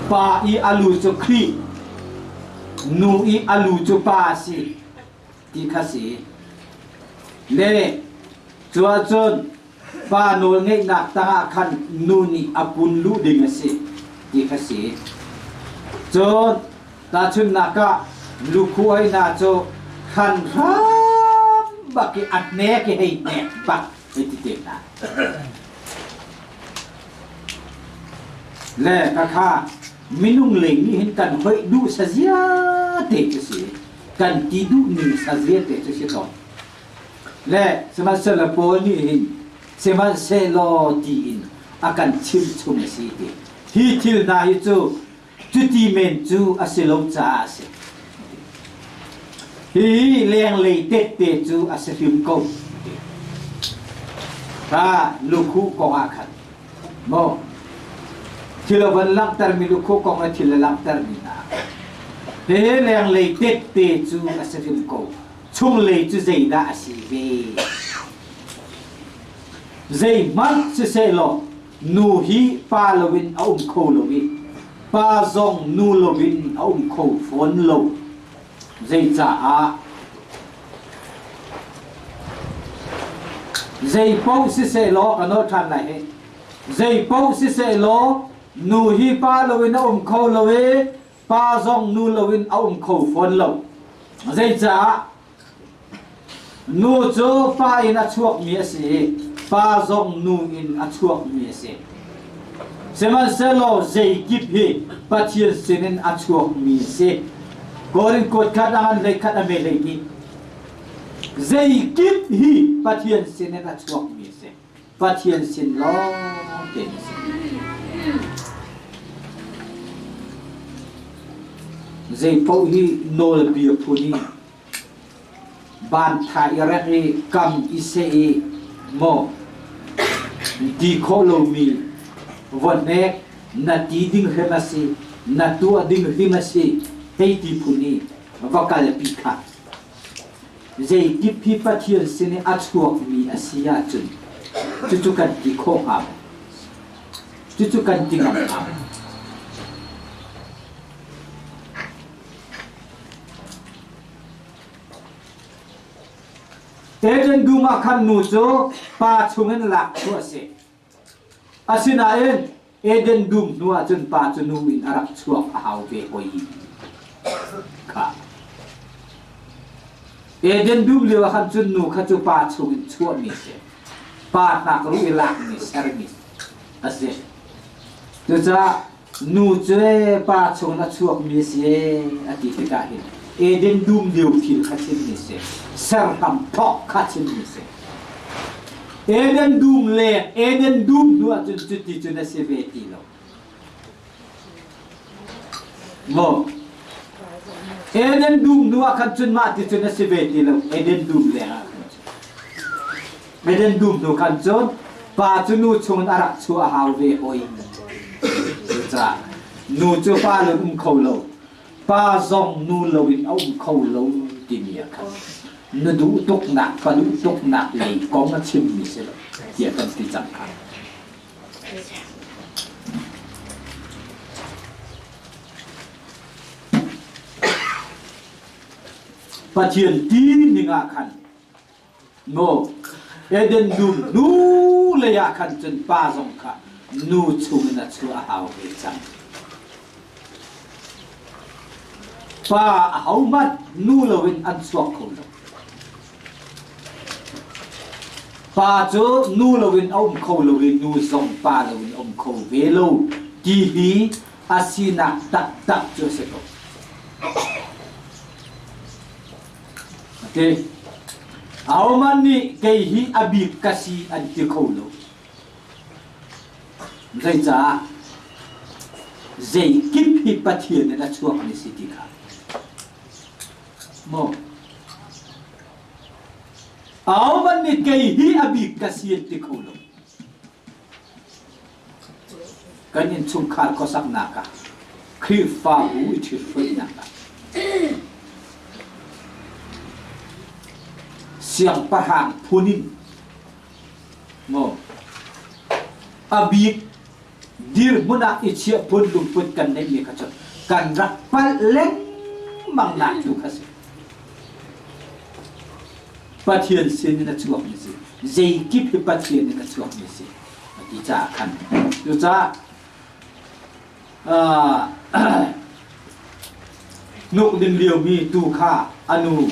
pa i a lu cu Khrih nu i a lu cu pa a si ti kha si. Le cu ahcun pa nawlngeihnak tangah khan nu nih a kun luh ding a si ti kha si. Cun tahchunhnak ah lukhu hei hna cu khan hram bak i a hnek i hei hnek bak hei ti te hna. Le khakha minung lei nih hin kan hoih duh sazia te cu si. Kan ti duh ning sazia te cu si tawn. Le sihmanhsehlaw Paul nih hin sihmanhsehlaw tiin a kan chimh chung a si ti. Hi thil hna hi cu cuti men cu a si lo caah a si. Hihi lenglei tette cu a si hrim ko. Kha lukhuh kong ah khan maw thil a von langhtermi lukhuh kong le thil a langhtermi hna hihi lenglei tette cu a si hrim ko. Chunglei cu zeidah a si ve? Zeihmanh sisehlaw nu hi pa loin a um kho lo i pa zong nu loin a um kho fawn lo. Zeicaah? Zeipaoh sisehlaw ka nawl ṭhan lai hi. Zeipaoh sisehlaw nu hi pa loin a um kho lo i pa zong nu loin a um kho fawn lo. Zeicah? Nu cu pa in a chuakmi a si i Pa zong nu in a chuakmi a si. Sihmanhsehlaw zeikip hi Pathian sinin a chuakmi a si. Korin kuat khat a ngan hlei khat a me hlei hnih. Zeikip hi Pathian sinin a chuakmi a si. Pathian sin lawng te a si. Zei paoh hi nawlbia phun i bantha i rek i kam i seh i maw ti khawh lomi vawhnek na ti ding hrim a si na tuah ding hrim a si hei ti phun i va kalpi kha zeikip hi Pathian sin i a chuakmi a si ahcun cucu kan ti khawh hnga maw? Cucu kan ti ngam hnga maw? Eden dum ah khan nu cu pa chungin lak cu a si. Asinain Eden dum hnu ah cun pa cu nu in a rak chuak a hau ve hoi. Kha. Eden dum lio ah khan cun nu kha cu pa chungin chuahmi a si. Pa hnakruh i lakmi sermi a si. Cucaah nu cu pa chung a chuakmi a si a ti tikah hin Eden dum lio thil kha chimmi si serhram thawk kha chimmi si Eden dum leng Eden dum hnu ahcun cuti cun a si ve ti lo maw Eden dum hnu ah khan cun mah ti cun a si ve ti lo Eden dum leng ah khan cun Eden dum hnu khan cun pa cu nu chung in a rak chuah a hau ve hoi. Cucaah nu cu pa lo um kho lo, pa zong nu lo in a um kho lo timi ah khan na duh tuknak ka duh tuknak lei kong a chimmi si lo tiah kan ti cang kha. Pathian ti ning ah khan No, Eden dum hnu lei ah khan cun pa zong kha nu chungin a chuah a hau ve cang. Pa ahohmanh nu loin an chuak kho lo. Pa cu nu loin a um kho lo i nu zong pa loin a um kho ve lo ti hi a sinak taktak cu a si ko. Okay. Ahohmanh nih kei hi a bik ka si an ti kho lo. Zeicah? Zeikip hi Pathian in a chuakmi si ti kha. Maw? Ahohmanh nih kei hi a bik ka si an ti kho lo. Kan innchungkhar khuasaknak ah Khrihfabu i ṭhithruainak ah siangpahrang phun in maw a bik dirhmun ah i chiah phun lungput kan neihmi kha cu kan rak palh lengmang nak tu kha si. Pathian sin in a chuakmi si. Zeikip hi Pathian in a chuakmi si. A ti caah khan. Cucaah hnuk ding liomi tu kha a nu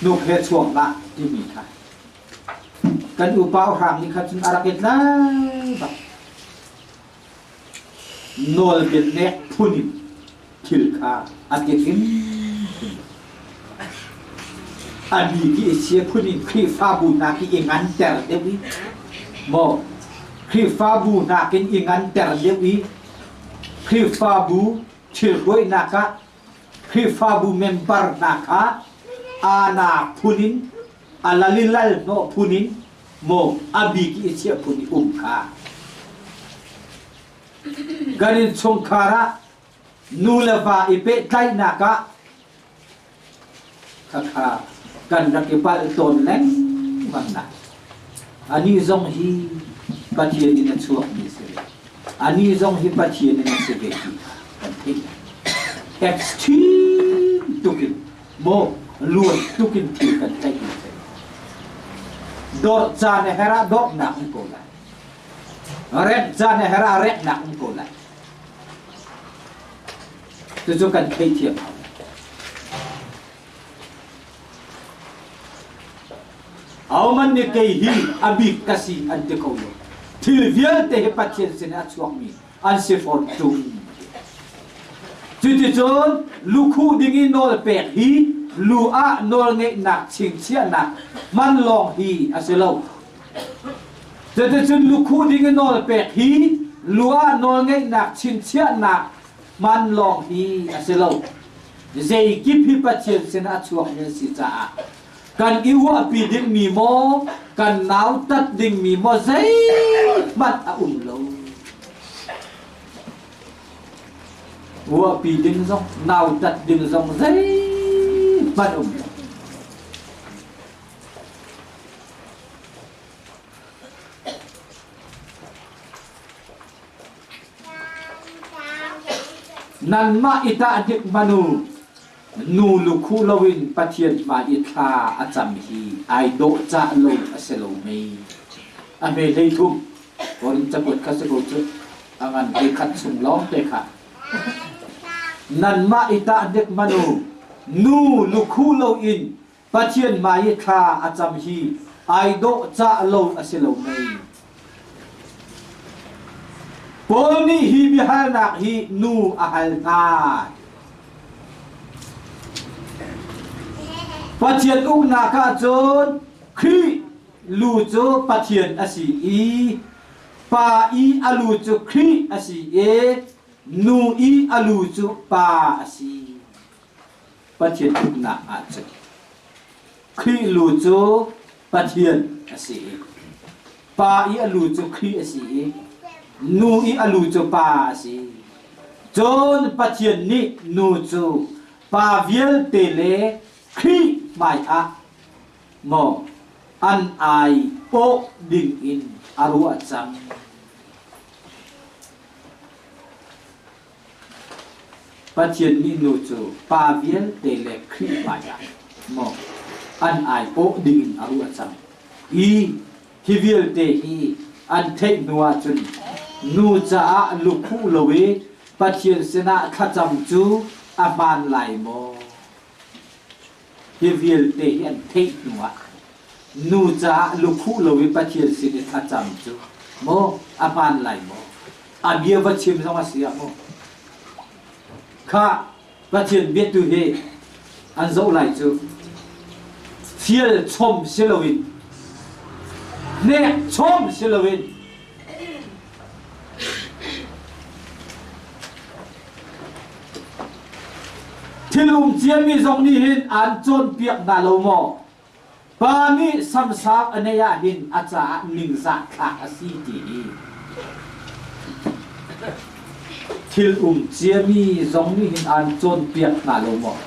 hnuk he chuak hlah timi kha kan upa hrang nih kha cun a rak i tlai bak nawlbiaknek phun in thil kha a ti hrimhrim. A mi ki i sia phun in Khrihfabu hna ki i nganter deuh i maw Khrihfabu nakin i nganter deuh i Khrihfabu thilruainak ah Khrihfabu member hna kha ana phun in a lalilal hnawh phun in maw a bik i chiah phun i um kha kan innchungkhar ah nu le va i pehtlaihnak ah khakha kan rak i palh tawn lengmang na anih zong hi Pathian in a chuakmi si ve anih zong hi Pathian in a si ve ti kha kan theih extreme tukin maw luan tukin thil kan tlaih mi si dawr caan a herh ah dawtnak um ko lai Rek caan a herh ah reknak um ko lai. Cucu kan theithiam hau. Ahohmanh nih kei hi a bik ka si an ti kho lo. Thil vialte hi Pathian sin a chuakmi an si fawn ṭung. Cuticun lukhuh ding i nawl pek hi lu ah nawlngeihnak chingchiahnak hman lawng hi a si lo. Cuticun lukhuh ding i nawl pek hi lu ah nawlngeihnak chingchiahnak hman lawng hi a si lo. Zeikip hi Pathian sinah a chuakmi an si caah kan i ruahpi dingmi maw kan nautat dingmi maw zeihmanh a um lo. Ruahpi ding zong nautat ding zong zeihmanh um lo. Nanmah i tah hnik hmanh u, nu lukhuh loin Pathian hmai i thla a cam hi ai dawhcah lo a si lo mei? A hme 13 Korin cakuat kha si ko cu a ngan hlei khat chung lawng te kha. Nanmah i tah hnik hmanh u, nu lukhuh loin Pathian hmai i thla a cam hi ai dawhcah lo a si lo mei? Paul nih hi biahalnak hi nu a hal hna. Pathian uknak ah cun Khrih lu cu Pathian a si i pa i a lu cu Khrih a si i nu i a lu cu pa a si. Pathian uknak ah cun Khrih lu cu Pathian a si i pa i a lu cu Khrih a si i nu i a lu cu pa a si. Cun Pathian nih nu cu pa vialte le Khrih hmaiah maw an ai awh dingin a ruah cang. Pathian nih nu cu pa vialte le Khrih hmaiah maw an aiawh dingin a ruah cang i hi vialte hi an theih hnu ahcun nu caah lukhuh lo i Pathian sinah thlacam cu a hmaan lai maw? Hi vialte hi an theih hnuah nu caah lukhuh lo i Pathian sin i thlacam cu maw a hmaan lai maw? A bia va chim zong a si ah maw? Kha Pathian biatu hi an zoh lai cu fial chom si loin hnek chom si loin Thil um ciami zong nih hin aan cawnpiak hna lo maw? Pa nih samsang a neih ah hin a caah ningzah thlak a si ti hi. Thil um ciami zong nih hin aan cawnpiak hna lo maw?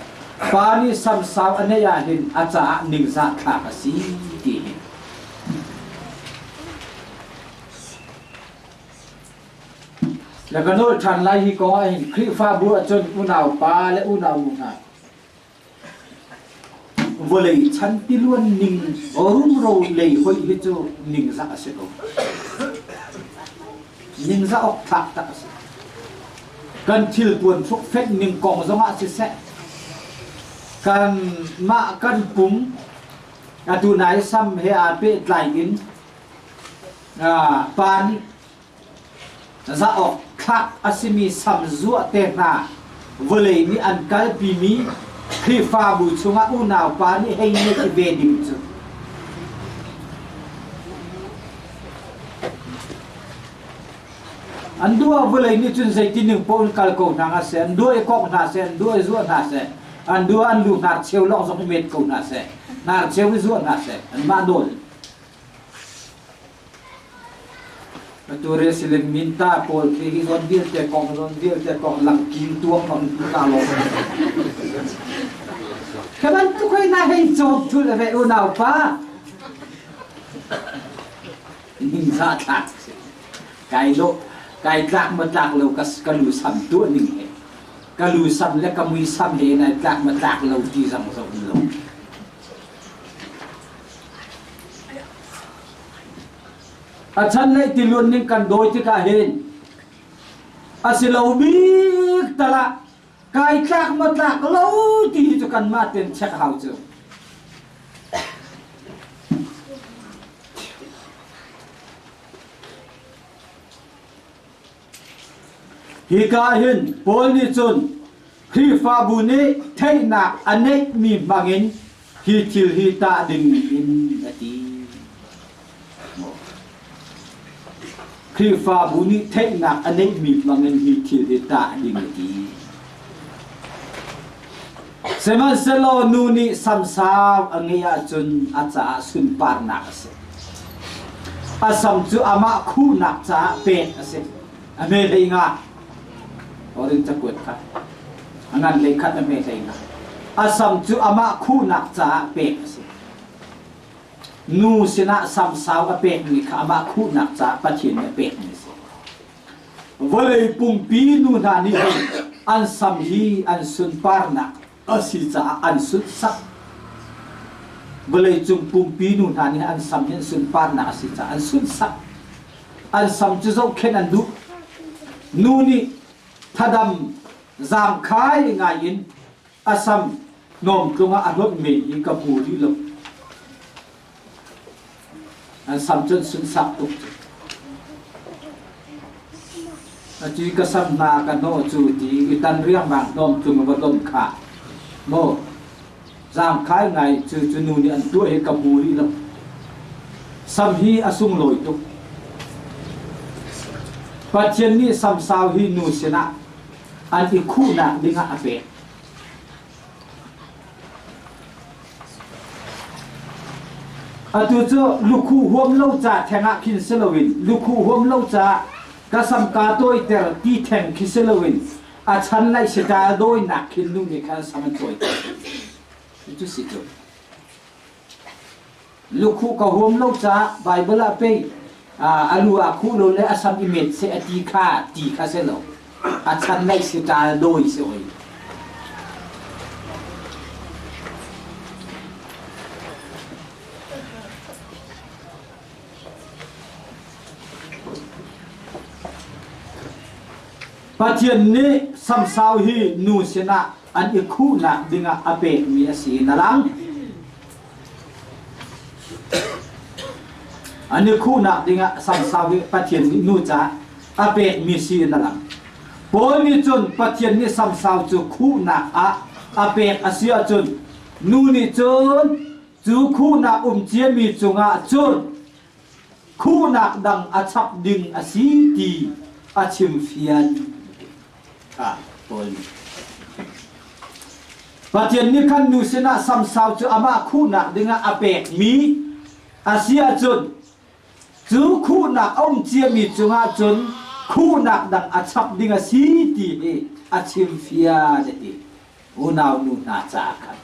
Pa nih samsang a neih ah hin a caah ningzah thlak a si ti hi. Na ka nawl ṭhan lai hi kong ah hin Khrihfabu ahcun unau pa le unau nu hna vawlei chan tiluan ning rumro lei hoih hi cu ningzah a si ko. Ningzah awk tlak tak a si. Kan thil puan hrukfenh ning kong zongah siseh, kan mah kan pum atu nai sam he aa pehtlai in pa nih zah awk thlak a simi sam zuah te hna vawlei nih an kalpimi Khrihfabu chungah unaupa nih hei nih i ve ding cu an duh ah vawlei nih cun zeitin ning paoh in kal ko hna nga seh an duh i kok hna seh an duh i zuah hna seh an duh ah an lu hnar cheu lawng zong i met ko hna seh hnar cheu i zuah hna seh anmah nawl Atu resilin minta pawl khi hi zawn vialte kong zawn vialte kong langking tuang bang tu ta lo. Ka bantuk hoi na hei cawm thul ve unau pa. Ning za thlak kai lo kai tlak ma tlak lo ka ka lu sam tu ning he ka lu sam le ka mui sam he nai tlak ma tlak lo ti zang zo lo. A chan lei tiluan ning kan dawi tikah hin a si lo bik tal ah kai tlak maw tlak lo ti hi cu kanmah ten check hau cu. Hika hin Paul nih cun Khrihfabu nih theihnak a neihmi hmangin hi thil hi tah ding in a ti. Khrihfabu nih theihnak a neihmi hmangin hi thil hi tah ding a ti. Sihmanhsehlaw nu nih samsau a ngeih ahcun a caah sunparnak a si. A sam cu amah khuhnak caah pek a si. A hme hlei nga. Orin cakuat kha. A ngan hlei khat a hme hlei nga. A sam cu amah khuhnak caah pek a si. Nu sinah samsau a pekmi kha amah khuhnak caah Pathian nih a pekmi a si. Vawlei pumpi nu hna nih hin an sam hi an sunparnak a si caah an sunhsak. Vawleicung pumpi nu hna nih an sam hi an sunparnak a si caah an sunhsak. An sam cu zohkhenh an duh. Nu nih thadam zaangkhai ngai in a sam hnawmtlung ah a hlonh men hi ka hmu rih lo. An sam cu an sunsak tuk cu. Atu ka sam hna ka hnawh cu ti i tan riangmang hnawmtlung a va hlawm kha. Maw zaangkhai ngai cu cu nu nih an tuah hi ka hmu rih lo. Sam hi a sunglawi tuk. Pathian nih samsau hi nu sinah an i khuhnak dingah a pek. Atu cu lukhuh huam lo ca theng ah khin si loin lukhuh huam lo ca ka sam kaa tawiter ti theng khi si loin a chan laih siṭa dawinak khin nu nih khan sam an tawiter. Cu si cu. Lukhuh ka huam lo caah Baibal ah pei a lu aa khuh lo le a sam i met seh a ti kha ti kha si lo. A chan laih si ṭal dawi si oi. Pathian nih samsau hi nu sinah an i khuhnak dingah a pekmi a si na lang. An i khuhnak dingah samsau hi Pathian nih nu caah a pekmi si in a lang. Paul nih cun Pathian nih samsau cu khuhnak ah a pek a si ahcun nu nih cun cu khuhnak um ciami cungah cun khuhnak dang a chap ding a si ti a chimfian. Ah, Paul nih. Pathian nih khan nu sinah samsau cu amah khuhnak dingah a pekmi a si ahcun cu khuhnak a um ciami cungah cun khuhnak dang a chap ding a si ti hi a chimfian a ti. Unau nu hna caah khan.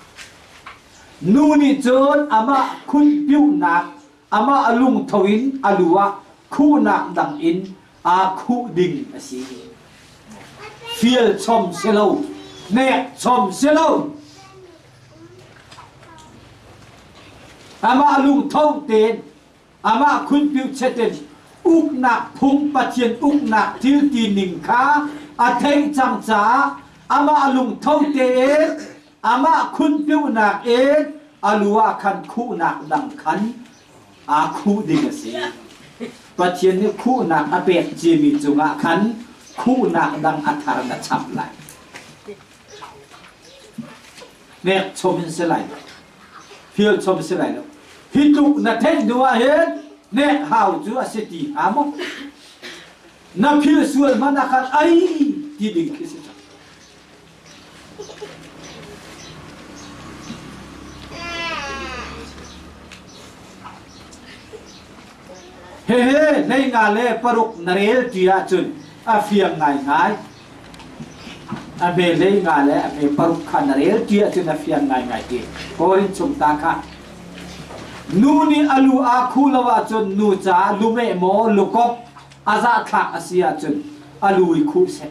Nu nih cun amah khunpiuhnak amah a lungtho in a lu ah khuhnak dang in aa khuh ding a si. Fial chom si lo, hnek chom si lo. Amah lungtho tein, amah khunpiu chetin uknak phung Pathian uknak thil ti ning kha a theih cang caah amah lungtho tein amah khunpiunak in a lu ah khan khuhnak dang khan aa khuh ding a si. Pathian nih khuhnak a pek ciami cungah khan khuhnak dang a thar na chap lai. Hnek chom in si lai lo. Fial chom si lai lo. Hi tluk na theih hnu ah hin hnek hau cu a si ti hnga maw? Na phil sual hmanh ah khan ai ti ding khi si cang. Hihi hleinga le paruk na rel ti ahcun a fiang ngaingai. A hme hleinga le a hme paruk kha na rel ti ahcun a fiang ngaingai ti. Korin chung ta kha. Nu nih a lu aa khuh lo ahcun nu caah lumeh maw lukop a zahthlak a si ahcun a lu i khuh seh.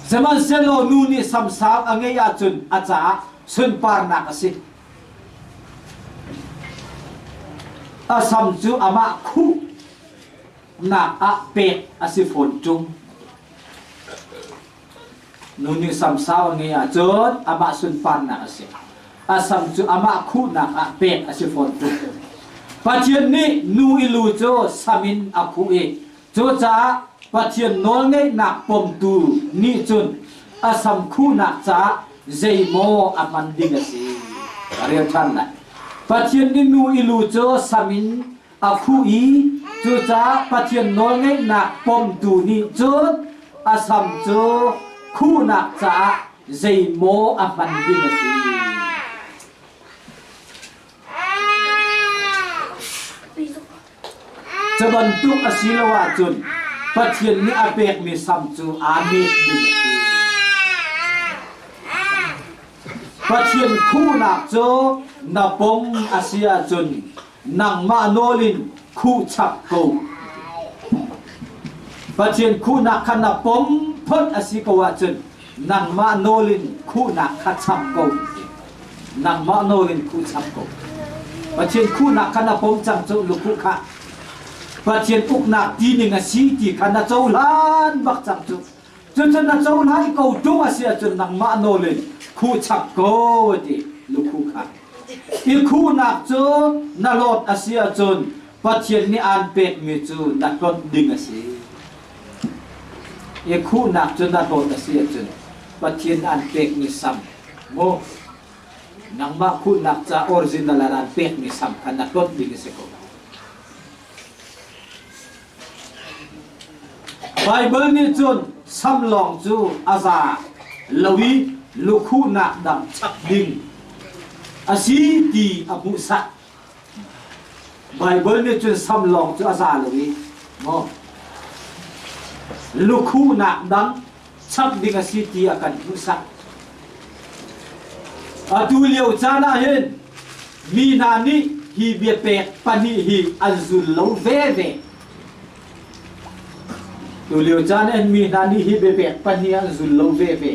Sihmanhsehlaw nu nih samsang a ngeih ahcun a caah sunparnak a si. A sam cu amah khuhnak ah pek a si fawn ṭung. Nu nih samsau a ngeih ahcun amah sunparnak a si. A sam cu amah khuhnak ah pek a si fawn ṭung. Pathian nih nu i lu cu sam in a khuh i cucaah Pathian nawlngeihnak pomtu nih cun a sam khuhnak caah zeimaw a hman ding a si. A rel ṭhan lai. Pathian nih nu i lu cu sam in a khuh i cucaah Pathian nawlngeihnak pomtu nih cun a sam cu khuhnak caah zeimaw a hman ding a si. Cu bantuk a si lo ahcun Pathian nih a pekmi sam cu aa met ding a si. Pathian khuhnak cu na pom a si ahcun nangmah nawl in khuh chap ko. Pathian khuhnak kha na pom phot a si ko ahcun nangmah nawl in khuhnak kha chap ko. Nangmah nawl in khuh chap ko. Pathian khuhnak kha na pom cang cu lukhuh kha. Pathian uknak tining a si ti kha na cohlan bak cang cu. Cucun na cohlan ko ṭung a si ahcun nangmah nawl in khuh chap ko ti lukhuh kha. I khuhnak cu na hlawt a si ahcun Pathian nih aan pekmi cu na hlawt ding a si. I khuhnak cu na hlawt a si ahcun Pathian aan pekmi sam mu nangmah khuhnak ca original ah aan pekmi sam kha na hlawt ding a si ko. Baibal nih cun sam lawng cu a za lo i lukhuhnak dang chap ding a si ti a hmuhsak. Baibal nih cun sam lawng cu a za lo i maw lukhuhnak dang chap ding a si ti a kan hmuhsak. Atu lio caan ah hin mi hna nih hi biapek pahnih hi an zul lo veve. Tu lio caan ah mi hna nih hi biapek pahnih an zul lo veve.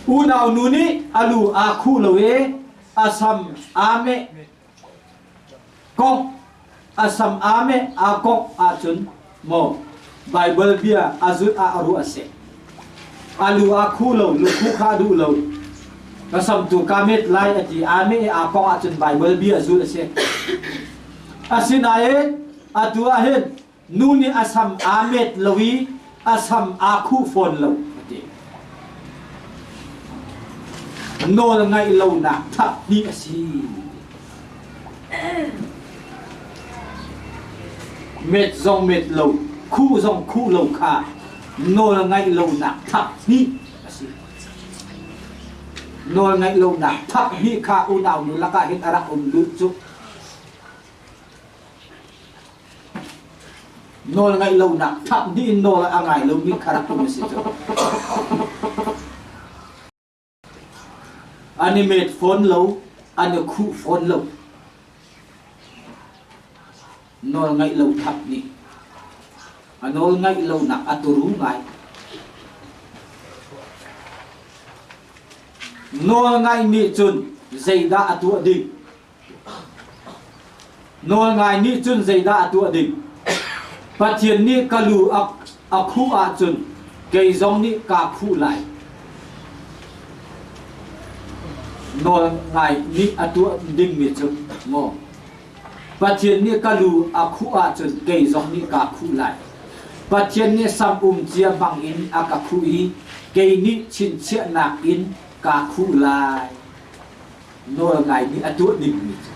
Unau nu nih a lu aa khuh lo i a sam aa meh kongh a sam aa meh aa kongh ahcun maw Baibal bia a zulh ah a ruah a si. A lu aa khu lo, lukhu kha a duh lo. Ka sam tu ka met lai a ti, aa meh i aa kongh ahcun Baibal bia a zulh a si. Asinain atu ah hin nu nih a sam aa met lo i a sam aa khuh fawn lo a ti. Nawl ngaih lonak thap hnih a si. Met zong met lo, khuh zong khuh lo kha nawl ngaih lonak thap hnih a si. Nawl ngaih lonak thap hnih kha unau nu lakah hin a rak um lut cu. Nawl ngaih lonak thap dih in nawl a ngai lomi kha rak um a si cu. An i met fawn lo, an i khuh fawn lo. Nawl ngaih lo thap nih a nawl ngaih lonak a turu ngai. Nawl ngaih nih cun zeidah a tuah ding? Nawlngai nih cun zeidah a tuah ding? Pathian nih ka lu a khuh ahcun kei zong nih kaa khuh lai. Nawlngai nih a tuah dingmi cu maw? Pathian nih ka lu a khuh ahcun kei zong nih kaa khuh lai. Pathian nih sam um cia bangin a ka khuh i kei nih chinchiahnak in kaa khuh lai. Nawlngai nih a tuah dingmi cu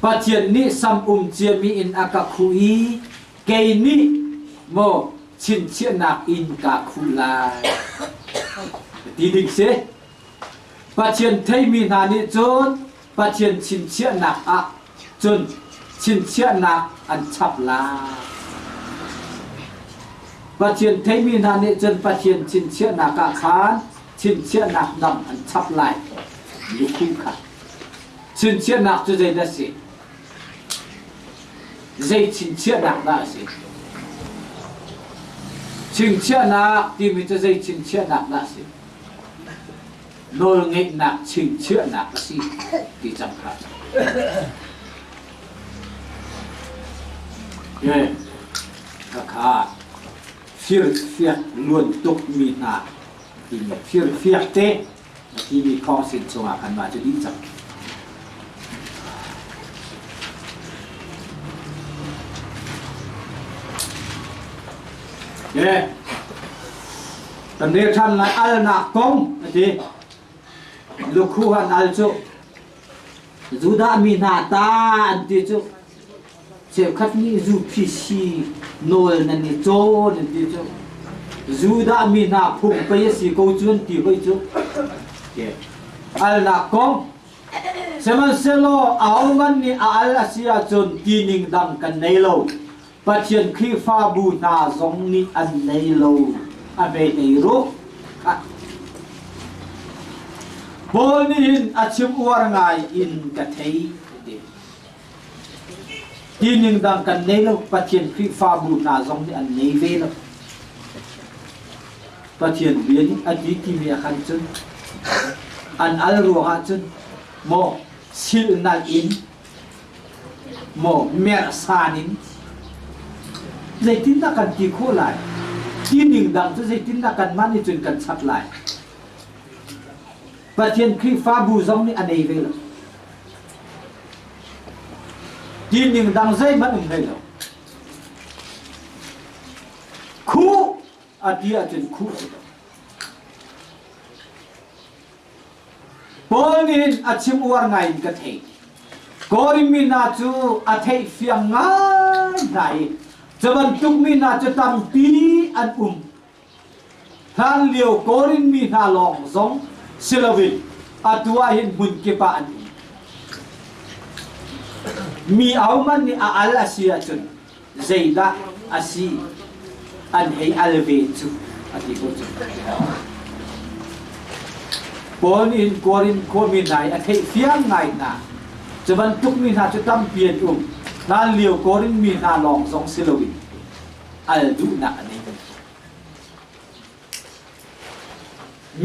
Pathian nih sam um ciami in a ka khuh i kei nih maw chinchiahnak in kaa khuh lai ti ding si. Pathian theimi hna nih cun Pathian chinchiahnak ah cun chinchiahnak an chap lai. Pathian theimi hna nih cun Pathian chinchiahnak ah khan chinchiahnak dang an chap lai. Lukhu kha. Chinchiahnak cu zeidah si? Zei chinchiahnak dah a si? Chinchiahnak timi cu zei chinchiahnak dah a si? Nawlngeihnak chinchiahnak a si ti cang kha. Khakha firfiak luan tuk mi hna timi firfiak te timi khawngsin chungah khan mah cu dih cang. Ye. Kan rel ṭhan lai alnak kong a ti. Lukhu han al cu Judah mi hna ta an ti cu cheukhat nih zu-phi-si nawl nan i cawn an ti cu Judah mi hna phung pei a si ko cu an ti hoi cu. Alnak kong Sihmanhsehlaw ahohmanh nih a al a si ahcun tining dang kan nei lo. Pathian Khrihfabu hna zong nih an nei lo. A hmei ei ruk. Paul nih hin a chim uar ngai in ka thei. Tining dang kan nei lo. Pathian Khrihfabu hna zong nih an nei ve lo. Pathian bia nih a ti timi ah khan cun an al ruangah cun maw silhnalh in maw mersan in zeitindah kan ti khawh lai tining dang cu zeitindah kanmah nih cun kan chap lai Pathian Khrihfabu zong nih a nei ve lo tining dang zeihmanh um hlei lo Khuh a ti ahcun khuh si ko. Paul nih hin a chim uar ngai in ka thei. Korin mi hna cu a theih fiang ngai hna i cu bantuk mi hna cu tampi an um. Hlan lio Korin mi hna lawng zong si loin atu ah hin hmun kip ah an um. Mi ahohmanh nih a al a si ahcun zeidah a si an hei al ve cu a ti ko cu. Paul nih hin Korin khuami hna hi a theih fiang ngai hna. Cu bantuk mi hna cu tampi an um. Hlan lio Korin mi hna lawng zong si loin al duhnak a nei.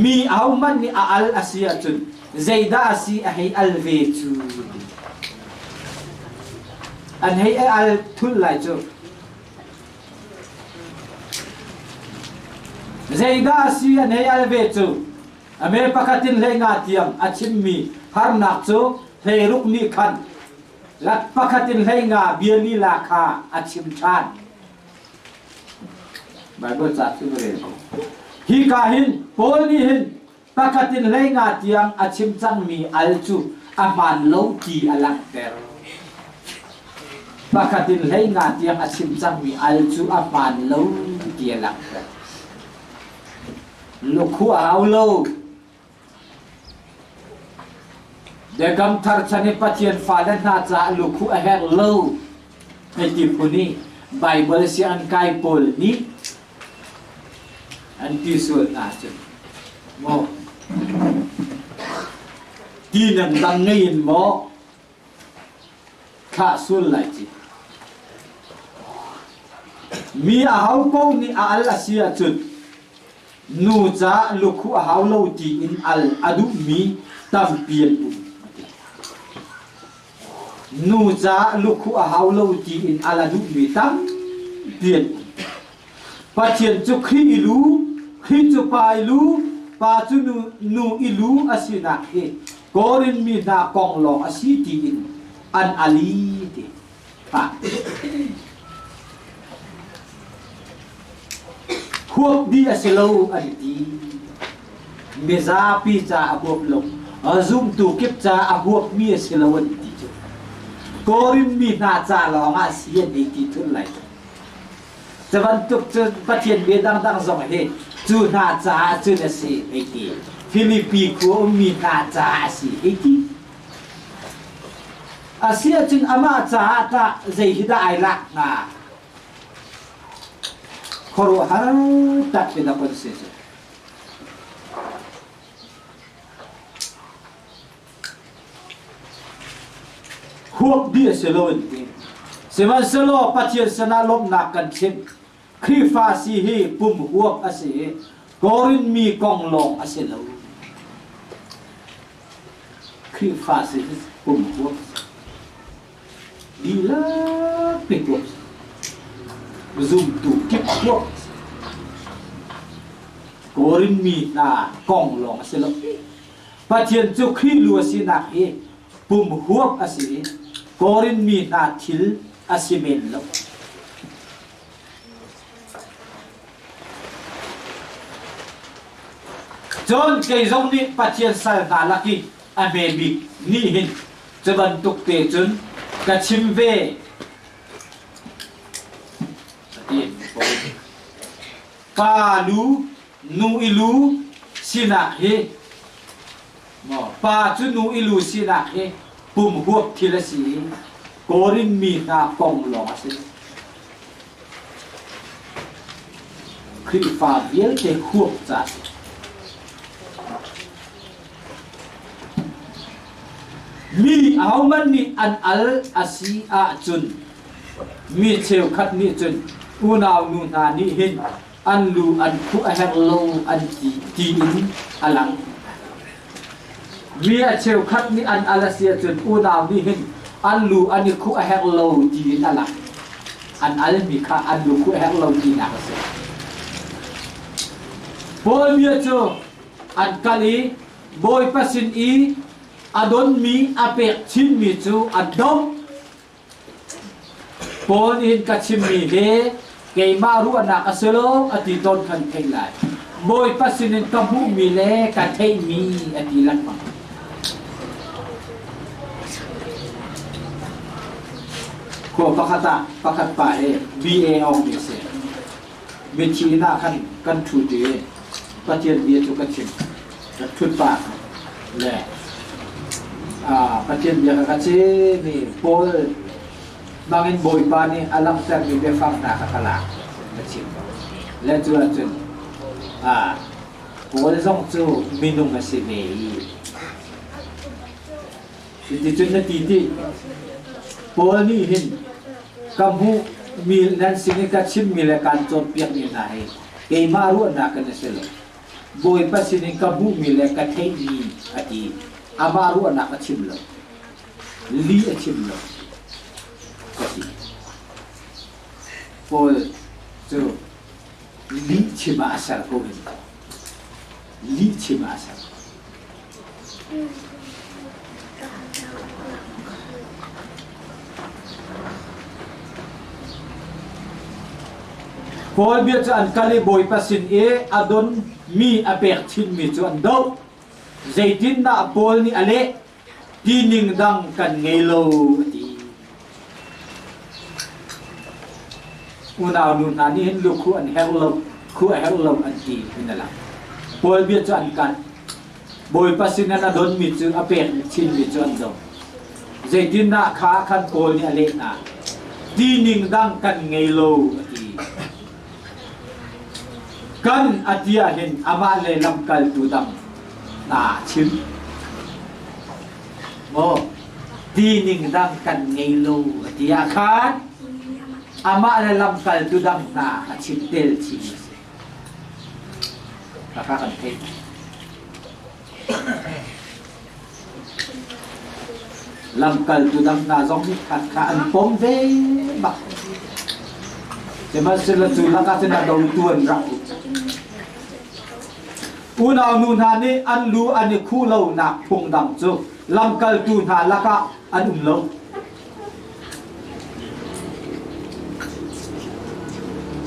Mi ahohmanh nih a al a si ahcun zeidah a si a hei al ve cu ti. An hei al thulh lai cu. Zeidah a si an hei al ve cu. A me pakhat in hlei nga tiang a chimmi harnak cu hleiruk nih khan lat pakhat in hlei nga bia lila kha a chim ṭhan. Baibal ca cu rel ko. Hika hin Paul nih hin pakhat in hleinga tiang a chim cangmi al cu a hmaan lo ti a langhter. Pakhat in hleinga tiang a chim cangmi al cu a hmaan lo ti a langhter. Lukhu a hau lo. Biakam thar chan i Pathian fale hna caah lukhuh a herh lo hei ti phun i Baibal sianginn kai pawl nih an ti sual hna ahcun maw ti nan dang ngei in maw thlah sual lai ci mi aho paoh nih a al a si ahcun Nu caah lukhuh a hau lo tiin al a duhmi tampi an um. Nu caah lukhuh a hau lo tiin al a duhmi tampi an um. Pathian cu Khrih i lu, Khrih cu pa i lu, pa cu nu, nu i lu a sinak hi Korin mi hna kong lawng a si tiin an ali ti. Huap dih a si lo an ti. Mizapi ca a huap lo. Zumtu kip ca a huapmi a si lo an ti cu. Korin mi hna ca lawng ah si an ei ti thul lai. Cu bantuk cun Pathian bia dangdang zong hi cu hna caah cun a si hei ti. Filipi khua ummi hna caah a si hei ti. Asiahcun amah caah tah zei hi dah ai lak hnga? Khuaruahhar tak in a kon si cu. Huap dih a si lo in ti. Sihmanhsehlaw Pathian sinah lawmhnak kan chim. Khrihfa si hi pum huap a si i Korin mi kong lawng a si lo. Khrihfa si hi pum huap a si. Dihlak pe huap a si. Zumtu kip huap a si. Korin mi hna kong lawng a si lo. Pathian cu Khrih lu a sinak hi pum huap a si i Korin mi hna thil a si men lo. Cun kei zong nih Pathian sal hna lak i a hme bik nih hin cu bantuk te cun ka chim ve. A ti. Pa lu, nu i lu sinak hi maw pa cu nu i lu sinak hi pum huap thil a si i Korin mi hna kong lawng a si. Khrihfa vialte huap ca a si. Mi ahohmanh nih an al a si ahcun mi cheukhat nih cun unau nu hna nih hin an lu an khuh a herh lo an ti tiin a lang. Mi a cheukhat nih an al a si ahcun unau nih hin an lu an i khuh a herh lo tiin a lang. An almi kha an lu khuh a herh lo tinak a si. Paul bia cu an kal i Bawipa sin i a donmi a pek chinmi cu an doh. Paul nih ka chimmi hi keimah ruahnak a si lo a ti tawn kan theih lai. Bawipa sinin ka hmuhmi le ka theihmi a ti lengmang. Khua pakhat ah pakhat pa hi BA awngmi a si. Mithi inn ah khan kan ṭhu ṭi i Pathian bia cu ka chim. Ka ṭhut pah le Pathian bia kha ka chim i Paul bangin Bawipa nih a langhtermi biafang hna kha ka lak ka chim. Le cu ahcun Paul zong cu minung a si ve i Cuticun na ti ti. Paul nih hin ka hmuhmi nan sin i ka chimmi le kaan cawnpiakmi hna hi keimah ruahnak in a si lo. Bawipa sinin ka hmuhmi le ka theihmi a ti. Amah ruahnak a chim lo. Li a chim lo. Ka ti. Paul cu lih chim ah a ser ko hin. Lih chim ah a ser. Paul bia cu an kal i Bawipa sin i a donmi a pek chinmi cu an doh. Zeitindah Paul nih a leh? Tining dang kan ngei lo a ti. Unau nu hna nih hin lukhu an herh lo, khu a herh lo an ti in a lang. Paul bia cu an kanh. Bawipa sin in a donmi cu a pek chinmi cu an do. Zeitindah kha khan Paul nih a leh hna? Tining dang kan ngei lo a ti. Kan a ti ahhin amah le lamkaltu dang hna a chim. Maw tining dang kan ngei lo a ti ah khan amah le lamkaltu dang hna a chim tel chin a si. Khakha kan theih. Lamkaltu dang hna zong nih khat kha an pom ve bak. Sihmanhsehlaw cu lakah cun a dotu an rak um. Unau nu hna nih an lu an i khuh lonak phungdang cu lamkaltu hna lakah an um lo.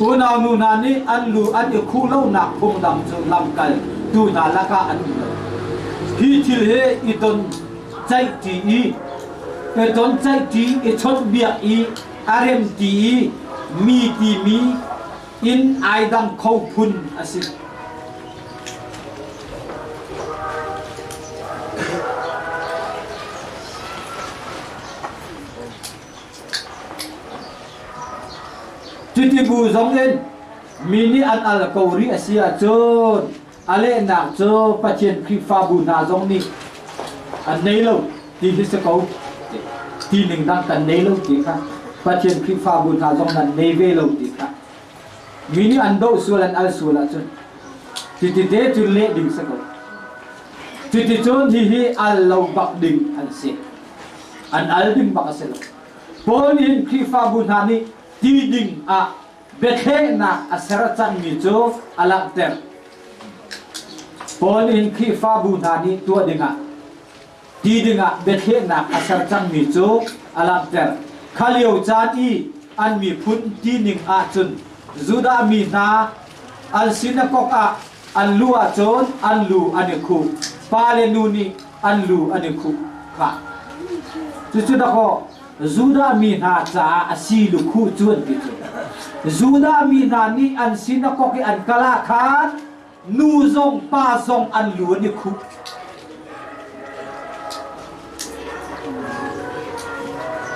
Unau nu hna nih an lu an i khuh lonak phungdang cu lamkaltu hna lakah an um lo. Hi thil hi i ton ceihṭi i i ton ceihṭi i chawnhbiak i a remti i mi timi in ai dang kho phun a si. Cuti bu zong in mi nih an al ko rih a si ahcun a lehnak cu Pathian Khrihfabu hna zong nih an nei lo ti hi si ko ti ning dang kan nei lo ti kha Pathian Khrihfabu hna zong nan nei ve lo ti kha mi nih an doh sual an al sual ahcun cuti te cun leh ding si ko cuticun hihi al lo bak ding an si an al ding bak a si lo Paul nih hin Khrihfabu hna nih ti ding ah biathlehnak a ser cangmi cu a langhter Paul nih hin Khrihfabu hna nih tuah dingah ti dingah biathlehnak a ser cangmi cu a langhter. Kha lio caan i an miphun tining ahcun Judah mi hna an sinakok ah An lu ahcun an lu an i khuh. Pa le nu nih an lu an i khuh khah. Cucu dakaw Judah mi hna caah a si lukhuh cu an ti cu. Judah mi hna nih an sinakok i an kal ah khan nu zong pa zong an lu an i khuh.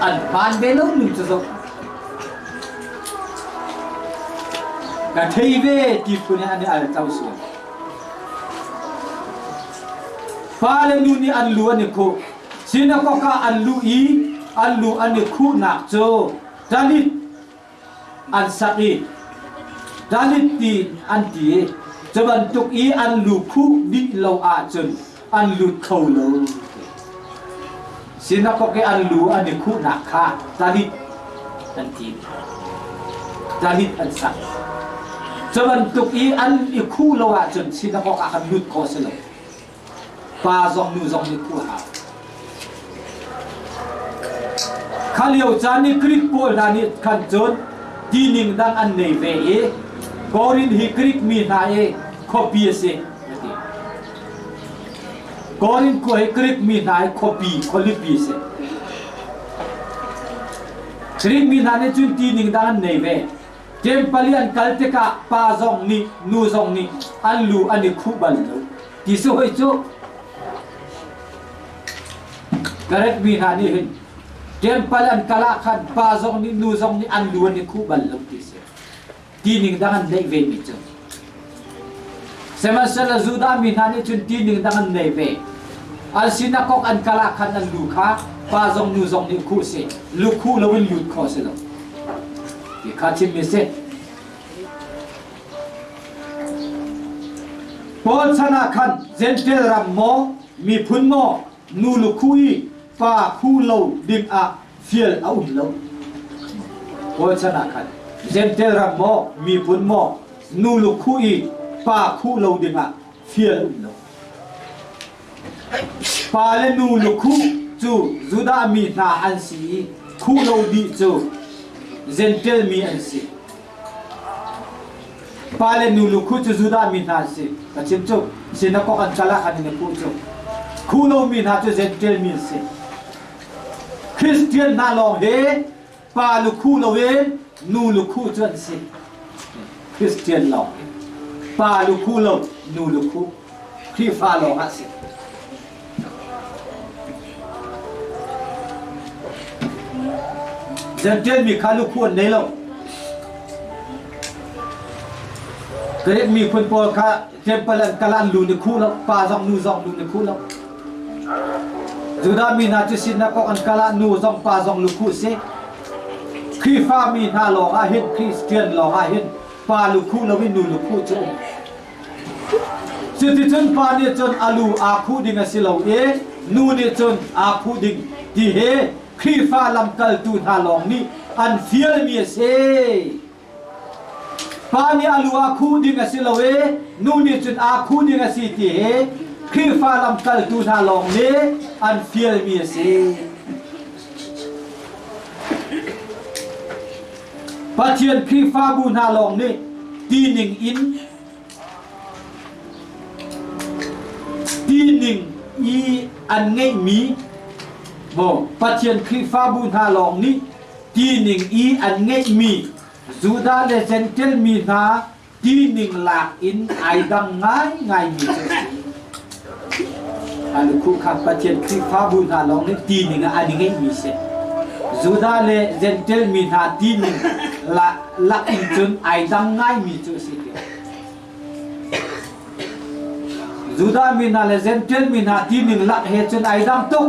An hmaan ve lo nu cu zoh. Ka thei ve ti phun in an i al tlo sual. Pa le nu nih an lu an i khuh. Sinakok ah an luh i an lu an i khuhnak cu talit an sak i talit ti an ti i cu bantuk i an lu khuh dih lo ahcun an lut kho lo. Sinakok i an lu an i khuhnak kha talit an ti. Talit an sak. Cu bantuk i an i khuh lo ahcun sinakok ah kan lut khawh si lo. Pa zong nu zong nih khuh a hau. Kha lio caan i Greek pawl hna nih khan cun tining dang an nei ve i Korin hi Greek mi hna i khuapi a si a ti. Korin khua hi Greek mi hna i khuapi, khualipi a si. Greek mi hna nih cun tining dang an nei ve. Temple i an kal tikah pa zong nih nu zong nih an lu an i khuh bal lo. Ti si hoi cu Greek mi hna nih hin temple an kal ah khan pa zong nih nu zong nih an lu an i khuh bal lo ti si. Tining dang an neih ve mi cu. Sihmanhsehlaw Judah mi hna nih cun tining dang an nei ve. An sinakok an kal ah khan an lu kha pa zong nu zong nih khuh si. Lu khuh loin lut khawh si lo. Ti kha chimmi si. Paul chan ah khan Jentail ram maw miphun maw nu lukhuh i pa khuh lo ding ah fial a um lo. Paul chan ah khan Jentail ram maw miphun maw nu lukhuh i pa khuh lo ding ah fial a um lo. Pa le nu lukhuh cu Judah mi hna an si i khuh lo dih cu Jentail mi an si. Pa le nu lukhuh cu Judah mi hna an si. Ka chim cu sinakok an kal ah khan in a khuh cu. Khuh lomi hna cu Jentail mi an si. Christian hna lawng hi pa lukhuh loin nu lukhuh cu an si. Christian lawng hi pa lukhuh lo nu lukhuh Khrihfa lawng ah si. Jentail mi kha lukhuh an nei lo. Greek miphun pawl kha temple an kal an lu ni khuh lo, pa zong nu zong lu ni khuh lo. Judah mi hna cu sinakok an kal ah nu zong pa zong lukhuh si. Khrihfa mi hna lawng ah hin Christian lawng ah hin pa lukhuh lo in nu lukhuh cu um. Cuticun pa nih cun a lu aa khuh ding a si lo i nu nih cun aa khuh ding ti hi Khrihfa lamkaltu hna lawng nih an fialmi a si. Pa nih a lu aa khuh ding a si lo i nu nih cun aa khuh ding a si ti hi Khrihfa lamkaltu hna lawng nih an fialmi a si. Pathian Khrihfabu hna lawng nih tining in tining i an ngeihmi maw Pathian Khrihfabu hna lawng nih tining i an ngeihmi Judah le Jentail mi hna tining lak in ai dang ngaingaimi cu a si. A lukhuh kha Pathian Khrihfabu hna lawng nih tining ah an i ngeihmi si. Judah le Jentail mi hna tining lak in cun ai dang ngaimi cu a si. Judah mi hna le Jentail mi hna tining lak he cun ai dang tuk.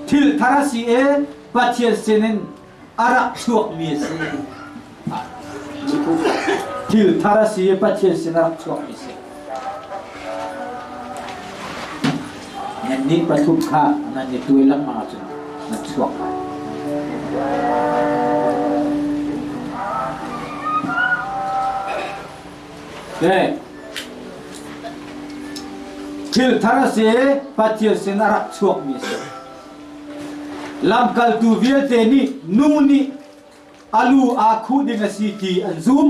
Thil thar a si i Pathian sinin a rak chuakmi a si. Thil thar a si i Pathian sin a rak chuakmi a si. Nan nih pathum kha nan i tuai lengmang ahcun nan chuak lai. Thil thar a si i Pathian sin a rak chuakmi a si. Lamkaltu vialte nih nu nih a lu aa khuh ding a si ti an zum.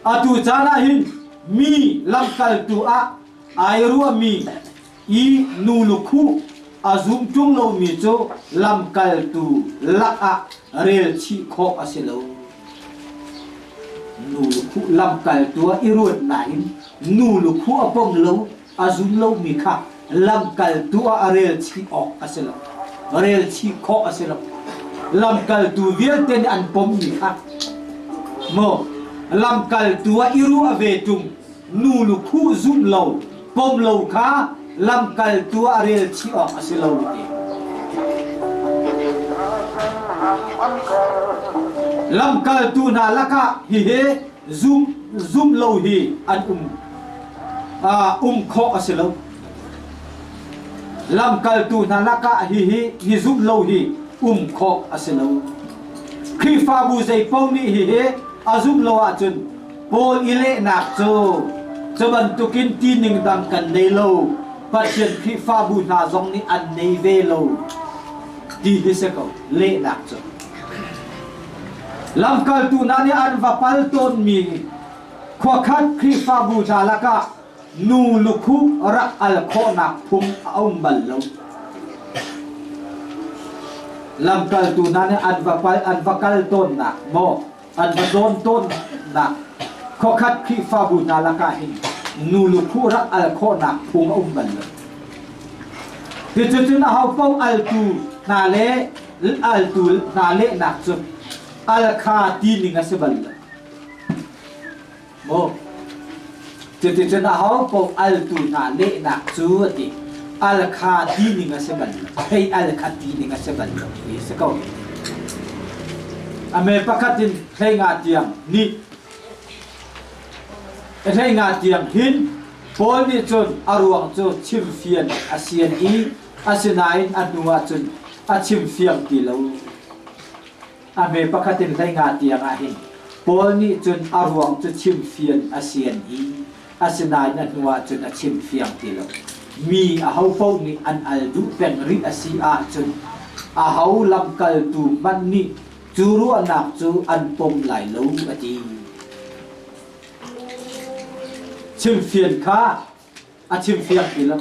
Atu caan ah hin mi lamkaltu ah ai ruahmi i nu lukhuh a zum ṭung lomi cu lamkaltu lakah rel chih khawh a si lo. Nu lukhuh lamkaltu ah i ruat nain nu lukhuh a pom lo, a zum lomi kha lamkaltu ah a rel chih awk a si lo. Rel chih khawh a si lo. Lamkaltu vialte nih an pommi kha maw lamkaltu ah i ruah ve ṭung nu lukhuh zumh lo pom lo kha lamkaltu ah rel chih awk a si lo ti. Lamkaltu hna lakah hihi zum zum lo hi an um um khawh a si lo. Lamkaltu hna lakah hihi hi zumh lo hi um khawh a si lo. Khrihfabu zei paoh nih hihi a zumh lo ahcun Paul i lehnak cu cu bantukin tining dang kan nei lo, Pathian Khrihfabu hna zong nih an nei ve lo ti hi si ko lehnak cu. Lamkaltu hna nih an va pal tawnmi khuakhat Khrihfabu hna lakah nu lukhuh rak al khawhnak phung a um bal lo. Lamkaltu hna nih an va pal an va kal tawnnak maw an va dawn tawnnak khuakhat Khrihfabu hna lakah hin nu lukhuh rak al khawhnak phung a um bal lo. Cuticun ahopaoh altu hna le altu hna lehnak cu al kha ti ning a si bal lo. Maw? Cuticun ahopaoh altu hna lehnak cu a ti. Al kha ti ning a si bal lo. Thei al kha ti ning a si bal lo ti a si ko. A me pakhat in 15 tiang nih 15 tiang hin Paul nih cun a ruang cu chimfian a sian i asinain a hnu ah cun a chimfiang ti lo. A hme pakhat in 15 tiang ah hin Paul nih cun a ruang cu chimfian a sian i asinain a hnu ah cun a chimfiang ti lo. Mi ahopaoh nih an al duh peng rih a si ahcun aho lamkaltu hmanh nih cu ruahnak cu an pom lai lo a ti. Chimfian kha a chimfiang ti lo.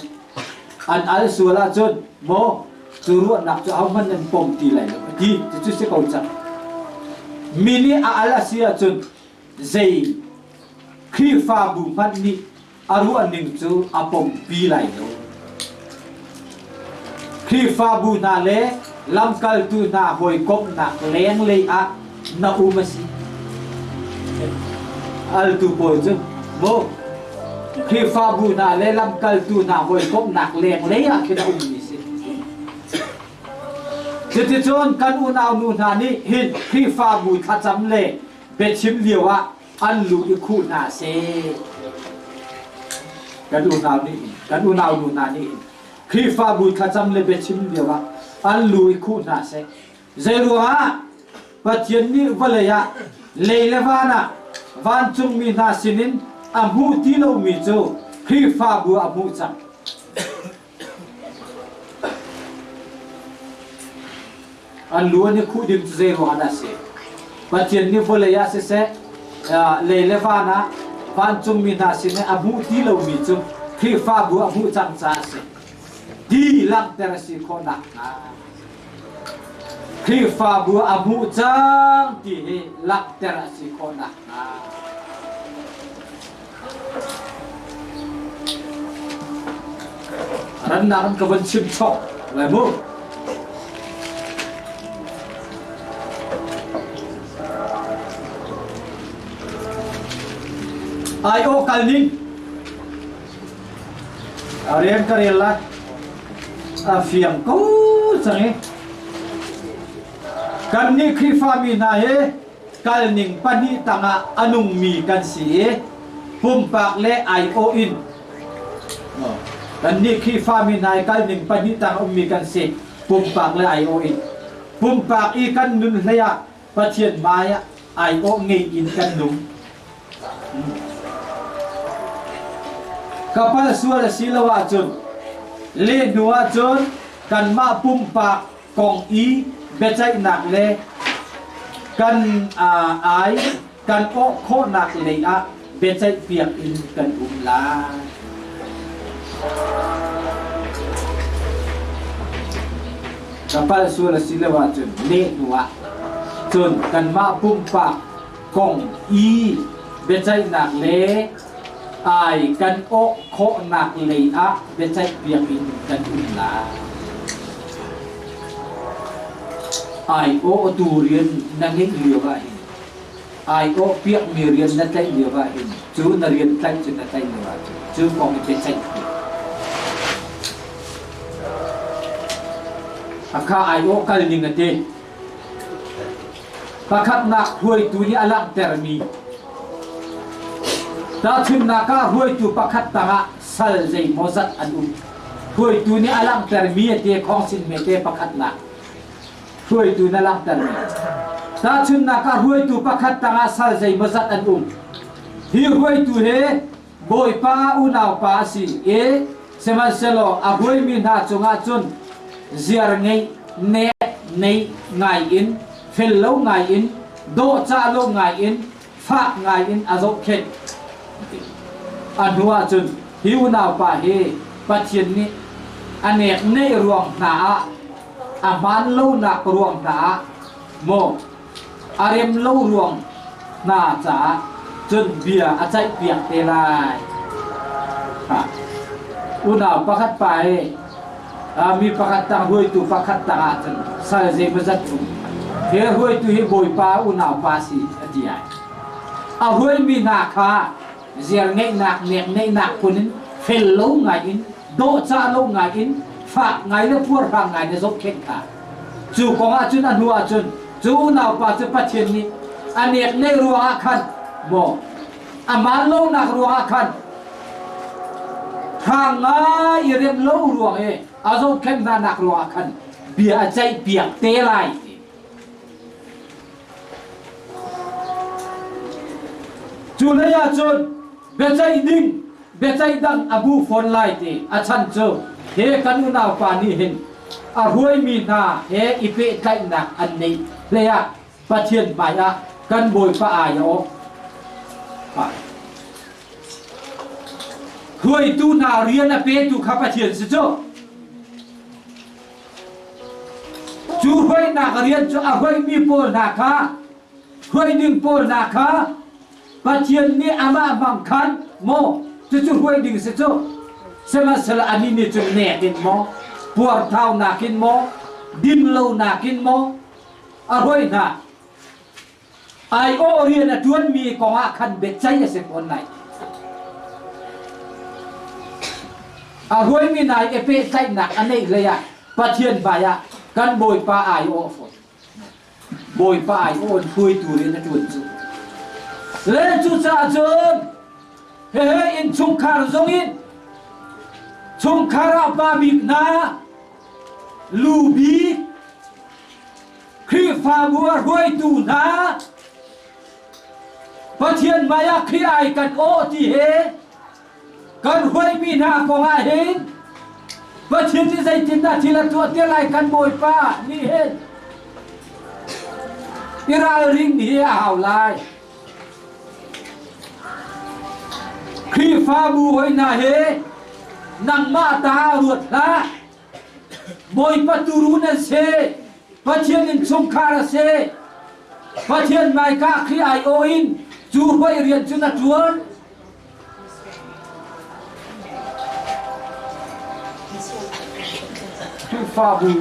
An al sual ahcun maw cu ruahnak cu ahohmanh nan pom ti lai lo a ti. Cucu si ko cang. Mi nih a al a si ahcun zei Khrihfabu hmanh nih a ruahning cu a pompi lai lo. Khrihfabu hna le lamkaltu hna hawikomhnak lenglei ah na um a si. Altu pawl cu maw Khrihfabu hna le lamkaltu hna hawikomhnak lenglei ah khin a ummi si. Cuticun kan unau nu hna nih hin Khrihfabu thlacam le biachim lio ah an lu i khuh hna seh. Kan unau nih hin, kan unau nu hna nih hin Khrihfabu thlacam le biachim lio ah an lu i khuh hna seh. Zeiruangah Pathian nih vawlei ah lei le van ah vancungmi hna sinin a hmuh ti lomi cu Khrihfabu a hmuh cang. An lu an i khuh ding cu zeiruangah dah a si? Pathian nih vawlei ah siseh, lei le van ah vancungmi hna sin i a hmuh ti lomi cu Khrihfabu a hmuh cang caah a si. Ti langhter a si khawh nakhnga. Khrihfabu a hmuh cang ti hi langhter a si khawh nakhnga. Rannak an ka von chim chok lai mu. Ai o kal ning. A rian ka rel lai. A fiang ko cang i. Kan nih Khrihfami hna hi kalning pahnih tangah a nungmi kan si i pumpak le aiawh in kannih Khrihfami hna i kalning pahnih tang ummi kan si pumpak le aiawh in pumpak i kan nun hlei ah Pathian hmai ah aiawh ngei in kan nung ka pal sual a si lo ahcun leh hnu ahcun kanmah pumpak kong i biaceihnak le kan ai. kan awh khawhnak lei ah biaceihpiak in kan um lai. Ka palh sual a si lo ahcun leh hnuah cun kanmah pumpak kong i biaceihnak le ai kan awh khawhnak lei ah biaceihpiak in kan um lai. Ai awhtu rian na ngeih lio ahhin ai awh piakmi rian na tlaih lio ahhin cu na rian tlaih cu na tlaih lio ahcun cu kong i biaceih piak. Akha ai awh kal ning a ti. Pakhatnak hruaitu nih a langhtermi Tahchunhnak ah hruaitu pakhat tangah sal zeimawzat an um. Hruaitu nih a langhtermi a te khawngsin mete pakhatnak. Hruaitu na langhtermi. Tahchunhnak ah hruaitu pakhat tangah sal zeimawzat an um. Hi hruaitu he Bawipa unaupa a si i sihmanhsehlaw a huaimi hna cungah cun ziar ngeih nek nei ngai in fel lo ngai in dawhcah lo ngai in fak ngai in a zohkhenh. A hnuah cun hi unaupa hi Pathian nih a nek neih ruang hna ah a hmaan lonak ruang hna ah maw a rem lo ruang hna caah cun bia a ceihpiak te lai. Unau pakhat pa hi mi pakhat tang hruaitu pakhat tang ah cun sal zeimawzat um. He hruaitu hi Bawipa unau pa si a ti ai. A hruaimi hna kha ziar ngeihnak nek ngeihnak phun in fel lo ngai in dawhcah lo ngai in fak ngai le puarhrang ngai na zohkhenh kha Cu kong ah cun a hnu ah cun cu unaupa cu Pathian nih a nek ruangah khan maw a maan lonak ruangah khan hrang ngai i rem lo ruang i a zohkhenh hna nak ruangah khan bia a ceihpiak te lai ti. Cu hlei ah cun biaceih ding biaceih dang a bu fawn lai ti a chan cu he kan unaupa nih hin a hruaimi hna he i pehtlaihnak an neih hlei ah Pathian hmai ah kan Bawipa ai a awh. Hruaitu hna rian a petu kha Pathian si cu. Cu hruainak rian cu a hruaimi pawl hna kha hruai ding pawl hna kha Pathian nih amah hmang khan maw cucu hruai ding si cu sihmanhsehlaw anih nih cun nek in maw puarthaunak in maw dinlonak in maw a hruai hna aiawh rian a ṭuanmi kong ah khan biaceih a si fawn lai a hruaimi hna i pehtlaihnak a neih hlei ah Pathian hmai ah kan Bawipa aiawh fawn Bawipa ai awn hruaitu rian a ṭuan cu. Le cucaah cun hehe innchungkhar zong in chungkhar ah pa bik hna lu bik Khrihfabu a hruaitu hna Pathian hmai ah Khrih ai kan awh ti he Kan hruaimi hna kong ah hin Pathian nih zeitindah thil a tuah te lai kan Bawipa nih hin i ralring hi a hau lai. Khrihfabu hoi hna hi nangmah ta ruat hlah. Bawipa turu nan si. Pathian in chungkhar a si. Pathian hmaika Khrih aiawh in cu hruai rian cu na ṭuan. Khrihfabu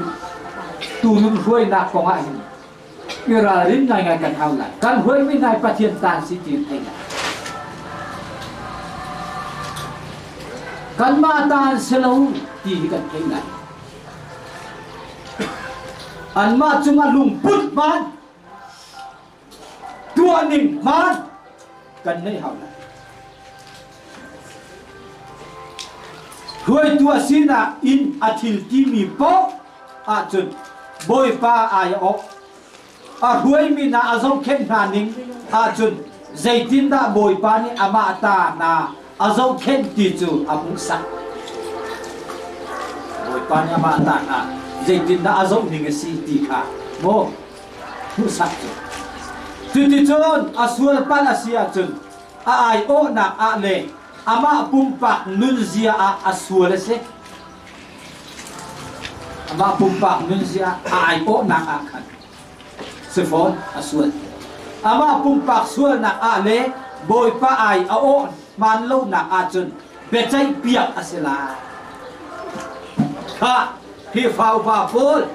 tuurun hruainak kong ah hin i ralrin ngaingai kan hau lai. Kan hruaimi hna hi Pathian ta an si ti in thei lai. Kanmah ta an si lo ti hi kan thei lai. Anmah cungah lungput hmaan tuah ning hmaan kan neih hau lai. Hruaitu a sinak in a thil timi paoh ahcun Bawipa ai a awk. A hruaimi hna a zohkhenh hna ning ahcun zeitindah Bawipa nih amah ta hna a zohkhenh ti cu a hmuhsak. Bawipa nih amah ta hna zeitindah a zoh ning a si ti kha maw hmuhsak cu. Cuticun a sualpalh a si ahcun a aiawhnak ah le amah pumpak nunzia ah a sual a si. Amah pumpak nunzia a aiawhnak ah khan si fawn a sual. Amah pumpak sualnak ah le Bawipa ai a awh hmaan lonak ahcun biaceih piak a si lai. Khah, Khrihfa upa pawl,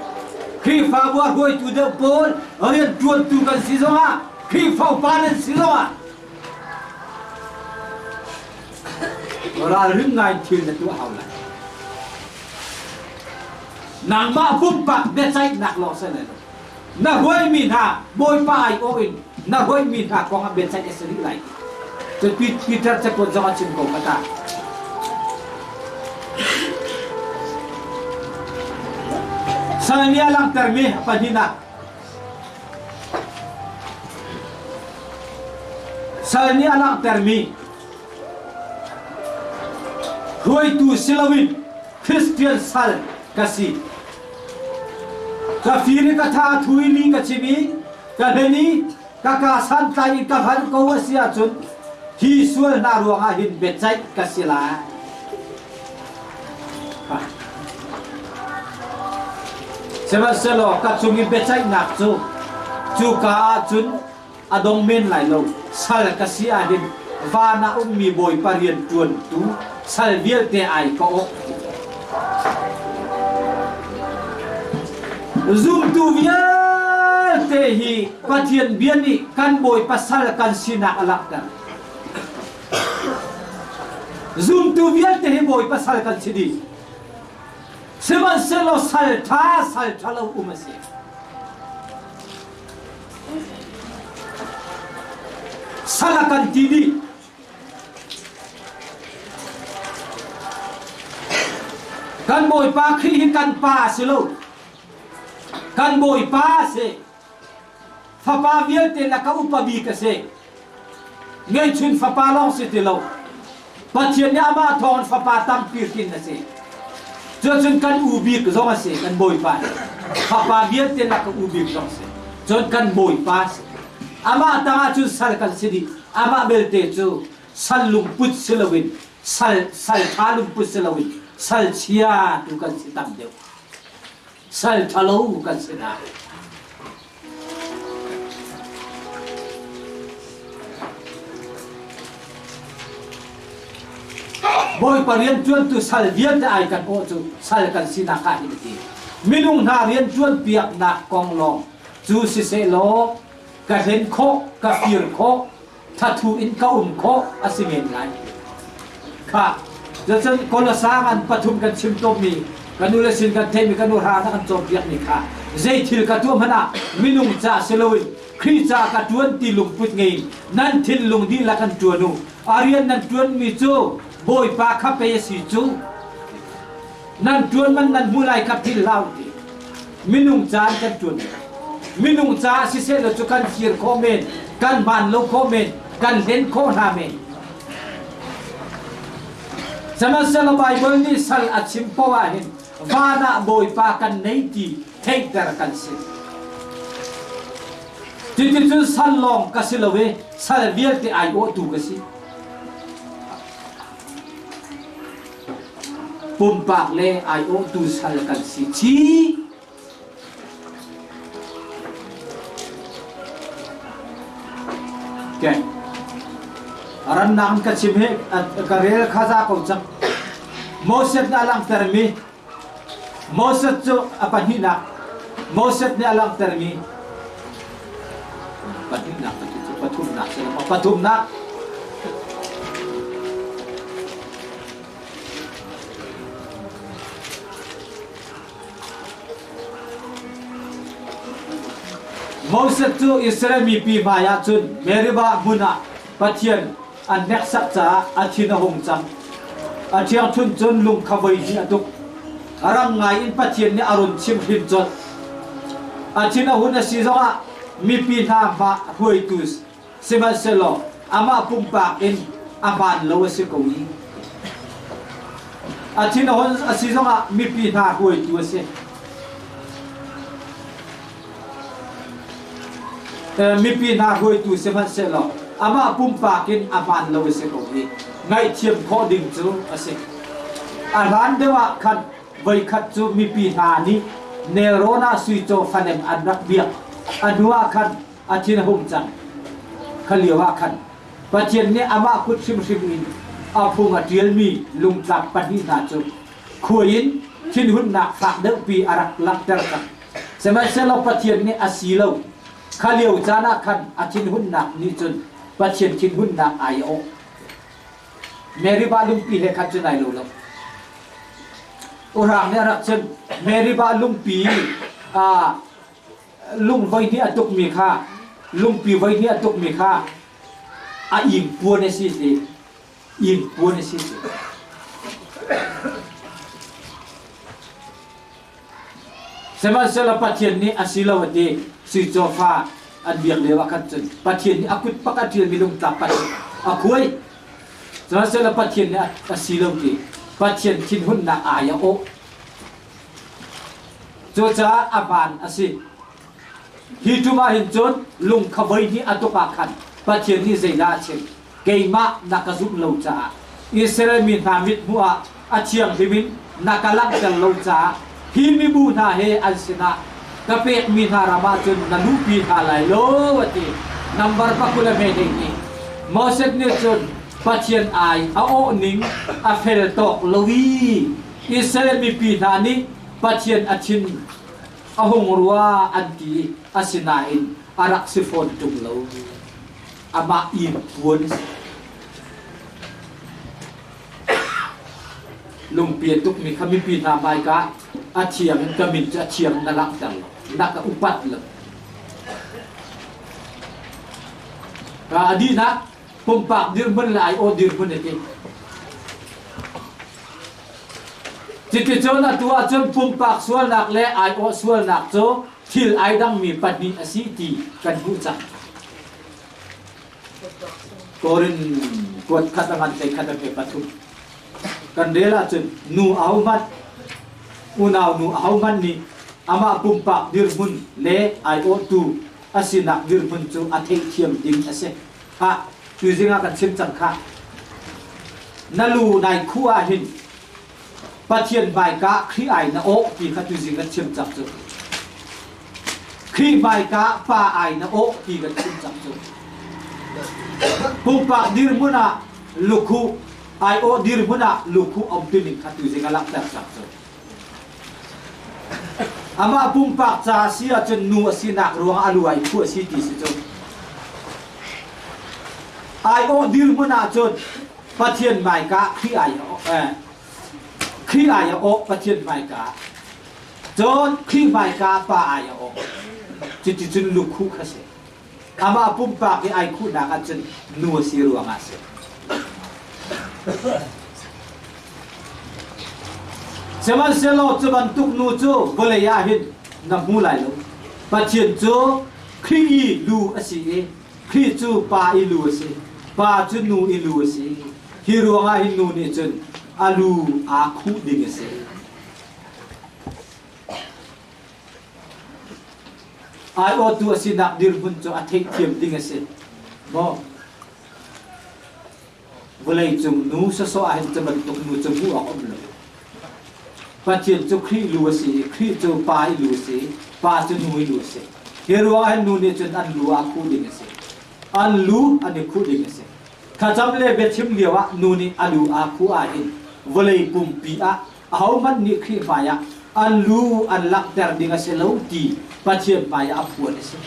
Khrihfabu ah hruaitu deuh pawl, rianṭuantu kan si zongah, Khrihfa upa nan si zongah, ralring ngai thil na tuah hau lai. Nangmah pumpak biaceihnak lawng si lai lo. Na hruaimi hna Bawipa aiawh in na hruaimi hna kong ah biaceih a si rih lai. Cun Peter cakuat zong a chim ko kha ta. Sal nih a langhtermi a pahnihnak Sal nih a langhtermi hruaitu si loin Christian sal ka si. Ka fir i ka tha a thu i li ka chim i ka hlen i ka kaa santlai in ka hlan ko a si ahcun hi sual hna ruangah hin biaceih ka si lai. Sihmanhsehlaw ka cung i biaceihnak cu cuka ah cun a dong men lai lo. Sal ka si ahhin van ah ummi Bawipa rian ṭuantu sal vialte ai ka awk. Zumtu vialte hi Pathian bia nih kan Bawipa sal kan sinak a langhter. Zumtu vialte hi Bawipa sal kan si dih. Sihmanhsehlaw sal ṭha sal ṭha lo um a si. Sal a kan ti dih. Kan Bawipa Khrih hi kan pa a si lo. Kan Bawipa a si. Fapa vialte laka upa bik a si. Ngeihchun fapa lawng si ti lo. Pathian nih amah thawngin fapa tampi hrin a si. Cucun kan u bik zong a si, kan Bawipa. Fapa vialte laka u bik zong a si. Cun kan Bawipa a si. Amah tangah cun sal kan si dih. Amah belte cu sal lungput si loin sal sal ṭha lungput si loin sal chia tu kan si tam deuh. Sal ṭhalo kan si hna. Bawipa rianṭuantu sal vialte ai kan awh cu sal kan sinak ah hin a ti. Minung hna rianṭuan piaknak kong lawng cu sisehlaw ka hlen khawh, ka fir khawh, thathu in ka um khawh a si men lai. Kha cun Kolosa ngan pathum kan chim tawmmi kan nu le sin kan theihmi kan nu hra na kan cawnpiakmi kha zei thil ka tuah hmanh ah minung ca si loin Khrih ca ka ṭuan ti lungput ngei in nan thinlung dihlak an ṭuan u. A rian nan ṭuanmi cu Bawipa kha pei a si cu. Nan ṭuan man nan hmu lai kha philh hlah u ti. Minung ca an kan ṭuan. Minung caah siseh law cu kan fir khawh men, kan hmaan lo khawh men, kan hlen khawh hna men. Sihmanhsehlaw Baibal nih sal a chim poah ahhin van ah Bawipa kan nei ti theihter kan si. Cuticun sal lawng ka si lo i sal vialte aiawhtu ka si. Pumpak le aiawhtu sal kan si chih. Okay. Rannak ka chim hi ka rel kha za ko cang. Moses nih a langhtermi Moses cu a pahnihnak Moses nih a langhtermi pahnihnak ka ti cu pathumnak si lo pathumnak Moses cu Israel mipi hmaiah cun Meribah hmun ah Pathian an hneksak caah a thin a hung cang. A ṭhiangṭhunh cun lung kha voi hnih a tuk. A rang ngai in Pathian nih a run chimhhrin colh. A thin a hun a si zongah mipi hna hmah hruaitu Sihmanhsehlaw amah pumpak in a hmaan lo a si ko i a thin a hun a si zongah mipi hna hruaitu a si. Mipi hna hruaitu sihmanhsehlaw amah pumpak in a hmaan lo a si ko i ngaihthiam khawh ding cu a si. A hlan deuh ah khan voikhat cu mipi hna nih nelrawn ah sui caw fanem an rak biak. A hnu ah khan a thin a hung cang. Kha lio ah khan Pathian nih amah kut hrimhrim in a phung a ṭialmi lungtlap pahnih hna cu khuai in thinhunnak fak deuhpi a rak langhter cang. Sihmanhsehlaw Pathian nih a si lo. Kha lio caan ah khan a thinhunnak nih cun Pathian thinhunnak ai a awh. Meribah lungpi he khan cun ai lo lo. Urang nih a rak chim Meribah lungpi lung voihnih a tukmi kha lungpi voihnih a tukmi kha a ing puan a si ti ing puan a si ti. Sihmanhsehlaw Pathian nih a si lo a ti. Sui cawfa an biak lio ah khan cun Pathian nih a kut pak a ṭialmi lungtlak pat a khuai. Sihmanhsehlaw Pathian nih a si lo ti. Pathian thinhunnak ai a awh. Cucaah a hmaan a si. Hi ṭum ah hin cun lung kha voi hnih a tuk ah khan Pathian nih zeidah a chim? Keimah na ka zumh lo caah Israel mi hna mithmuh ah a thianghlim in na ka langhter lo caah hi mibu hna he an sinah ka pekmi hna ram ah cun na luhpi hna lai lo a ti. Nambar pakul a hme nih Moses nih cun Pathian ai a awh ning a fel tawk lo i Israel mipi hna nih Pathian a thin a hung rua an ti asinain a rak si fawn ṭung lo. Amah i puan a si. Lungpi a tukmi kha mipi hna hmaika a thiang in ka min cu a thiang na langhter lo, na ka upat lo. Ka a dihnak pumpak dirhmun le aiawh dirhmun a ti. Cuticun atu ahcun pumpak sualnak le aiawh sualnak cu thil ai dangmi pahnih a si ti kan hmuh cang. Korin kuat khat a ngan hlei khat a hme pathum. Kan rel ahcun nu ahohmanh unau nu ahohmanh nih amah pumpak dirhmun le aiawhtu a sinak dirhmun cu a theihthiam ding a si. Khah, tuzing ah kan chim cang khah. Na lu nai khuh ah hin Pathian hmaika Khrih ai na awh ti kha tuzing kan chim cang cu. Khrih hmaika pa ai na awh ti kan chim cang cu. Pumpak dirhmun ah lukhuh aiawh dirhmun ah lukhuh um tining kha tuzing a langhter cang cu. Amah pumpak ca si ahcun nu a sinak ruangah a lu ai phuah si ti si cu. Aiawh dirhmun ahcun Pathian hmaika Khrih ai eh, Khrih ai a awh Pathian hmaika. Cun Khrih hmaika pa ai a awh. Cuticun lukhuh kha si. Amah pumpak i ai khuhnak ahcun nu a si ruangah a si. Sihmanhsehlaw cu bantuk nu cu vawlei ah hin na hmu lai lo. Pathian cu Khrih i lu a si i Khrih cu pa i lu a si. Pa cu nu i lu a si. Hi ruangah hin nu nih cun a lu aa khuh ding a si. Aiawhtu a sinak dirhmun cu a theihthiam ding a si. Maw? Vawleicung nu sawsawh ahhin cu bantuk nu cu hmuh awk um lo. Pathian cu Khrih lu a si i Khrih cu pa i lu a si i pa cu nu i lu a si. Hi ruang ahhin nu nih cun an lu aa khuh ding a si. An lu an i khuh ding a si. Thlacam le biachim lio ah nu nih a lu aa khuh ahhin vawlei pumpi ah ahohmanh nih Khrih hmaiah an lu an langhter ding a si lo ti Pathian hmaiah a phuan a si.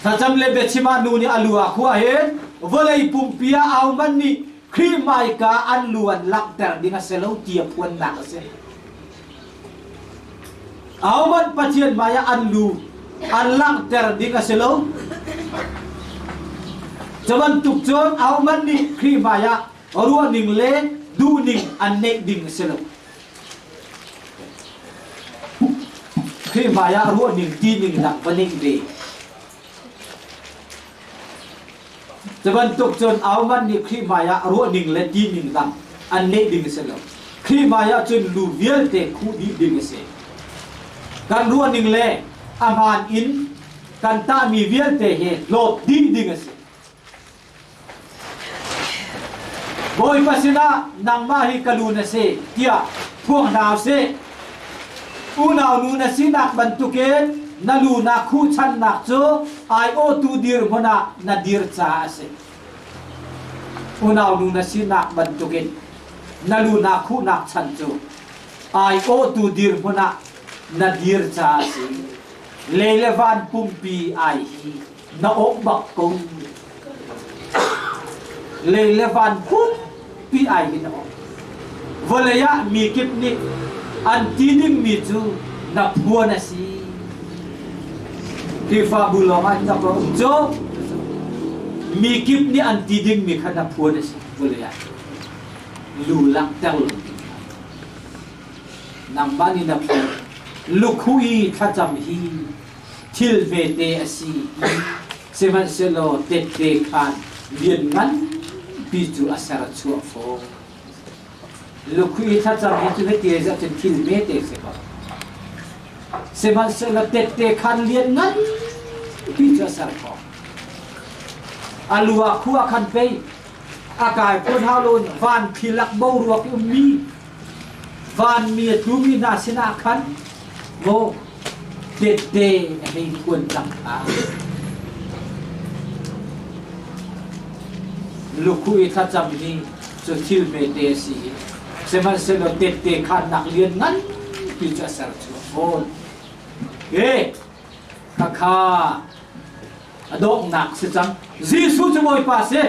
Thlacam le biachim ah nu nih a lu ah khua hin vawlei pumpi ah ahohmanh nih Khrih hmaika an lu an langhter ding a si lo ti a phuannak a si. Ahohmanh Pathian hmaiah an lu an langhter ding a si lo. Cu bantuk cun ahohmanh nih Khrih hmaiah ruahning le duhning an neih ding a si lo. Khrih hmaiah ruahning tining nak va neih ve. Cu bantuk cun ahohmanh nih Khrih hmaiah ruahning le tining dang an neih ding a si lo. Khrih hmaiah cun lu vialte khuh dih ding a si. Kan ruahning le a hmaan in. Kan tahmi vialte hi hlawt dih ding a si. Bawipa sinah nangmah hi ka lu na si tiah phuang hna usih. Unau nu na sinak bantukin na lu na khuhchannak cu aiawhtu dirhmun ah na dir caah a si. Unau nu na sinak bantukin na lu na khuhnak chan cu aiawhtu dirhmun ah na dir caah a si. Lei le van pumpi ai hi na awh bak ko. Lei le van pumpi ai hi na awh. Vawlei ah mi kip nih an ti dingmi cu na phuan a si. Khrihfabu lawng ah rak um cu mi kip nih an ti dingmi kha na phuan a si vawlei ah. Lu langhter lo ding kha. Nangmah nih na phuan. Lukhu i thlacam hi thil hmete a si i sihmanhsehlaw tette khan lian nganpi cu a ser chuah fawn. Lukhu i thlacam hi cu hiti ah cun thil hmete a si ko. Sihmanhsehlaw tette khan lian nganpi cu a ser khawh. A lu ah khu ah khan pei a kai phun hau lo in van thli lak boruak i ummi vanmi a tlumi hna sinah khan maw tette a hei phuan cang kha. Lukhu i thlacam hi cu thil hmete a si i sihmanhsehlaw tette khannak lian nganpi cu a ser chuah fawn. E, khakha a donghnak si cang. Jesuh cu Bawipa si.